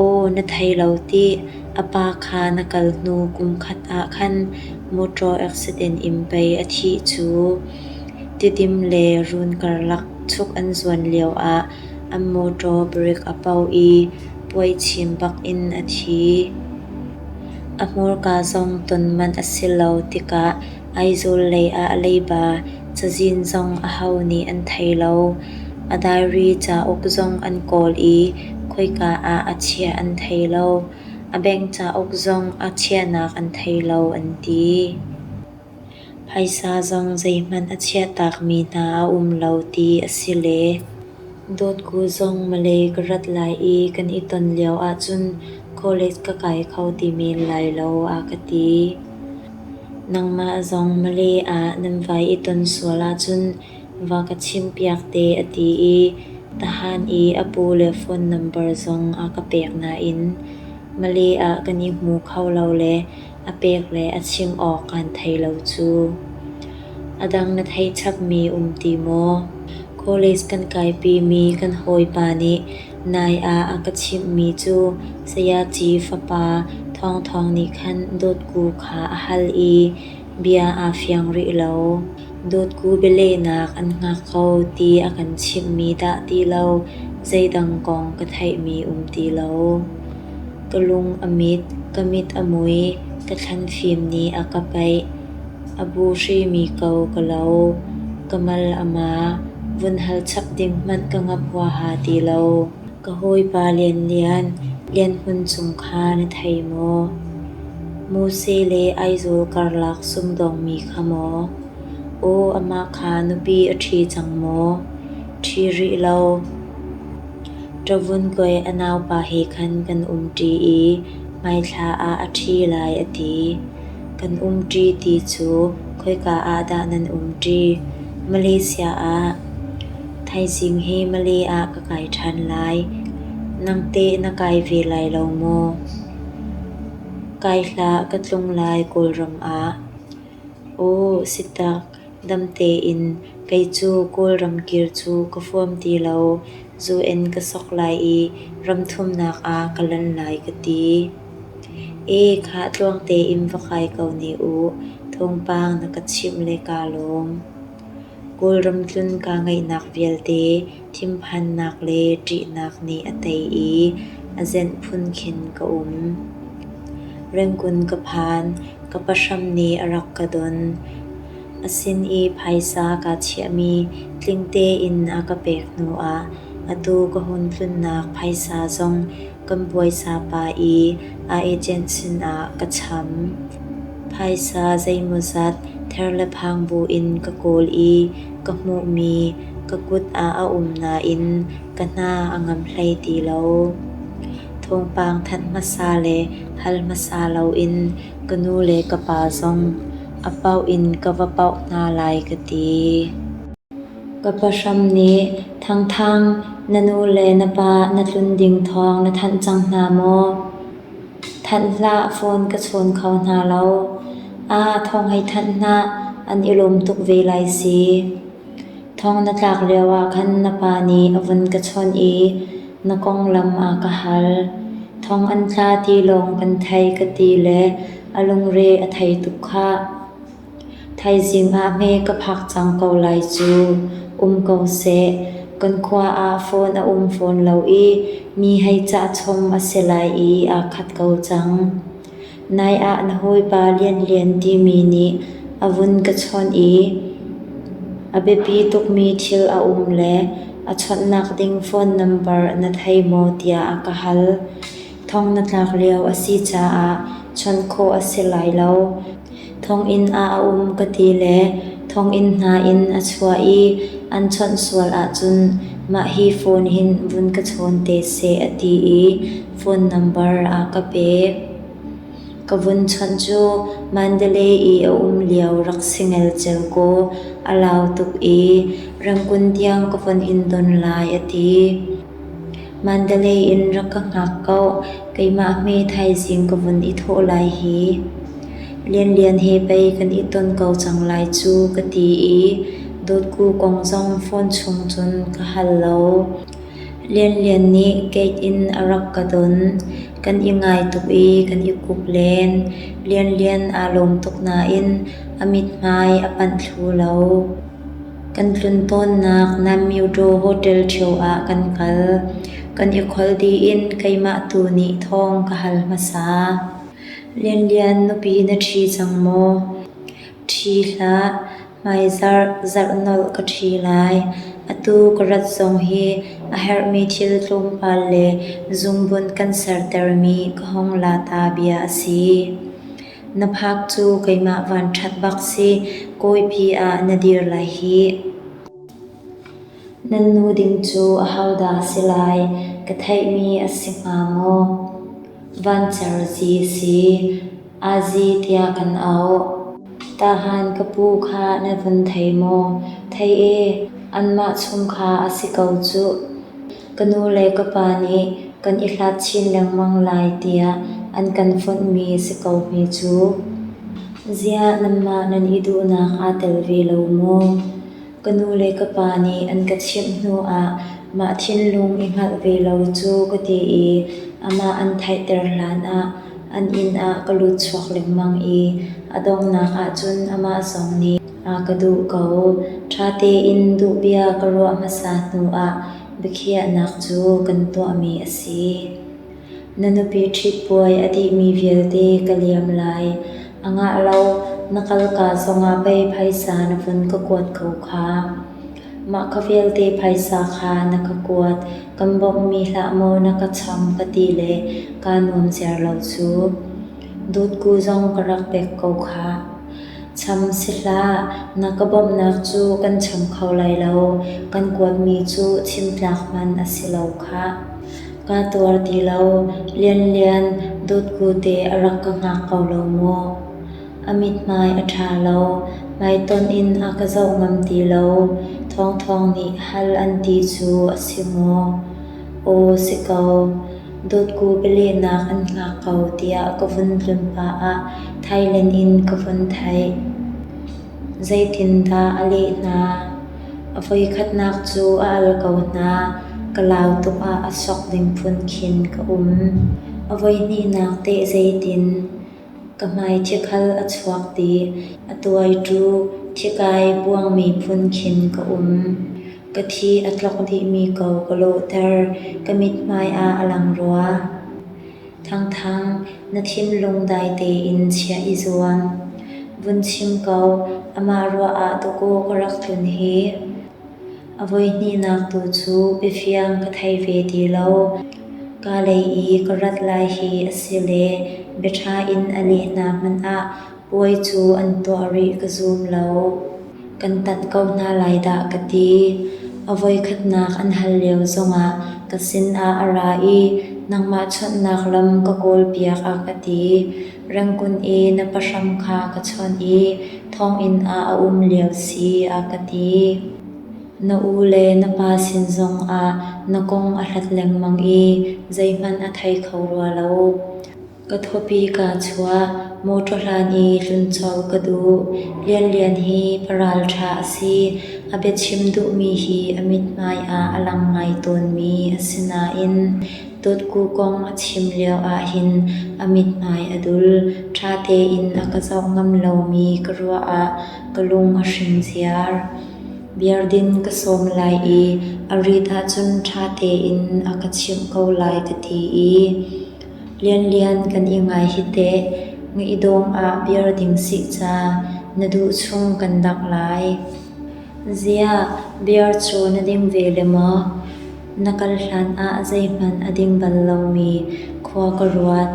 Aw, na thei lo tih. A pa kha na kal hnu kumkhat ah khan mawṭaw accident in pei a thih cu. Tidim le run karlak chuk an zuan lioah an mawṭaw brake a poh i puaichim bak in a thi. A hmurka zong ton manh a si lo tikah Aizawl lei ah leiba cazin zong aho nih an thei lo. A diary cauk zong an kawl i khoika ah a chiah an thei lo. A bank cauk zong a chiahnak an thei lo an ti. Phaisa zong zeihmanh a chiahtakmi hna a um lo ti a si le. Dawtku zong Malay ka rat lai i kan i ton lio ahcun college ka kai kho ti men lai lo a ka ti. Nangmah zong Malay ah nan vai i ton sual ahcun va ka chimpiak te a ti i tahan i a pu le phone number zong a ka pek nain Malay ah kan i hmu kho lo le a pek le a chim awk kan thei lo cu. A dang na theih chapmi um ti maw? College kan kaipimi kan hawipa nih nai ah a ka chimhmi cu Sayaci fapa Thawngthawng nih khan Dawtku kha a hal i bia aa fiang rih lo. Dawtku bialehnak an hngak ko ti a kan chimhmi dah ti lo zeidang kong ka theihmi um ti lo. Ka lung a mit, ka mit a mui, ka thlanfim nih a ka paih. A buhrimi ko ka lo. Ka mal a ma. Vun hal chap ding hmanh ka ngamh huaha ti lo. Ka hawipa Lianlian, Lianhmun cung kha na thei maw? Muse le Aizawl karlak sumdawngmi kha maw? Aw, amah kha nupi a ṭhi cang maw? Ṭhi rih lo. Ṭavunkuai a naupa he khan kan umṭi i hmaithla ah a ṭhi lai a ti. Kan umṭi ti cu khoika ah dah nan umṭi? Malaysia ah. Thaizing hi Malay ah ka kai ṭhan lai. Nangteh na kai ve lai lo maw? Kai hlah, ka tlung lai Kawlram ah. Aw, si tak. Dam tein kei cu Kawlram kir cu ka fuam ti lo. Zu-en ka sok lai i ramthumnak ah ka lan lai ka ti. Ee, khah tluang tein va kai ko ne u. Thawngpang na ka chimh le kaa lawm. Kawlram tlun kaa ngaihnak vialte thinphannak le ṭihnak nih a tei i a zenh phun khin ka um. Rangoon ka phan. Ka pahram nih a rak ka don. A sin i phaisa kaa chiahmi tling tein a ka pek hnuah atu ka hun tlunnak phaisa zong kan puaisa pa i a agent sinah ka cham. Phaisa zeimawzat ther le phang buin ka kawl i ka hmuhmi ka kut ah a um nain ka hna a ngam hlei ti lo. Thawngpang thanh hmasa le hal hmasa loin ka nu le ka pa zong a pauh in ka va pauh hna lai ka ti. Ka pahram nih, Thangthang, na nu le na pa na tlun ding thawng na thanh cang hna maw? Thanh hlah, phone ka chawn kho hna lo. Ah, thawng hei thanh hna, an i lawm tuk ve lai si. Thong na tlak lioah khan na pa nih a vun ka chawnh i na konglam a ka hal. Thong an tla ti lawng kan thei ka ti le a lungre a thei tuk khah. Thaizing ah hme ka phak cang ko lai cu. Um ko seh. Kan khua ah phone a um fawn lo i mi hei cah chom a si lai i aa khat ko cang. Nai ah na hawipa Lianlian timi nih a vun ka chawnh i a biapi tukmi thil a um le a chawnhnak ding phone number na thei maw tiah a ka hal. Thong na tlak lio a si caah chawnh khawh a si lai lo. Thonginn ah a um ka ti le thonginn hna in a chuah i an chawnh sual ahcun mah hi phone hin vun ka chawn te seh a ti i phone number a ka pek. Ka vun chawnh cu Mandalay i a um lio rak si ngelcel kaw a lau tuk i Rangoon tiang ka von in don lai a ti. Mandalay in rak ka hngak ko, keimah hme thaizing ka vun i thawh lai hi. Lianlian he pei kan i ton ko cang lai cu ka ti i Dawtku kong zong phone chung cun ka hal lo. Lianlian nih gate in a rak ka don. Kan i ngai tuk i kan i kup len. Lianlian aa lawm tuk nain a mithmai a panh thlu lo. Kan tlun tawnnak Namyudo Hotel ṭhio ah kan kal. Kan i kholh dih in keimah tu nih thawng ka hal hmasa. Lianlian nupi na ṭhi cang maw? Ṭhi hlah. Hmaizarh zarhnolh ka ṭhi lai. Atu ka rat zong hi a herhmi thil tlawmpal le zungbun kan sertermi ka hong la ta bia a si. Na phak cu keimah vanṭhat bak si, kawipi ah na dir lai hih. Nan nu ding cu ahodah si lai, ka theihmi a si hnga maw? Vancer zi si, Azi tiah kan auh. Tahan ka pu kha na vun thei maw? Thei e, anmah chung kha a si ko cuh. Ka nu le ka pa nih kan i hlat chin lengmang lai tiah an kan fonhmi si ko hme cu. Ziah nanmah nan i duhnak aa tel ve lo maw? Ka nu le ka pa nih an ka chimh hnu ah mah thinlung i hngalh ve lo cu ka ti i amah an theihter hlan ah an inn ah ka lut chuak lengmang i a donghnak ahcun amah zong nih a ka duh ko. Ṭha tein duh bia ka ruah hmasa hnu ah biakhiahnak cu kan tuahmi a si. Na nupi ṭhit puai a dihmi vialte ka liam lai. A ngah lo, na kalka zongah pei phaisa na vun ka kuat ko kha. Mah kha vialte phaisa kha na ka kuat, kan bawmhmi hlah maw na ka cham ka ti le kaa nuam ziar lo cu. Dawtku zong ka rak pek ko khah. Cham si hlah, na ka bawmhnak cu kan cham kho lai lo, kan kuatmi cu chim tlak hmanh a si lo khah. Kaa tuar ti lo, Lianlian, Dawtku te a rak ka hngak ko lo maw? A mithmai a ṭha lo, hmaitonh in a ka zoh ngam ti lo. Thawngthawng nih hal an ti cu a si maw? Aw si ko. Dawtku bialehnak an hngak ko tiah ka vun tlun pah ah Thailand in ka vun theih. Zeitindah a leh hna? A voikhatnak cu a al ko hna. Ka lau tuk ah a sok ding phun khin ka um. A voihnihnak teh zeitin? Ka hmai thikhal a chuak dih. A tuaiṭu, thikai buangmi phun khin ka um. Ka thi a tlok dihmi ko ka lawhter. Ka mithmai ah a lang rua. Thangthang, na thinlung dai tein chiah i zuam. Vun chim ko, amah ruah ah dawkaw ka rak tlun hi. A voihnihnak tu cu biafiang ka thei ve ti lo. Ka lei i ka rat lai hi a si le biaṭha in a leh hna hmanh ah puai cu an tuah rih ka zum lo. Kan tanh ko hna lai dah ka ti. A voikhatnak an hal lio zongah ka sinah a ra i Nangmah chawnhnak lam ka kawlpiak a ka ti. Rengkun i na pahram kha ka chawnh i thonginn ah a um lio si a ka ti. Na u le na pa sin zongah na kong a hlat lengmang i zeihmanh a thei kho rua lo. Ka thawpi kaa chuah, mawṭaw hlan i tlun colh ka duh. Lianlian hi paralṭha a si. A biachim duhmi hi a mithmai ah a lang ngai tawnmi a si nain Dawtku kong a chim lio ahhin a mithmai a dul. Ṭha tein a ka zoh ngam lomi ka ruah ah ka lung a hring ziar. Biardin ka sawm lai i a rit ahcun ṭha tein a ka chimh ko lai ka ti i Lianlian kan i ngai hi teh, ngaidawng ah biar ding sih ca, na duh chung kan dangh lai. Ziah, beer cu na ding ve le maw? Na kal hlan ah zeihmanh a ding bal lomi khua ka ruat.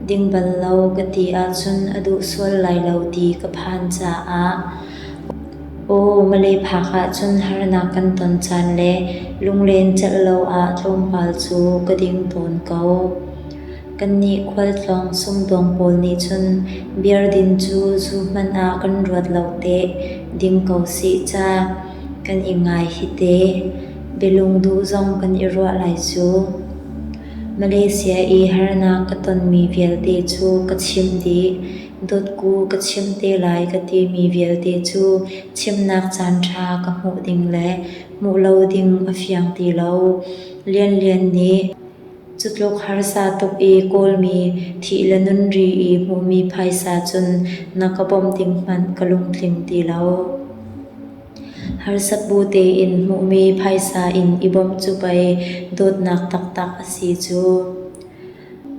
Ding bal lo ka ti ahcun a duh sual lai lo ti ka phan caah Aw, Malay phak ahcun harnak kan ton caan le lunglen celh lo ah tlawmpal cu ka ding tawn ko. Kannih khualtlawng sumdawng pawl nih cun beer din cu zu hmanh ah kan ruat lo teh, ding ko sih ca, kan i ngai hi teh. Bialung duh zong kan i ruah lai cu. Malaysia i harnak ka tonmi vialte cu ka chimh dih. Dawtku ka chimh te lai ka timi vialte cu chimnak caanṭha ka hmuh ding le hmuh lo ding a fiang ti lo. Lianlian nih cutluk harsa tuk i Kawlmi thih le nun ri i hmuhmi phaisa cun na ka bawmh ding hmanh ka lungtling ti lo. Harsat bu tein hmuhmi phaisa in i bawmh cu pei dawtnak taktak a si cu.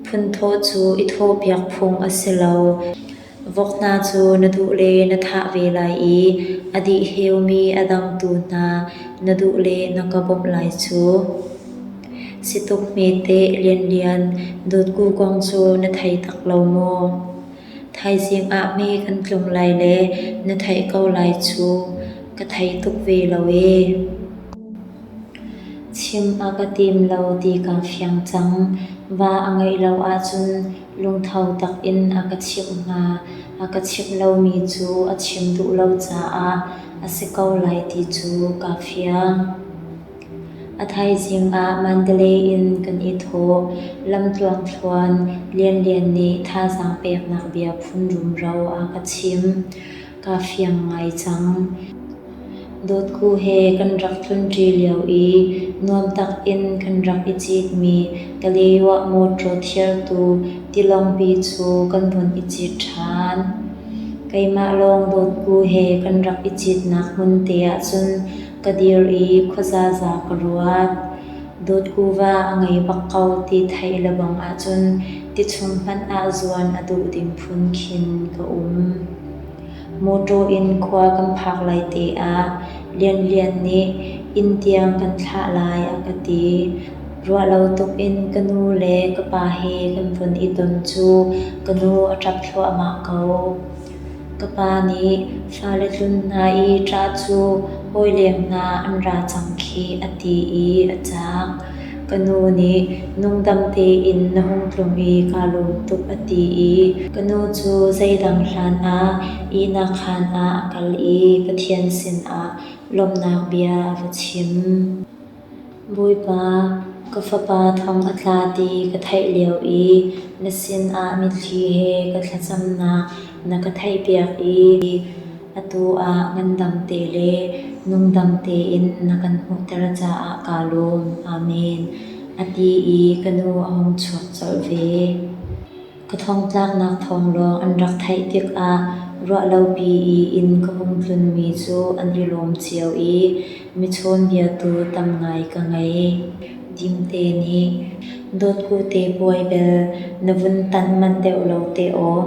Phunthawh cu i thawhpiak phung a si lo. Vok hna cu na duh le na thah ve lai i a dih heumi a dang tu hna na duh le na ka bawmh lai cu. Si tuk hme teh Lianlian, Dawtku kong cu na thei tak lo maw? Thaizing ah hme kan tlung lai le na theih ko lai cu. Ka thei tuk ve lo ee. Chim a ka tim lo ti kaa fiang cang. Va a ngeih lo ahcun lungtho takin a ka chimh hnga. A ka chimh lomi cu a chim duh lo caah a si ko lai ti cu kaa fiang. A thaizing ah Mandalay in kan i thawh. Lamtluangthluan Lianlian nih thazaang peknak bia phun rumro a ka chimh. Kaa fiang ngai cang. Dawtku he kan rak tlunṭi lio i nuam takin kan rak i citmi Kalewa mawṭaw thiartu tilawngpi cu kan vun i cit ṭhan. Keimah lawng Dawtku he kan rak i citnak hmun te ahcun ka dir i khuazaza ka ruat. Dawtku va a ngei bak ko ti theih lebang ahcun tichung hmanh ah zuan a duh ding phun khin ka um. Mawṭaw in khua kan phak lai te ah Lianlian nih inn tiang kan thlah lai a ka ti. Ruahlo tuk in ka nu le ka pa he kan vun i ton cu ka nu a ṭap thluahmah ko. Ka pa nih fale tlun hna i ṭah cu hawileng hna an ra cang khih a ti i a caak. Ka nu nih nungdam tein na hung tlung i kaa lawm tuk a ti i ka nu cu zeidang hlan ah ihnak khaan ah a kal i Pathian sinah lawmhnak bia a va chim. Bawipa, ka fapa thong a tla ti ka theih lio i na sinah mitthli he ka thlacamnak na ka theihpiak i atu ah ngandam te le nungdam tein na kan hmuhter caah kaa lawm. Amen, a ti i ka nu a hung chuak colh ve. Ka thongtlaknak thawng lawng an rak theih tikah ruahlopi i inn ka hung tlunmi cu an i lawm cio i mi chawnbiatu tam ngai ka ngei. Dimte nih, "Dawtku te puai bel na vun tanh manh deuh lo teh aw,"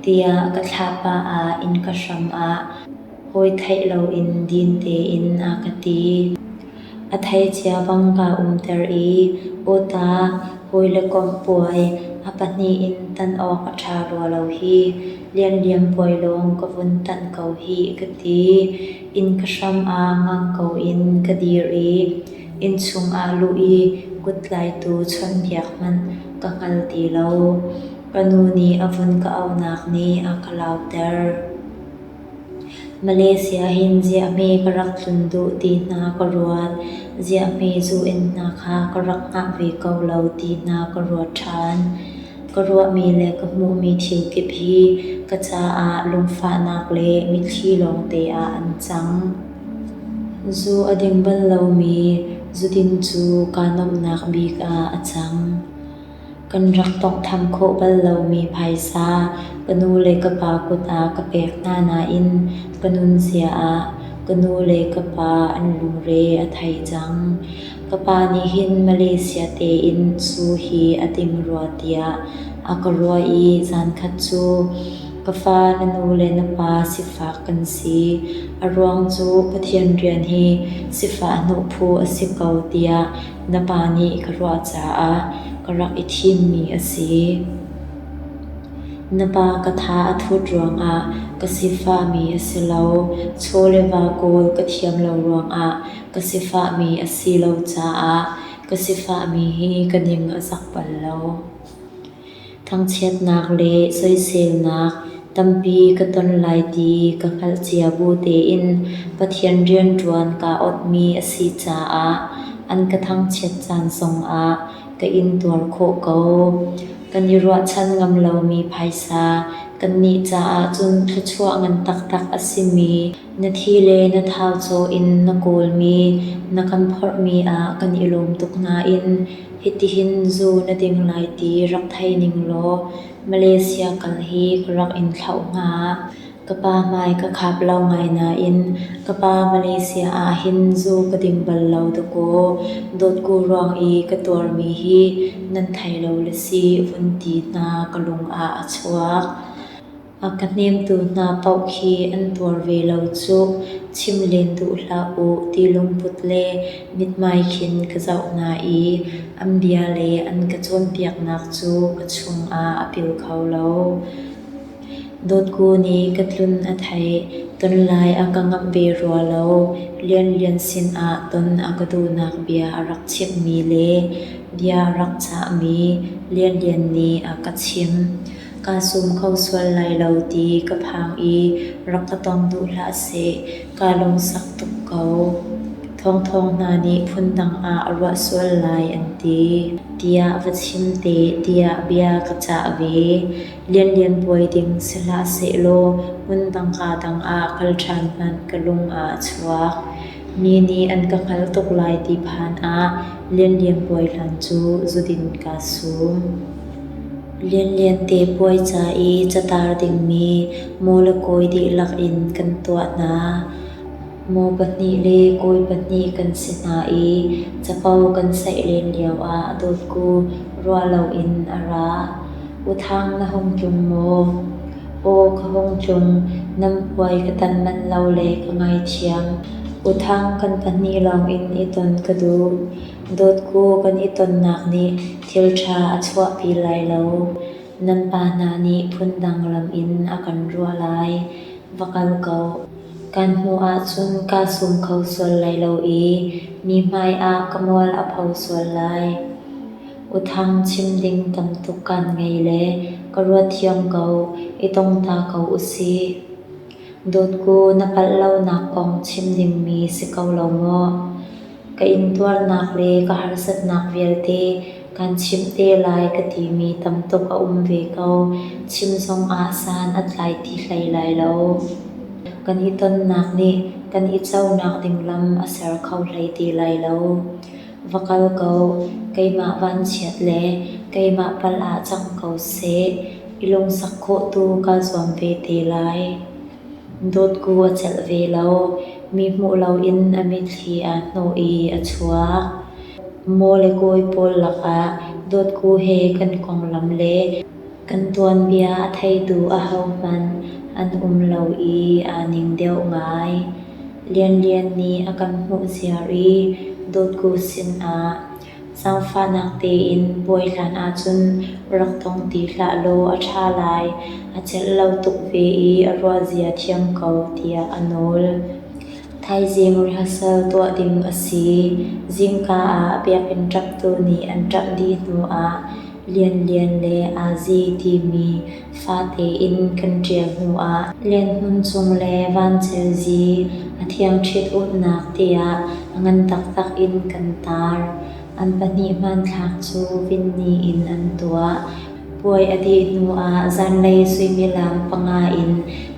tiah ka thlah pah ah innka hram ah hawi theih loin din tein a ka ti. A thei cia bang kaa umter i awta hawile komh puai a pahnih in tan awk a ṭha rua lo hih. Lianliam puai lawng ka vun tanh ko hih ka ti. Innka hram ah ngang ko in ka dir i innchung ah luh i kuttlaitu chawnhbiak hmanh ka hngal ti lo. Ka nu nih a vun ka auhnak nih a ka lauter. Malaysia hin ziahhme ka rak tlun duh ti hna ka ruat. Ziahhme zu-inn hna kha ka rak hngah ve ko lo ti hna ka ruat ṭhan. Ka ruahmi le ka hmuhmi thil kip hi ka caah lungfahnak le mitthli lawngte ah an cang. Zu a ding bal lomi zudin cu kaa nuamhnak bik ah a cang. Kan rak tawnghtham khawh bal lomi phaisa ka nu le ka pa kut ah ka pek hna nain ka nunzia ah ka nu le ka pa an lungre a thei cang. Ka pa nih hin Malaysia tein zu hi a ding rua tiah a ka ruah i zankhat cu ka fa na nu le na pa sifak kan si. A ruang cu Pathian rian hi sifah hnawh phu a si ko tiah na pa nih ka ruah caah ka rak i thimmi a si. Na pa ka tha a thut ruangah ka sifahmi a si lo. Chaw le va kawl ka thiam lo ruangah ka sifahmi a si lo caah ka sifahmi hi ka ning a zak bal lo. Thangchiatnak le soiselnak tampi ka ton lai ti ka hngalh cia bu tein Pathian rianṭuan kaa otmi a si caah an ka thangchiat caan zongah ka intuar khawh ko. Kan i ruahchan ngam lomi phaisa kannih caah cun thluachuah ngan taktak a simi na thi le na thau caw in na kawlmi, na kan phorhmi ah kan i lawm tuk nain hitihin zu na ding lai ti rak thei ning law Malaysia kal hi ka rak in thlauh hnga. Ka pa hmai ka khap lo ngai nain ka pa Malaysia ah hin zu ka ding bal lo dakaw dawtku ruang i ka tuarmi hi nan thei lo le si vun ti hna ka lung ah a chuak. A ka hnemtu hna paoh khi an tuar ve lo cuh, chim len duh hlah u ti lungput le mithmai khin ka zoh hna i an bia le an ka cawnpiaknak cu ka chungah a pil kho lo. Dawtku nih ka tlun a theih, ton lai a ka ngamh ve rua lo. Lianlian sinah ton a ka duhnak bia a rak chimhmi le bia a rak cahmi Lianlian nih a ka chimh. Kaa sum kho sual lai lo ti ka phang i rak ka tong duh hlah seh, kaa lungsak tuk ko. Thawngthawng hna nih phundang ah a ruah sual lai an ti. Tiah va chim te tiah bia ka cah ve. Lianlian buai ding si hlah sehlaw hmundang kaa dang ah kal ṭhan hmanh ka lung ah a chuak. Mi nih an ka hngal tuk lai ti phan ah Lianlian buai hlan cu zudin kaa sum. Lianlian te puai ca i catar dingmi maw le kawi dihlak in kan tuah hna. Maw pahnih le kawi pahnih kan si hna i capo kan saih len lioah dawtku ruah loin a ra. U Thang na hung tlung maw? Aw ka hung tlung, nan puai ka tan manh lo le ka ngaithiam. U Thang kan pahnih lawngin i ton ka duh. Dawtku kan i tonnak nih thil ṭha a chuahpi lai lo. Nan pa hna nih phundang lam in a kan ruah lai. Va kal ko. Kan hmuh ahcun kaa sum kho sual lai lo i mi hmai ah ka mual a pho sual lai. U Thang chim ding tam tuk kan ngei le ka ruat thiam ko, i tong ta ko usih. Dawtku na palh lonak kong chim dingmi si ko lo maw? Ka intuarnak le ka harsatnak vialte kan chimh te lai ka timi tam tuk a um ve ko. Chim zongah san a tlai ti hlei lai lo. Kan i tonnak nih kan i conak ding lam a ser kho hlei ti lai lo. Va kal ko, keimah vanchiat le keimah palh ah cang ko seh, i lungsak khawh tu kaa zuam ve te lai. Dawtku a celh ve lo, mi hmuh loin a mitthli aa hnawh i a chuak. Maw le kawi pawl lakah Dawtku he kan konglam le kan tuanbia a theitu ahohmanh an um lo i aa ning deuh ngai. Lianlian nih a kan hmuh ziar i Dawtku sinah Zaangfahnak tein buai hlan ahcun rak tong ti hlah law a ṭha lai, a celh lo tuk ve i a ruahzia thiam ko, tiah a nawl. Thaizing rehearsal tuah ding a si. Zingka ah biakinn ṭaptu nih an ṭamh dih hnu ah Lianlian le Azi timi fate in kan ṭial hnu ah Lian Hmun Cung le Van Cel Zi a thiang ṭhit-umhnak tiah a ngan taktak in kan tar. An pahnih hmanthlak cu Vinni in an tuah. Puai a dih hnuah zanlei suimilam 5 in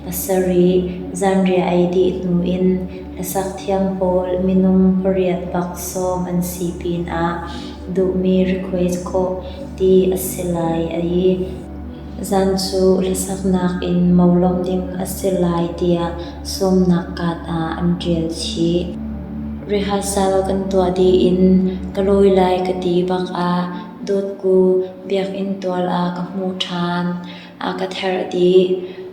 7 zanriah ei dih hnu in hlasak thiam pawl minung pariat bak sawm an si pinah duhmi request khawh ti a si lai i zan cu hlasaknak in molawmh ding a si lai tiah sawmnak card ah an ṭial chih. Rehearsal kan tuah dih in ka lawi lai ka ti bak ah Dawtku biakinn tual ah ka hmuh ṭhan. A ka therh dih.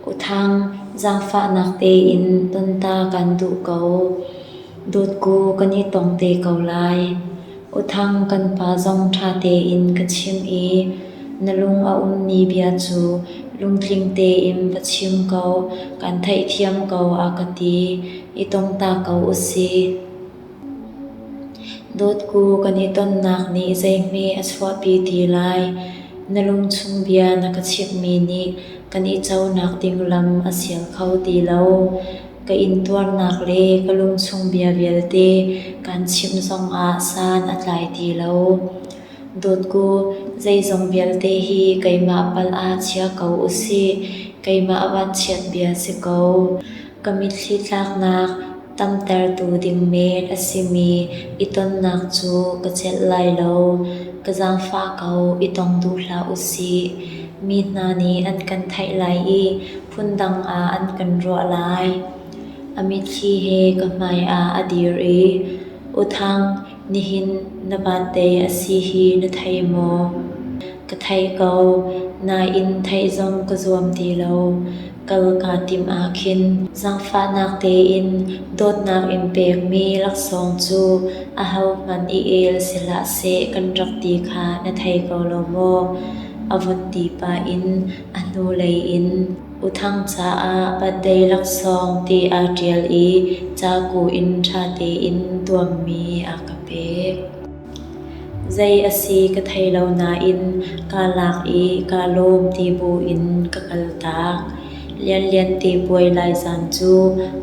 U Thang, zaangfahnak tein tonta kan duh ko. Dawtku kan i tong te ko lai. U Thang kan pa zong ṭha tein ka chimh i na lung a ummi bia cu lungtling tein va chim ko, kan theihthiam ko a ka ti. I tong ta ko usih. Dawtku kan i tonnak nih zeihme a chuahpi ti lai? Na lungchung bia na ka chimhmi nih kan i conak ding lam a sial kho ti lo. Ka intuarnak le ka lungchung bia vialte kaan chimh zongah san a tlai ti lo. Dawtku, zeizong vialte hi keimah palh ah chia ko usih. Keimah vanchiat bia si ko. Ka mitthli tlaknak tamtertu ding men a simi i tonnak cu ka celh lai lo. Ka zaangfah ko, i tong duh hlah usih. Mi hna nih an kan theih lai i phundang ah an kan ruah lai. A mitthli he ka hmai ah a dir i, U Thang, nihin na birthday a si hi na thei maw? Ka theih ko, nain theih zong ka zuam ti lo. Kal kaa timh ah khin zaangfahnak tein dawtnak in pekmi laksawng cu ahohmanh i el si hlah seh kan rak ti kha na thei ko lo maw? A vun ti pah in a hnulei in U Thang caah birthday laksawng ti aa ṭial i caku in ṭha tein tuammi a ka pek. Zei a si ka thei lo nain kaa lak i kaa lawm ti buin ka kaltak. Lianlian te puai lai zan cu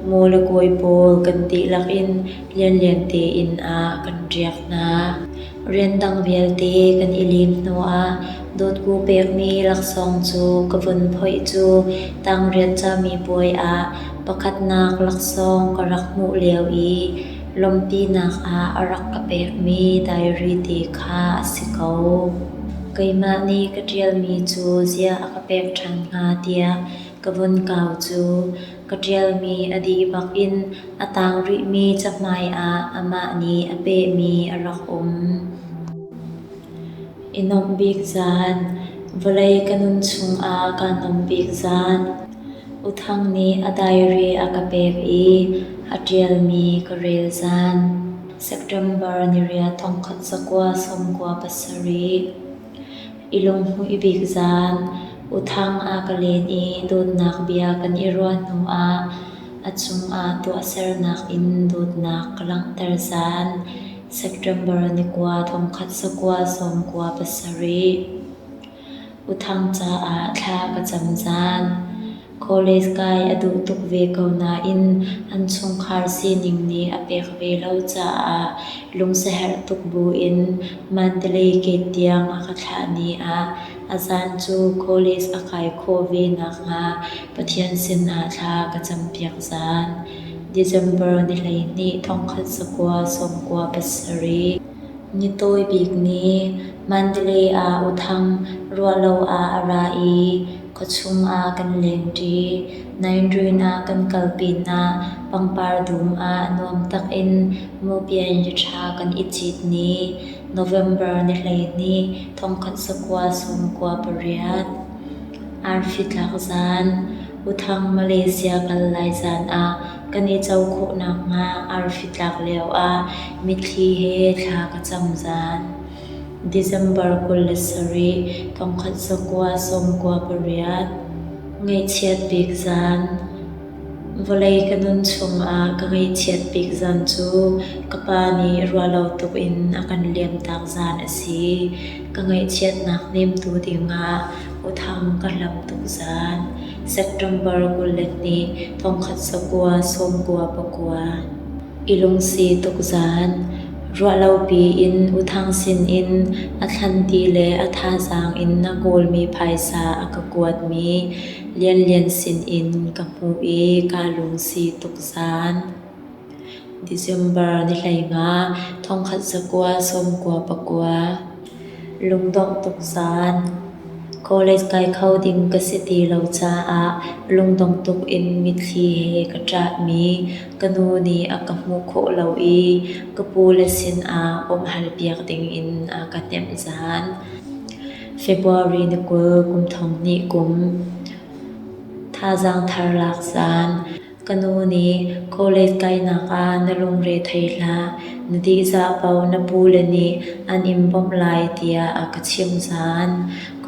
maw le kawi pawl kan dihlak in Lianlian te inn ah kan riak hna. Rian dang vialte kan i lim hnuah dawtku pekmi laksawng cu ka vun phoih cu tangriat camipuai ah pakhatnak laksawng ka rak hmuh lio i lawmhpinak ah a rak ka pekmi diary te kha a si ko. Keimah nih ka ṭialmi cu ziah a ka pek ṭhan hnga tiah ka vun kau cu ka ṭialmi a dih bak in a tang rihmi cahmai ah amah nih a pehmi a rak um. I nuamh bik zan, vawlei ka nun chungah kaa nuamh bik zan. U Thang nih a diary a ka pek i a ṭialmi ka rel zan. September niriat 1997. I lunghmuih bik zan, U Thang a ka len i dawtnak bia kan i ruah hnu ah a cungah tuahsernak in dawtnak ka langhter zan. September nikua 1997. U Thang caah thla ka cam zan. College kai a duh tuk ve ko nain an chungkhar sining nih a pek ve lo caah lungsiaherh tuk buin Mandalay gate tiang a ka thlah ni ah a zan cu college a kai khawh ve nakhnga Pathian sinah thla ka campiak zan. December ni 12 1997. Ni tawi bik ni, Mandalay ah U Thang ruahlo ah a ra i khuachung ah kan lengṭi. Nainrin ah kan kal pinah pangpar dum ah nuam takin mupian ṭha kan i cit ni, November ni 12, 1998. Arfi tlak zan, U Thang Malaysia kal lai zan ah kan i co khawh nakhnga arfi tlak lioah mitthli he thla ka cam zan. December 27, 1998. Ngaihchiat bik zan. Vawlei ka nun chungah ka ngaihchiat bik zan cu ka pa nih ruahlo tuk in a kan liamtak zan a si. Ka ngaihchiatnak hnemtu dingah Uthang ka hlam tuk zan. September 22, 1999. I lungsi tuk zan. Ruahlopi in Uthang sinin a thlanti le a thazaang in a kawlmi phaisa a ka kuatmi Lianlian sinin ka hmuh i kaa lungsi tuk zan. December ni 15, 1999. Lungdongh tuk zan. College kai kho ding ka si ti lo caah lungdong tuk in mitthli he ka ṭahmi ka nu nih a ka hmuh khawh lo i ka pule sinah bawmhhalpiak dingin a ka hnemh zan. February ni 20 kum 2000 kum. Thazaang thar lak zan. Ka nu nih college kainak ah na lungre thei hlah, na dihzah paoh na pule nih an in bawmh lai tiah a ka chimh zan.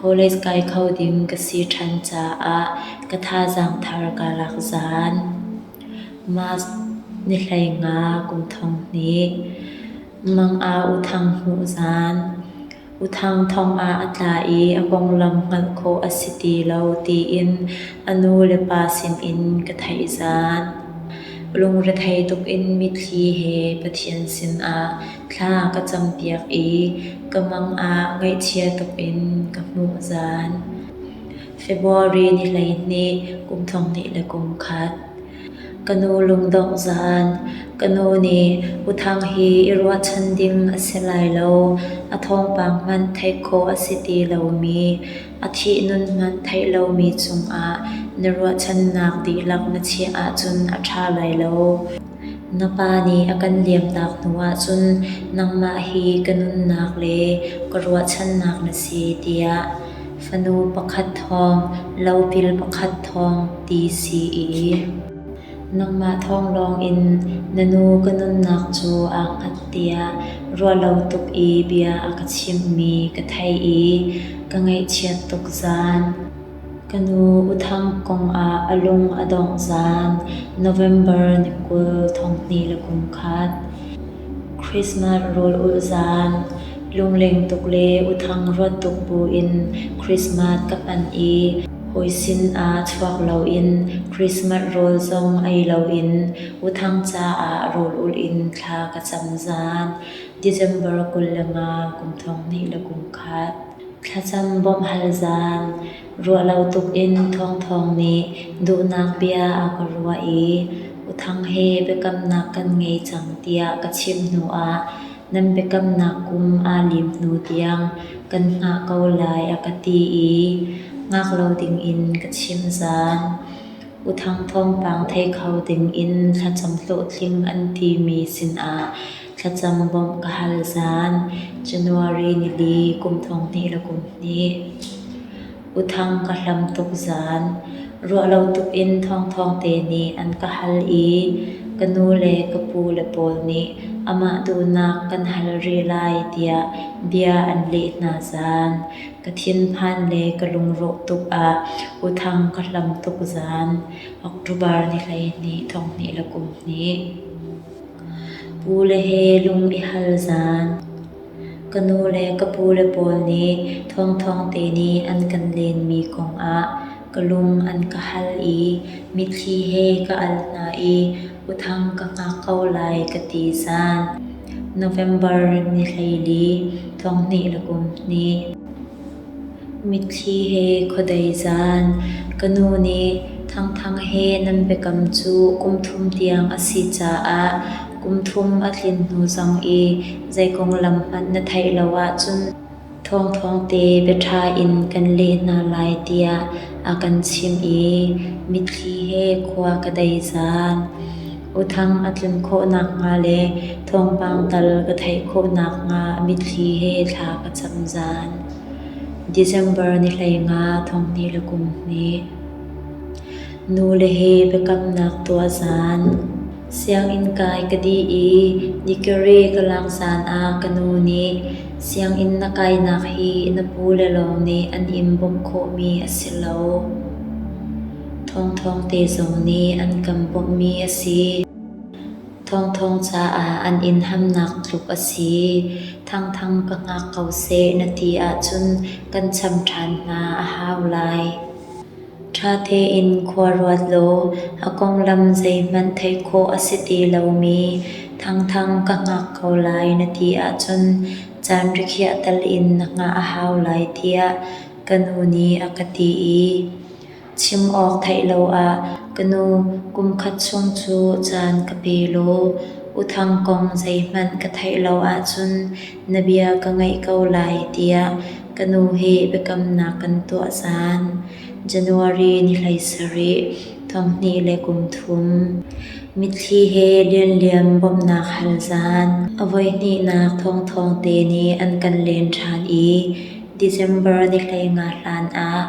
College kai kho ding ka si ṭhan caah ka thazaang thar kaa lak zan. March ni 15 kum 2000. Mang ah U Thang hmuh zan. Uthang thong ah a tla i a konglam hngalh khawh a si ti lo tiin a nu le pa sinin ka theih zan. Lungrethei tuk in mitthli he Pathian sinah thla ka campiak i ka mang ah ngaihchia tuk in ka hmuh zan. February ni 12, kum 2001. Ka nu lungdongh zan. Ka nu nih Uthang hi i ruahchan ding a si lai lo. A thawngpang hmanh theih khawh a si ti lomi, a thih nun hmanh theih lomi cungah na ruahchannak dihlak na chiah ahcun a ṭha lai lo. Na pa nih a kan liamtak hnu ahcun nangmah hi ka nunnak le ka ruahchannak na si tiah fanu pakhat thawng, lopil pakhat thawng ti si i nangmah thawng lawngin na nu ka nunnak cu aa hngat tiah ruahlo tuk i bia a ka chimhmi ka theih i ka ngaihchiat tuk zan. Ka nu Uthang kong ah a lung a dongh zan November ni 20 2001. Christmas rawl ulh zan, lungleng tuk le uthang ruat tuk buin Christmas ka hman i hawi sinah chuak loin Christmas rawl zong ei loin uthang caah rawl ulh in thla ka cam zan December 25 kum 2001. Thlacam bawmh hal zan, ruahlo tuk in Thawngthawng nih duhnak bia a ka ruah i Uthang he biakamnak kan ngei cang tiah ka chimh hnu ah nan biakamnak kum aa lim hnu tiang kan hngah ko lai a ka ti i hngak lo dingin ka chimh zan. Uthang thawngpang thei kho dingin thlacam hlawhtling an timi sinah thlacam bawmh ka hal zan January nili kum 2012. Uthang ka hlam tuk zan. Ruahlo tuk in Thawngthawng te nih an ka hal i ka nu le ka pu le pawl nih amah duhnak kan hal rih lai tiah bia an leh hna zan. Ka thinphan le ka lungrawh tuk ah Uthang ka hlam tuk zan. October ni 12 2012. Pu le he lung i hal zan. Ka nu le ka pu le pawl nih Thawngthawng te nih an kan lenmi kongah ka lung an ka hal i mitthli he ka al hna i Uthang ka hngak ko lai ka ti zan. November ni 14, 2012. Mitthli he khuadei zan. Ka nu nih Thangthang he nan biakam cu kum thum tiang a si caah kum thum a tlin hnu zong i zei konglam hmanh na theih lo ahcun thawngthawng te biaṭha in kan leh hna lai tiah a kan chimh i mitthli he khua ka dei zan. Uthang a tlun khawh nakhnga le thawngpang tal ka theih khawh nakhnga mitthli he thla ka cam zan. December ni 15 2012. Nule he biakamnak tuah zan. Sianginn kai ka dih i degree ka lak zan ah ka nu nih sianginn na kainak hi na pule lawng nih an in bawmh khawhmi a si lo. Thawngthawng te zong nih an kan bawmhmi a si. Thawngthawng caah an in hamnak tluk a si. Thangthang ka hngak ko seh na ti ahcun kan cham ṭhan hna a hau lai. Ṭha tein khua ruat law a konglam zeihmanh theih khawh a si ti lomi Thangthang ka hngak ko lai na ti ahcun caan rikhiah tal in na hngah a hau lai tiah ka nu nih a ka ti i chim awk theih lo ah ka nu kumkhat chung cu caan ka pe law U Thang kong zeihmanh ka theih lo ahcun na bia ka ngaih ko lai tiah ka nu he biakamnak kan tuah zan. January ni 17, 2013. Mitthli he Lianlian bawmhnak hal zan. A voihnihnak thawngthawng te nih an kan len ṭhan i December ni 15 hlan ah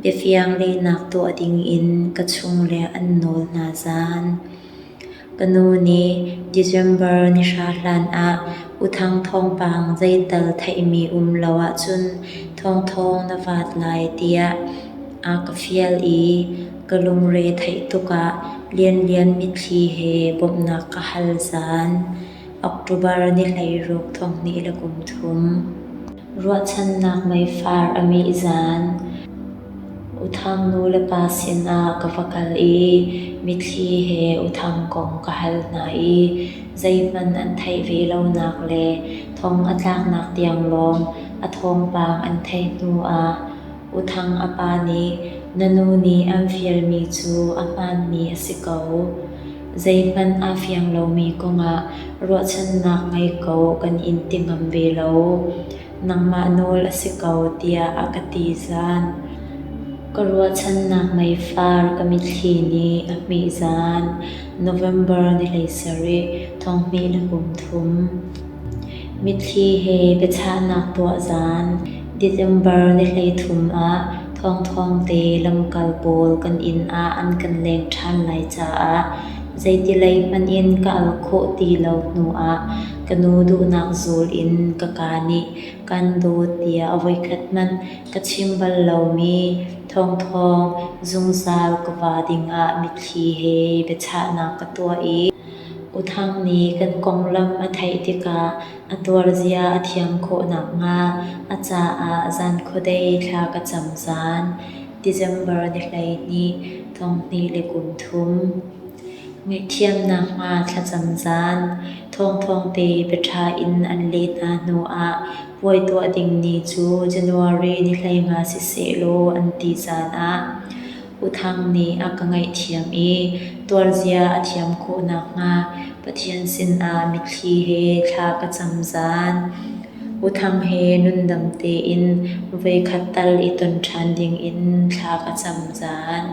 biafiang lehnak tuah dingin ka chungle an nawl hna zan. Ka nu nih December ni hra hlan ah U Thang thawngpang zeital theihmi um lo ahcun thawngthawng na vaat lai tiah a ka fial i ka lungre theih tuk ah Lianlian mitthli he bawmhnak ka hal zan. October ni 16 2013. Ruahchannak meifar a mih zan. U Thang nu le pa sinah ka va kal i mitthli he U Thang kong ka hal hna i zeihmanh an theih ve lonak le thong a tlaknak tiang lawng a thawngpang an theih hnu ah U Thang a pa nih na nu nih an fialmi cu a hmaanmi a si ko. Zeihmanh aa fiang lomi kongah ruahchannak ngei ko kan in ti ngam ve lo. Nangmah nawl a si ko tiah a ka ti zan. Ka ruahchannak meifar ka mitthli nih a hmih zan. November ni 17, 2013. Mitthli he biachahnak tuah zan. December ni 33 ah thawngthawng te lamkal pawl kan inn ah an kan leng ṭhan lai caah zeitilei hmanh in ka al khawh ti lo hnu ah ka nu duhnak zul in ka kaa nih kan dawt tiah a voikhat hmanh ka chim bal lomi thawngthawng zungzal ka va dingah mitthli he biachahnak ka tuah i U Thang nih kan konglam a theih tikah a tuarzia a thiam khawh nakhnga a caah zan khuadei thla ka cam zan. December ni 12, 2013. Ngaihthiamnak hnga thlacam zan, thawngthawng te biaṭha in an leh hna hnu ah puai tuah ding ni cu January ni 15 siseh law an ti caan ah U Thang nih a ka ngaihthiam i tuarzia a thiam khawh nakhnga Pathian sinah mitthli he thla ka cam zan. U Thang he nundam tein voikhat tal i ton ṭhan dingin thla ka cam zan.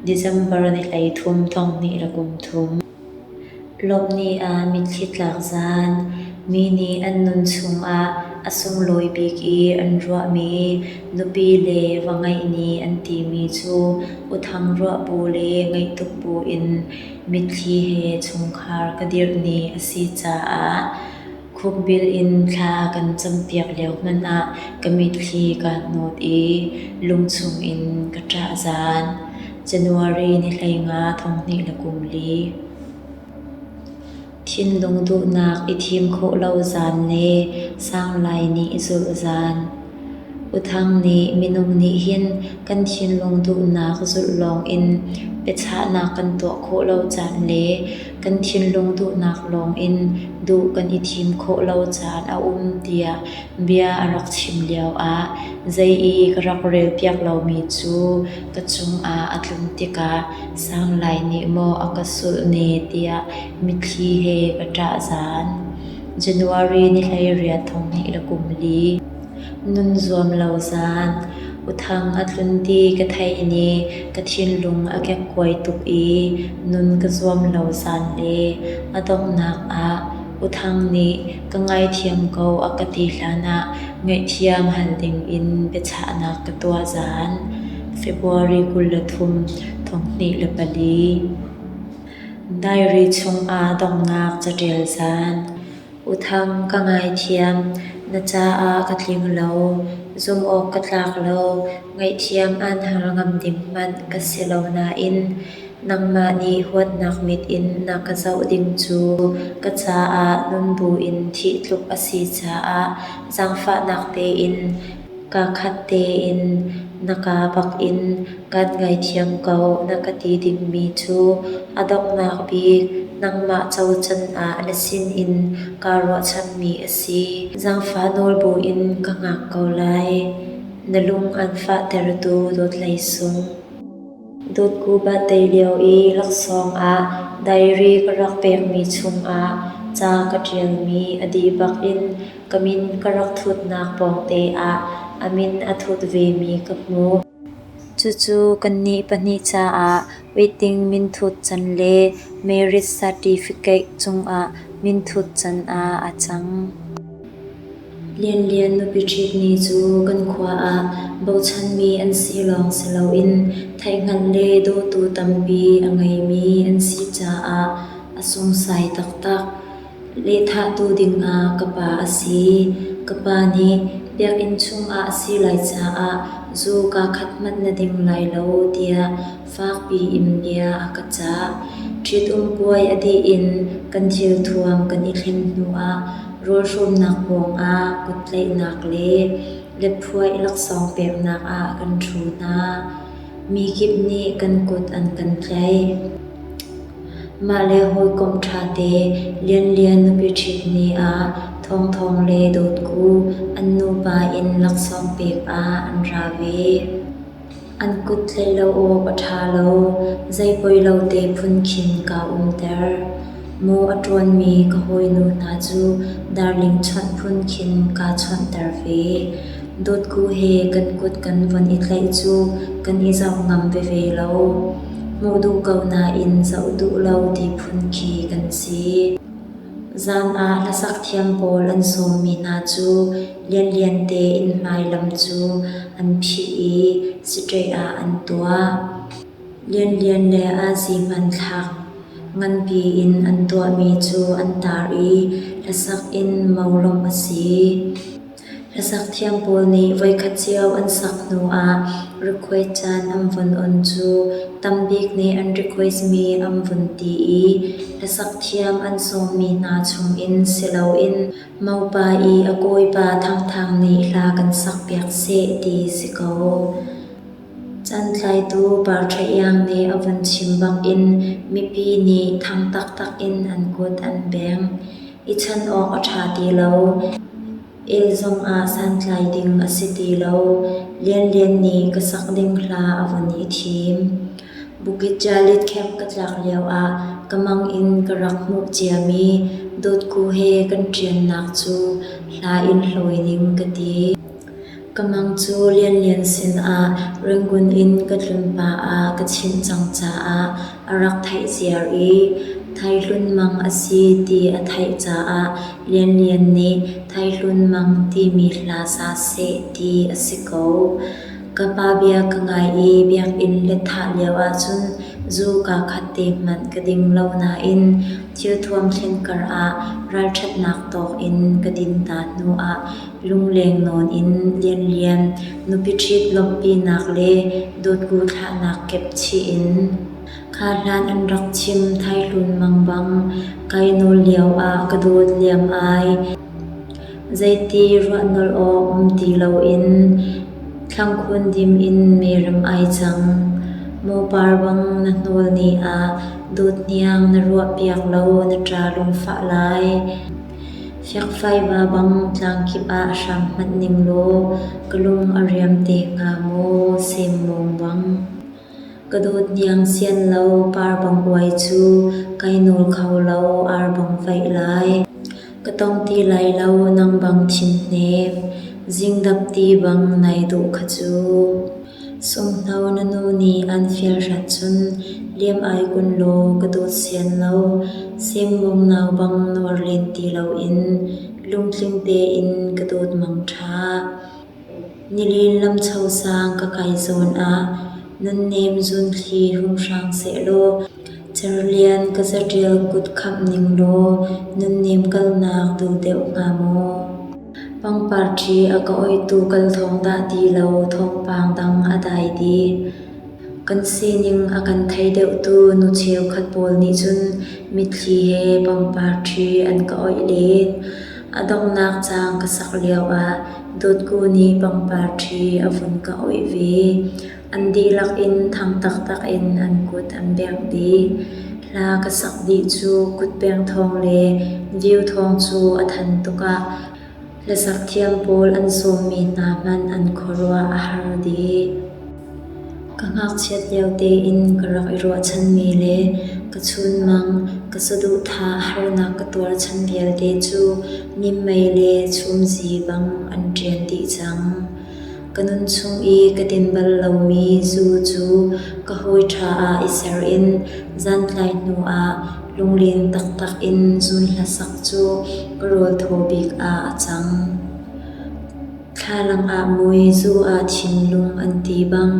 December ni 13 2013. Lawmh ni ah mitthli tlak zan. Mi nih an nun chungah a sunglawi bik i an ruahmi nupi le va ngeih ni an timi cu U Thang ruah bu le ngaih tuk bu in mitthli he chungkhar ka dirh ni a si caah Khukbil in thla a kan campiak lio hmanh ah ka mitthli kaa hnawt i lungchung in ka ṭah zan. January ni 15 2014. Thinlung duhnak i thim khawh lo zan le sanglai nih zulh zan. U Thang nih minung nih hin kan thinlung duhnak zulh lawng in biachahnak kan tuah khawh lo caan le kan thinlung duhnak lawng in duh kan i thim khawh lo caan a um tiah bia a rak chim lioah zei i ka rak relpiak lomi cu ka cungah a tlun tikah sanglai nih maw a ka sulh ne tiah mitthli he ka ṭah zan. January ni 18 2014. Nun zuam lo zan. U Thang a tlun ti ka theih ni ka thinlung a kekkuai tuk i nun ka zuam lo zan le a donghnak ah U Thang nih ka ngaithiam ko a ka ti hlanah ngaihthiam hal dingin biachahnak ka tuah zan. February 23, 2004. Diary chungah donghnak caṭial zan. U Thang, ka ngaithiam. Na caah ka tling lo, zumh awk ka tlak lo, ngaihthiam aan hal ngam ding hmanh ka si lo nain nangmah nih huatnak mit in na ka zoh ding cu ka caah nun buin thih tluk a si caah zaangfahnak tein kaakhat tein na kaa bakin kaan ngaithiam ko na ka ti dingmi cu a donghnak bik nangmah cocan ah na sinin kaa ruahchanmi a si. Zaangfah nawl buin ka hngak ko lai. Na lung aan fahtertu dawtlei sung. Dawtku batei lio i laksawng ah diary ka rak pekmi chungah ca ka ṭialmi a dih bakin ka min ka rak thutnak pawngte ah a min a thut vemi ka hmuh. Cucu kannih pahnih caah waiting minthut can le marriage certificate cungah minthut can ah a cang. Lianlian nupi ṭhit ni cu kan khua ah bochanmi an si lawng si loin theihhngalh le dawtu tampi a ngeimi an si caah a sungsai taktak. Lehthahtu dingah ka pa a si. Ka pa nih biakinn chungah a si lai caah zu kaa khat hmanh na ding lai lo tiah fakpi in bia a ka cah. Ṭhitum puai a dih in kan thilthuam kan i thlen hnuah rawlhrawmnak pawngah kuttlaihnak le letphuaih laksawng peknak ah kan ṭhu hna. Mi kip nih kan kut an kan tlaih. Mah le hawikom ṭhate Lianlian nupi ṭhit ni ah Thawngthawng le Dawtku an nupa in laksawng pek ah an ra ve. An kut tlaih lo awk a ṭha lo, zei poi lo te phun khin kaa umter. Maw a ṭuanmi ka hawinu hna cu darling chawnh phun khin kaa chawnhter ve. Dawtku he kan kut kan von i tlaih cu kan i zoh ngam veve lo. Hmuh duh ko nain zoh duh lo ti phun khi kan si. Zan ah hlasak thiam pawl an sawmmi hna cu lianlian tein hmailam cu an phih i siṭaih ah an tuah. Lianlian le Azi hmanthlak nganpi in an tuahmi cu an tar i hlasak in molawmh a si. Hlasak thiam pawl nih voikhat cio an sak hnuah request caan an vun on cu tambik nih an request mi an vun ti i hlasak thiam an sawmmi hna chungin si loin mopa i a kawipa Thangthang nih hla kan sakpiak seh ti si ko. Cantlaitu Par Ṭha Iang nih a vun chim bakin mipi nih thang taktak in an kut an bengh. I chan awk a ṭha ti lo. El zongah santlai ding a si ti lo. Lianlian nih ka sak ding hla a vun i thim. Bukit Jalil camp ka tlak lioah ka mang in ka rak hmuh ciami Dawtku he kan ṭiannak cu hla in hlawi ning ka ti. Ka mang cu Lianlian sinah Rangoon in ka tlun pah ah ka chimh cang caah a rak theih ziar i Thaihlun mang a si ti a theih caah Lianlian nih Thaihlun mang timi hla sa seh ti a si ko. Ka pa bia ka ngai i biakinn lethah lio ahcun zu kaa khat te hmanh ka ding lo nain thilthuam thlen kar ah ralṭhatnak tawk in ka din ta hnu ah Lungleng nawn in Lianlian nupi ṭhit lawmhpinak le dawtku thlahnak kep chih in kha hlan an rak chim thaihlun mang bang kai nawl lio ah ka dawt liam ai. Zeiti ruahnolh awk um ti loin thlangkhun dim in merem ai cang. Maw par bang na hnawl ni ah dawt hniang na ruahpiak lo na ṭa lungfah lai. Fiakfaiva bang tlangkip ah hram hmanh ning law ka lung a riam te hnga maw semmawng bang. Ka dawt hniang sian lo par bang uai cu kai nawl kho lo ar bang vaih lai. Ka tong ti lai lo nang bang thin hnem, zingdap ti bang nai dawh kha cu. Sunghno na nu nih an fial hrat cun liam ai kun law ka dawt sian lo, semmawng nau bang nuar len ti loin lungtling tein ka dawt mangṭha. Nilin lamcho sang ka kai zawn ah nunnem zunthli hung hrang sehlaw cerlian ka zaṭial kut khamh ning law nunnem kalnak duh deuh hnga maw? Pangpar ṭhi a ka oihtu kal thawng dah ti lo thawngpang dang a dai dih. Kan sining a kan thei deuhtu nu cheukhat pawl nih cun mitthli he pangpar ṭhi an ka oih len. A donghnak caang ka sak lioah Dawtku nih pangpar ṭhi a vun ka oih ve. An dihlak in thang taktak in an kut an bengh dih. Hla ka sak dih cu kutbengh thawng le viu thawng cu a than tuk ah hlasak thiam pawl an sawmmi hna hmanh an khuaruah a har dih. Ka ngakchiat lio tein ka rak i ruahchanmi le ka chunmang, ka saduhthah harnak ka tuar chan vialte cu mimmei le chumzi bang an ṭian dih cang. Ka nunchung i ka din bal lomi zu cu ka hawi ṭha ah i ser in zantlai hnu ah lungleng taktak in zun hlasak cu ka rawl thaw bik ah a cang. Thlalang ah mui, zu ah thinlung an ti bang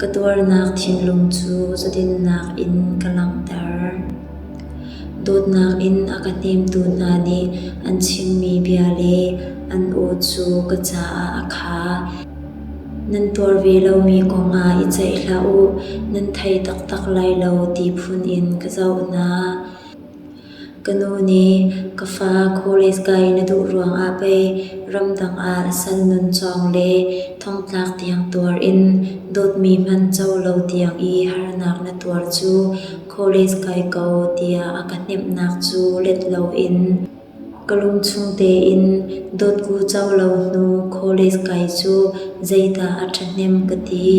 ka tuarnak thinlung cu zudinnak in ka langhter. Dawtnak in a ka hnemtu hna nih an chimmi bia le an aw cu ka caah a kha. Nan tuar ve lomi kong ah i ceih hlah u, nan thei taktak lai lo ti phun in ka zoh hna. Ka nu nih ka fa college kai na duh ruangah pei ramdang ah sal nun cawng le thongtlak tiang tuar in dawtmi hmanh co lo tiang i harnak na tuar cu college kai ko tiah a ka hnemhnak cu let loin ka lungchung tein dawtku co lo hnu college kai cu zeidah a ṭhahnem ka ti.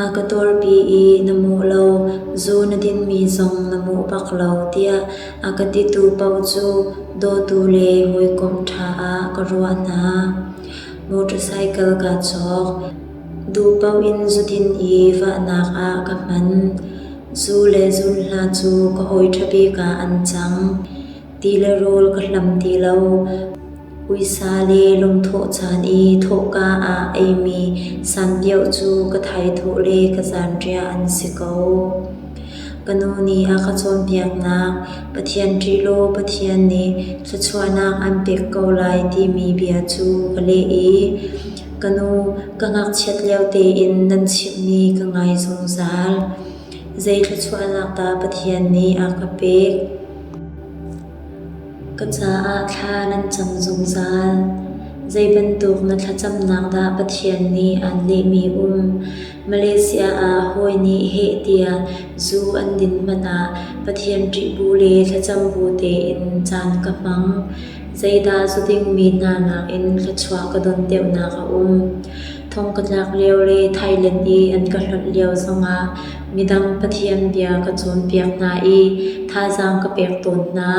A ka tuarpi i na mawh lo, zu na dinmi zong na mawh bak lo tiah a ka titu paoh cu dawtu le hawikom ṭha ah ka ruah hna. Motorcycle kaa cawk. Duh paoh in zudin i vahnak ah ka hman. Zu le zunhla cu ka hawi ṭha bik ah an cang. Ti le rawl ka hlam ti lo. Uisa le lungthawh caan i thawhka ah eimi sanpioh cu ka thaithawh le ka zanriah an si ko. Ka nu nih a ka cawnpiaknak Pathian ṭih law Pathian nih thluachuahnak an pek ko lai timi bia cu ka leh i ka nu ka ngakchiat lio tein nan chimhmi ka ngai zungzal. Zei thluachuahnak dah Pathian nih a ka pek? Ka caah thla nan cam zungzal. Zei bantuk na thlacamnak dah Pathian nih aan lehmi um? Malaysia ah hawi nih heh tiah zu an din hmanh ah Pathian ṭih bu le thlacam bu tein caan ka hmang. Zeidah zu dingmi hna nakin thluachuah ka don deuhnak a um? Thong ka tlak lio le Thailand i an ka hlonh lio zongah midang Pathian bia ka cawnpiak hna i thazaang ka pek tawn hna.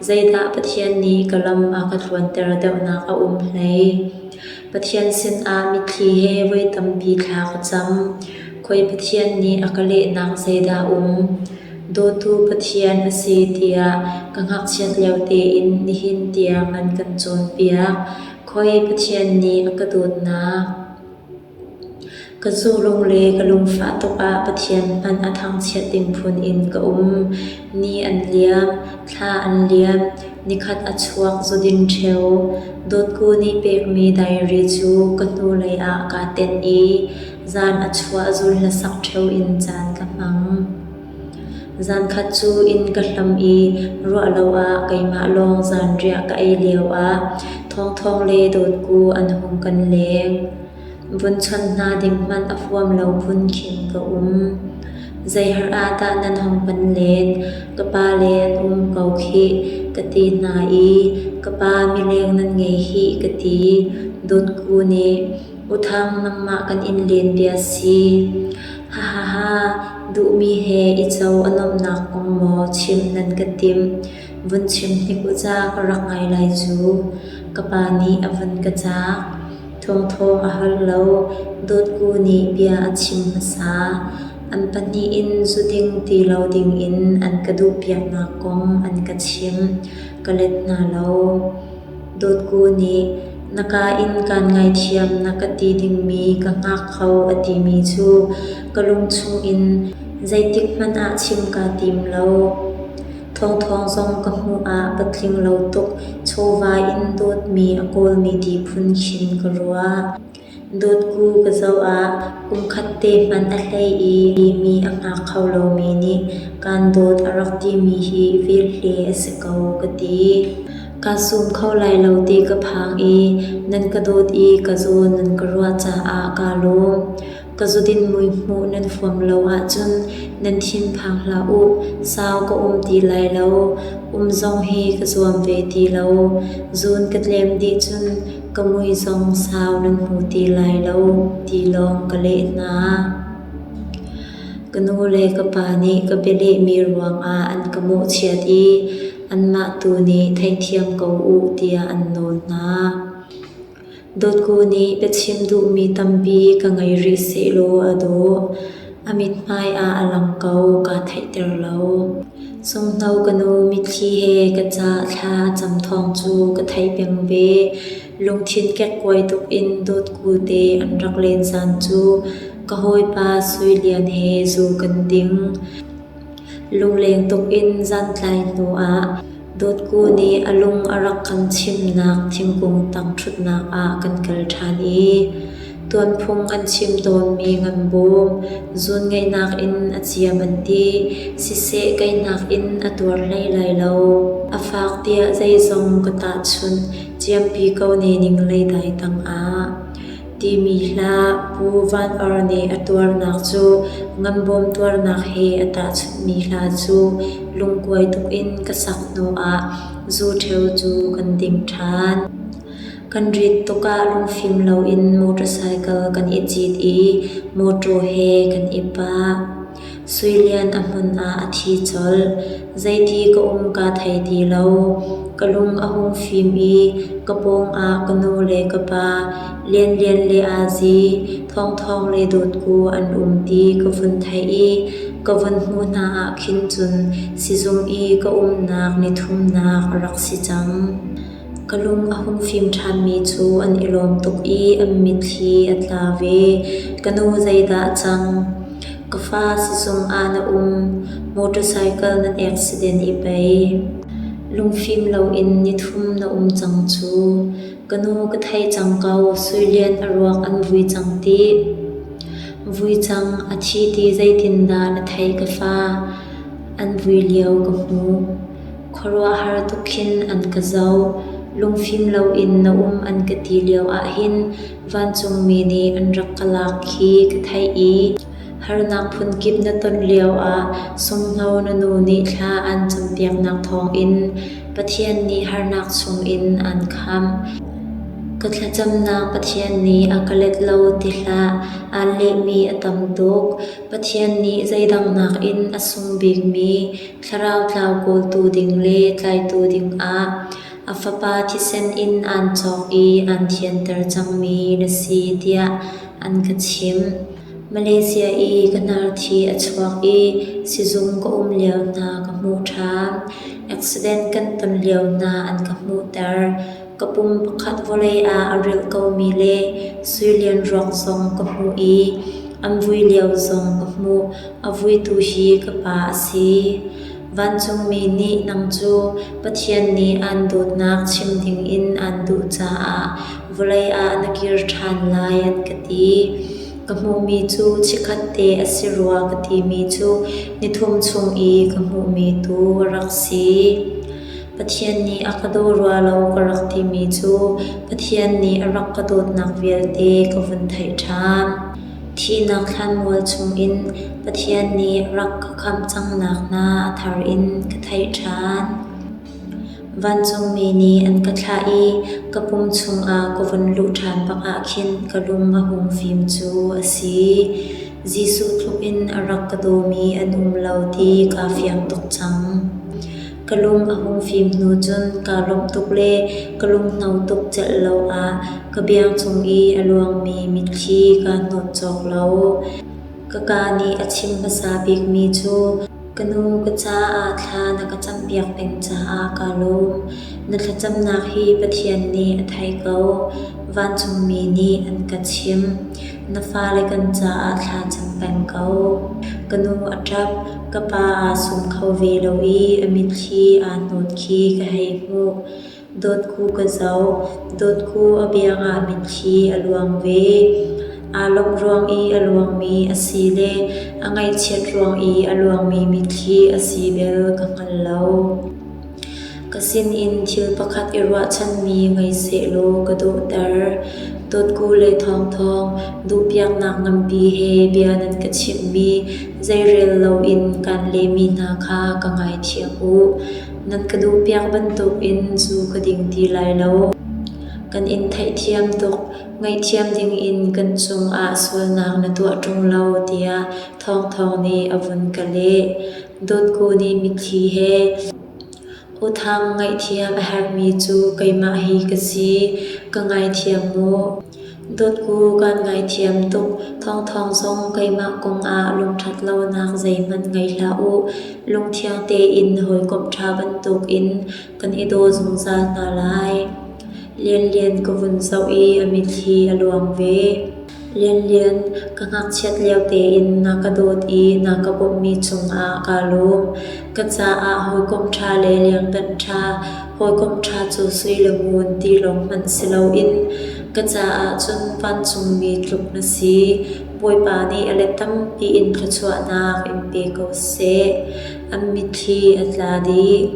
Zeidah Pathian nih ka lam a ka tluanter deuhnak a um hlei? Pathian sinah mitthli he voi tampi thla ka cam. Khoi Pathian nih a ka lehnak zeidah um? Dawtu Pathian a si tiah ka ngakchiat lio tein nihin tiang an kan cawnpiak. Khoi Pathian nih a ka dawtnak? Ka zulung le ka lungfah tuk ah Pathian hmanh a thangchiat ding phun in ka um. Ni an liam, thla an liam, nikhat a chuak zudin ṭheo. Dawtku nih pekmi diary cu ka hnulei ah kaa tenh i zan a chuah zul hlasak ṭheo in caan ka hmang. Zankhat cu inn ka hlam i ruahlo ah keimah lawng zanriah ka ei lioah Thawngthawng le Dawtku an hung kan leng. Vun chawnh hna ding hmanh a huam lo phun khin ka um. Zei har ah dah nan hung kan len? Ka pa le an um ko khih ka ti hna i ka pa mileng nan ngei hih ka ti. Dawtku nih U Thang nangmah kan in len bia si. Hahaha, duhmi he i co a nuamhnak kong maw chim nan ka timh? Vun chim hnik u ca ka rak ngai lai cu. Ka pa nih a vun ka caak. Thawngthawng a holh lo. Dawtku nih bia a chim hmasa. An pahnih in zu ding ti lo dingin an ka duhpiaknak kong an ka chimh. Ka let hna lo. Dawtku nih na kaa in kaan ngaithiam na ka ti dingmi ka hngak kho a timi cu ka lung chungin zeitikhmanh ah chim kaa tim lo. Thawngthawng zong ka hmuh ah patling lo tuk chawva in dawtmi a kawlmi ti phun khin ka ruah. Dawtku ka zoh ah kumkhat te hmanh a hlei i mi a hngak kho lomi nih kaan dawt a rak timi hi velhle a si ko ka ti. Kaa sum kho lai lo ti ka phang i nan ka dawt i ka zawn nan ka ruah caah kaa lawm. Ka zudin mui hmuh nan huam lo ahcun nan thinphang hlah u, sau ka um ti lai lo. Um zong hi ka zuam ve ti lo. Zun ka tlem dih cun ka mui zong sau nan hmu ti lai lo ti lawng ka leh hna. Ka nu le ka pa nih ka bialehmi ruangah an ka mawhchiat i anmah tu nih theihthiam ko u tiah an nawl hna. Dawtku nih biachim duhmi tampi ka ngei rih sehlaw a dawh. A mithmai ah a lang ko, kaa theihter lo. Sunghno ka nu mitthli he ka ca thla a cam thawng cu ka theih peng ve. Lungthin kekkuai tuk in dawtku te an rak len zan cu ka hawipa Sui Lian he zu kan ding. Lungleng tuk in zantlai hnu ah Dawtku nih a lung a rak kan chimnak thingkung tang ṭhutnak ah kan kal ṭhan i tuanphung an chim tawnmi nganbawm zuunngaihnak in a ciam an ti. Siseh keinak in a tuar hlei lai lo. A fak tiah zeizong ka tahchunh ciampi ko ne ning leidai tangah. Timi hla Pu Van Or nih a tuarnak cu nganbawm tuarnak he a tahchunhmi hla cu lungkuai tuk in ka sak hnuah zu ṭheo cu kan ding ṭhan. Kan rit tuk ah lungfim loin motorcycle kan i cit i mawṭaw he kan i pah. Sui Lian a hmun ah a thi colh. Zeiti ka um kaa thei ti lo. Ka lung a hung fim i ka pawngah ka nu le ka pa, Lianlian le Azi, Thawngthawng le Dawtku an um ti ka vun theih i ka vun hmuh hna ah khin cun sizung i ka umnak nithumnak a rak si cang. Ka lung a hung fim ṭhanmi cu an i lawm tuk i an mitthli a tla ve. Ka nu zeidah a cang? Ka fa sizung ah na um. Motorcycle nan accident i pei. Lungfim loin nithum na um cang cu. Ka nu ka theih cang ko. Sui Lian a ruak an vui cang tih. Vui cang, a thi ti zeitindah na theih ka fa? An vui lio ka hmuh. Khuaruahhar tuk khin an ka zoh. Lungfim loin na um an ka ti lio ahhin vancungmi nih an rak ka lak khi ka theih i harnak phunkip na ton lioah sunghno na nu nih thla aan campiaknak thawngin Pathian nih harnak chungin aan khamh. Ka thlacamnak Pathian nih a ka let lo ti hlah, aan lehmi a tam tuk. Pathian nih zeidang nakin a sung bikmi Thlarau tlau kawltu ding le tlaitu dingah a Fapa thisen in aan cawk i aan thianter cangmi na si tiah an ka chimh. Malaysia i ka hnarthi a chuak i sizung ka um lio hna ka hmuh ṭhan. Accident kan ton lio hna an ka hmuhter. Ka pum pakhat vawlei ah a rilh komi le Sui Lian ruak zong ka hmuh i an vui lio zong ka hmuh. A vuitu hi ka pa a si. Vancungmi nih nang cu Pathian nih aan dawtnak chim dingin aan duh caah vawlei ah na kir ṭhan lai an ka ti. Ka hmuhmi cu chikkhatte a si rua ka timi cu nithum chung i ka hmuhmi tu a rak si. Pathian nih a ka daw rua lo ka rak timi cu Pathian nih a rak ka dawtnak vialte ka vun theih ṭhan. Thihnak thlanmual chungin Pathian nih rak ka khamh cangnak hna a thar in ka theih ṭhan. Vancungmi nih an ka thlah i ka pum chungah ka vun luh ṭhan bak ah khin ka lung a hung fim cu a si. Jesuh tluk in a rak ka dawmi an um lo ti kaa fiang tuk cang. Ka lung a hung fim hnu cun kaa lawmh tuk le ka lunghno tuk celh lo ah ka biang cung i a luangmi mitthli kaa hnawt cawk lo. Ka kaa nih a chim hmasa bikmi cu ka nu ka caah thla na ka campiak peng caah kaa lawm. Na thlacamnak hi Pathian nih a thei ko. Vancungmi nih an ka chimh. Na fale kan caah thla cam peng ko. Ka nu a ṭap. Ka pa aa sum kho ve lo i a mitthli aa hnawt khi ka hei hmuh. Dawtku ka zoh. Dawtku a biang ah mitthli a luang ve. Aa lawmh ruang i a luangmi a si le a ngaihchiat ruang i a luangmi mitthli a si bel ka hngal lo. Ka sinin thil pakhat i ruahchanmi ngei sehlaw ka dawhter. Dawtku le Thawngthawng, duhpiaknak nganpi he bia nan ka chimhmi zeirel loin kaan lehmi hna kha ka ngaithiam u. Nan ka duhpiak bantukin zu ka ding ti lai lo. Kan in theihthiam tuk. Ngaihthiam dingin kan cungah sualnak na tuah ṭung lo tiah Thawngthawng nih a vun ka leh. Dawtku nih mitthli he U Thang, ngaihthiam a herhmi cu keimah hi ka si. Ka ngaithiam mu. Dawtku, kaan ngaithiam tuk. Thawngthawng zong keimah kong ah lungṭhat lonak zeihmanh ngei hlah u. Lungthiang tein hawikom ṭha bantukin kan i daw zungzal hna lai. Lianlian ka vun zoh i a mitthli a luang ve. Lianlian, ka ngakchiat lio tein na ka dawt i na ka bawmhmi cungah kaa lawm. Ka caah hawikom ṭha le liangdanh ṭha, hawikom ṭha cu sui le ngun ti lawng hmanh si loin ka caah cun vancungmi tluk na si. Bawipa nih a let tampi in thluachuahnak in pe ko seh. An mitthli a tla dih.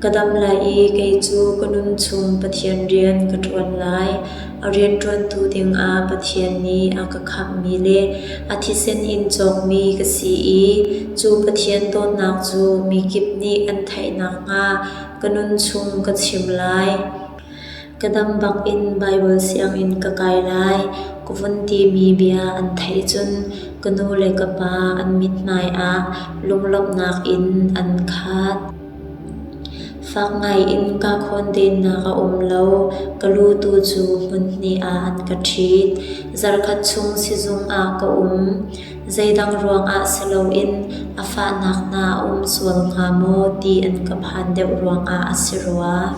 Ka dam lai i kei cu ka nun chung Pathian rian ka ṭuan lai. A rianṭuantu dingah Pathian nih a ka khamhmi le a thisen in cawkmi ka si i cu Pathian dawtnak cu mi kip nih an theih nakhnga ka nun chung ka chim lai. Ka dam bakin Baibal sianginn ka kai lai, ka vun timi bia an theih cun ka nu le ka pa an mithmai ah lunglawmhnak in an khat. Fak ngaiin kaa khawndennak a um lo, ka lu tu cu hmunhnih ah an ka ṭhit. Zarkhat chung sizung ah ka um. Zeidang ruangah si loin a fahnak hna a um sual hnga maw ti an ka phan deuh ruangah a si rua.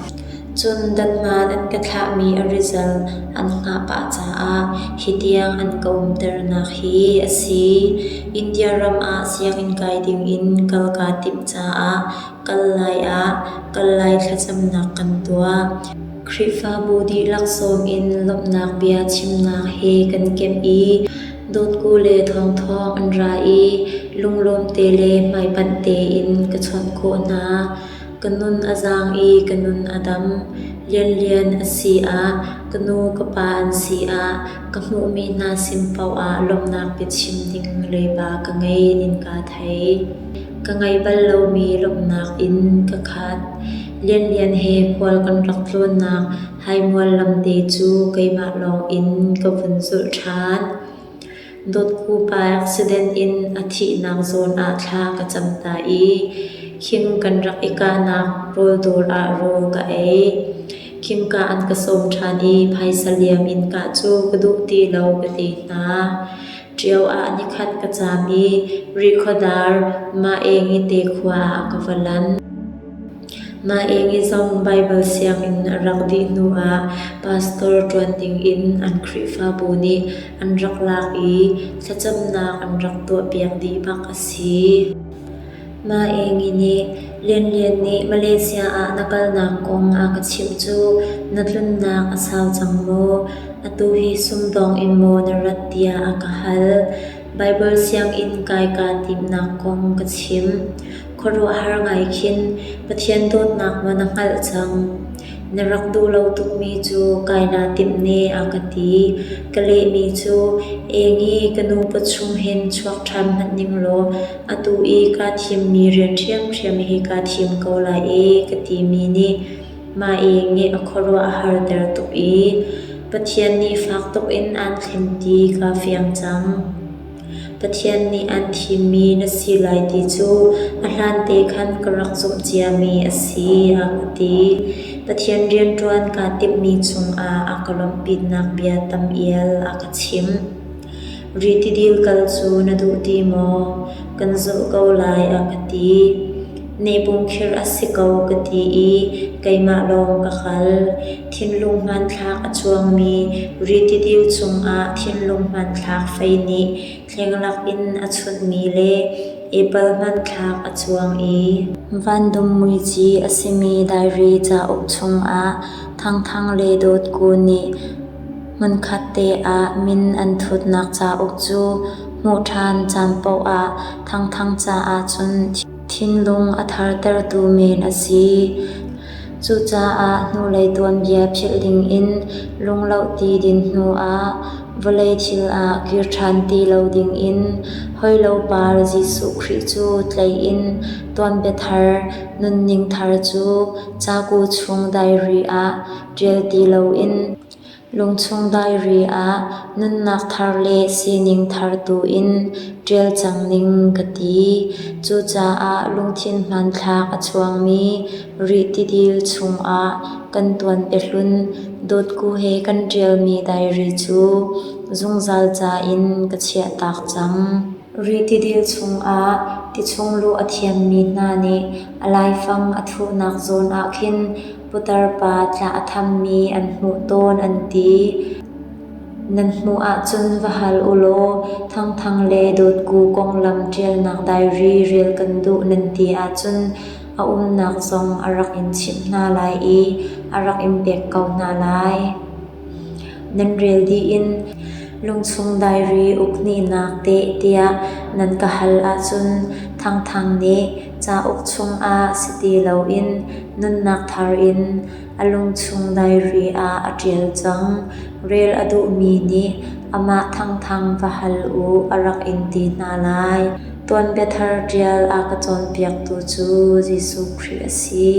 Cun dathmaan an ka thlahmi a result an hngah pah caah hi tiang an ka umternak hi a si. India ram ah sianginn kai dingin kal kaa timh caah kal lai ah kal lai thlacamnak kan tuah. Khrihfabu dihlak sawm in lawmhnak bia chimnak he kan kemh i dawtku le thawngthawng an ra i lunglawm te le hmaipanh tein ka chawnh khawh hna. Ka nun a zaang i ka nun a dam. Lianlian a si ah, ka nu ka pa an si ah, ka hmuhmi hna sin paoh ah lawmhnak biachim ding leiba ka ngei in kaa thei. Ka ngaih bal lomi lawmhnak in ka khat. Lianlian he khual kan rak tlawnnak Haimual lamte cu keimah lawng in ka vun zulh ṭhan. Dawtku pa accident in a thihnak zawn ah thla ka cam ta i khing kan rak i kahnak rawldawr ah rawl ka ei. Khingka an ka sawm ṭhan i phaisa liam in kah cu ka duh ti lo ka ti hna. Ṭio ah nikhat ka caam i Rihkhawdar Maengi te khua ah ka va lan. Maengi zong Baibal sianginn a rak dih hnuah pastor ṭuan dingin an Khrihfabu nih an rak lak i thlacamnak an rak tuahpiak dih bak a si. Maengi nih Lianlian nih Malaysia ah na kalnak kong a ka chimh cu na tlunnak a sau cang maw? Atu hi sumdawng in maw na rat tiah a ka hal. Baibal sianginn kai kaa timhnak kong ka chimh. Khuaruahhar ngai khin Pathian dawtnak maw na hngalh cang? Na rak duh lo tukmi cu kai naa timh ne a ka ti. Ka lehmi cu, Engi, ka nu pawchung hin chuak ṭhan hmanh ning law atu i kaa thimmi rian ṭhiamṭhiam hi kaa thim ko lai e ka timi nih mah eng nih a khuaruah a harter tuk i Pathian nih fak tuk in aan thlen ti kaa fiang cang. Pathian nih aan thimmi na si lai ti cu a hlante khan ka rak zumh ciami a si, a ka ti. Pathian rianṭuan kaa timhmi cungah a ka lawmhpinak bia tam ial a ka chimh. Ri tidil kal cu na duh ti maw? Kan zulh ko lai, a ka ti. Nehbung khirh a si ko ka ti i keimah lawng ka kal. Thinlung hmanthlak a cuangmi ri tidil cungah thinlung hmanthlak fei nih thleng lakin a chunhmi le Apple hmanthlak a cuang i Vandum muici a simi diary cauk chungah Thangthang le Dawtku nih hmunkhat te ah min an thutnak cauk cu hmuh ṭhan caan paoh ah Thangthang caah cun thinlung a thartertu men a si. Cucaah hnulei tuanbia philh dingin lungloh ti din hnuah vawlei thil ah kir ṭhan ti lo dingin hawilo par Jesuh Khrih cu tlaih in tuanbia thar, nunning thar cu caku chung diary ah ṭial ti loin lungchung diary ah nunnak thar le sining thar tu in ṭial cang ning ka ti. Cucaah lungthin hmanthlak a chuangmi Rih tidil chungah kan tuanbia hlun dawtku he kan ṭialmi diary cu zungzal ca in ka chiahtak cang. Rih tidil chungah tichung luh a thiammi hna nih a laifang a thuhnak zawn ah khin putar pa tla a thammi an hmuh tawn an ti. Nan hmuh ahcun va hal u law Thangthang le Dawtku konglam ṭialnak diary rel kan duh nan ti ahcun a umnak zong a rak in chimh hna lai i a rak in pek ko hna lai. Nan rel dih in lungchung diary uk hnihnak teh tiah nan ka hal ahcun Thangthang nih cauk chungah si ti loin nunnak thar in a lungchung diary ah a ṭial cang. Rel a duhmi nih amah Thangthang va hal u a rak in ti hna lai. Tuanbia thar ṭial a ka cawnpiaktu cu Jesuh Khrih a si.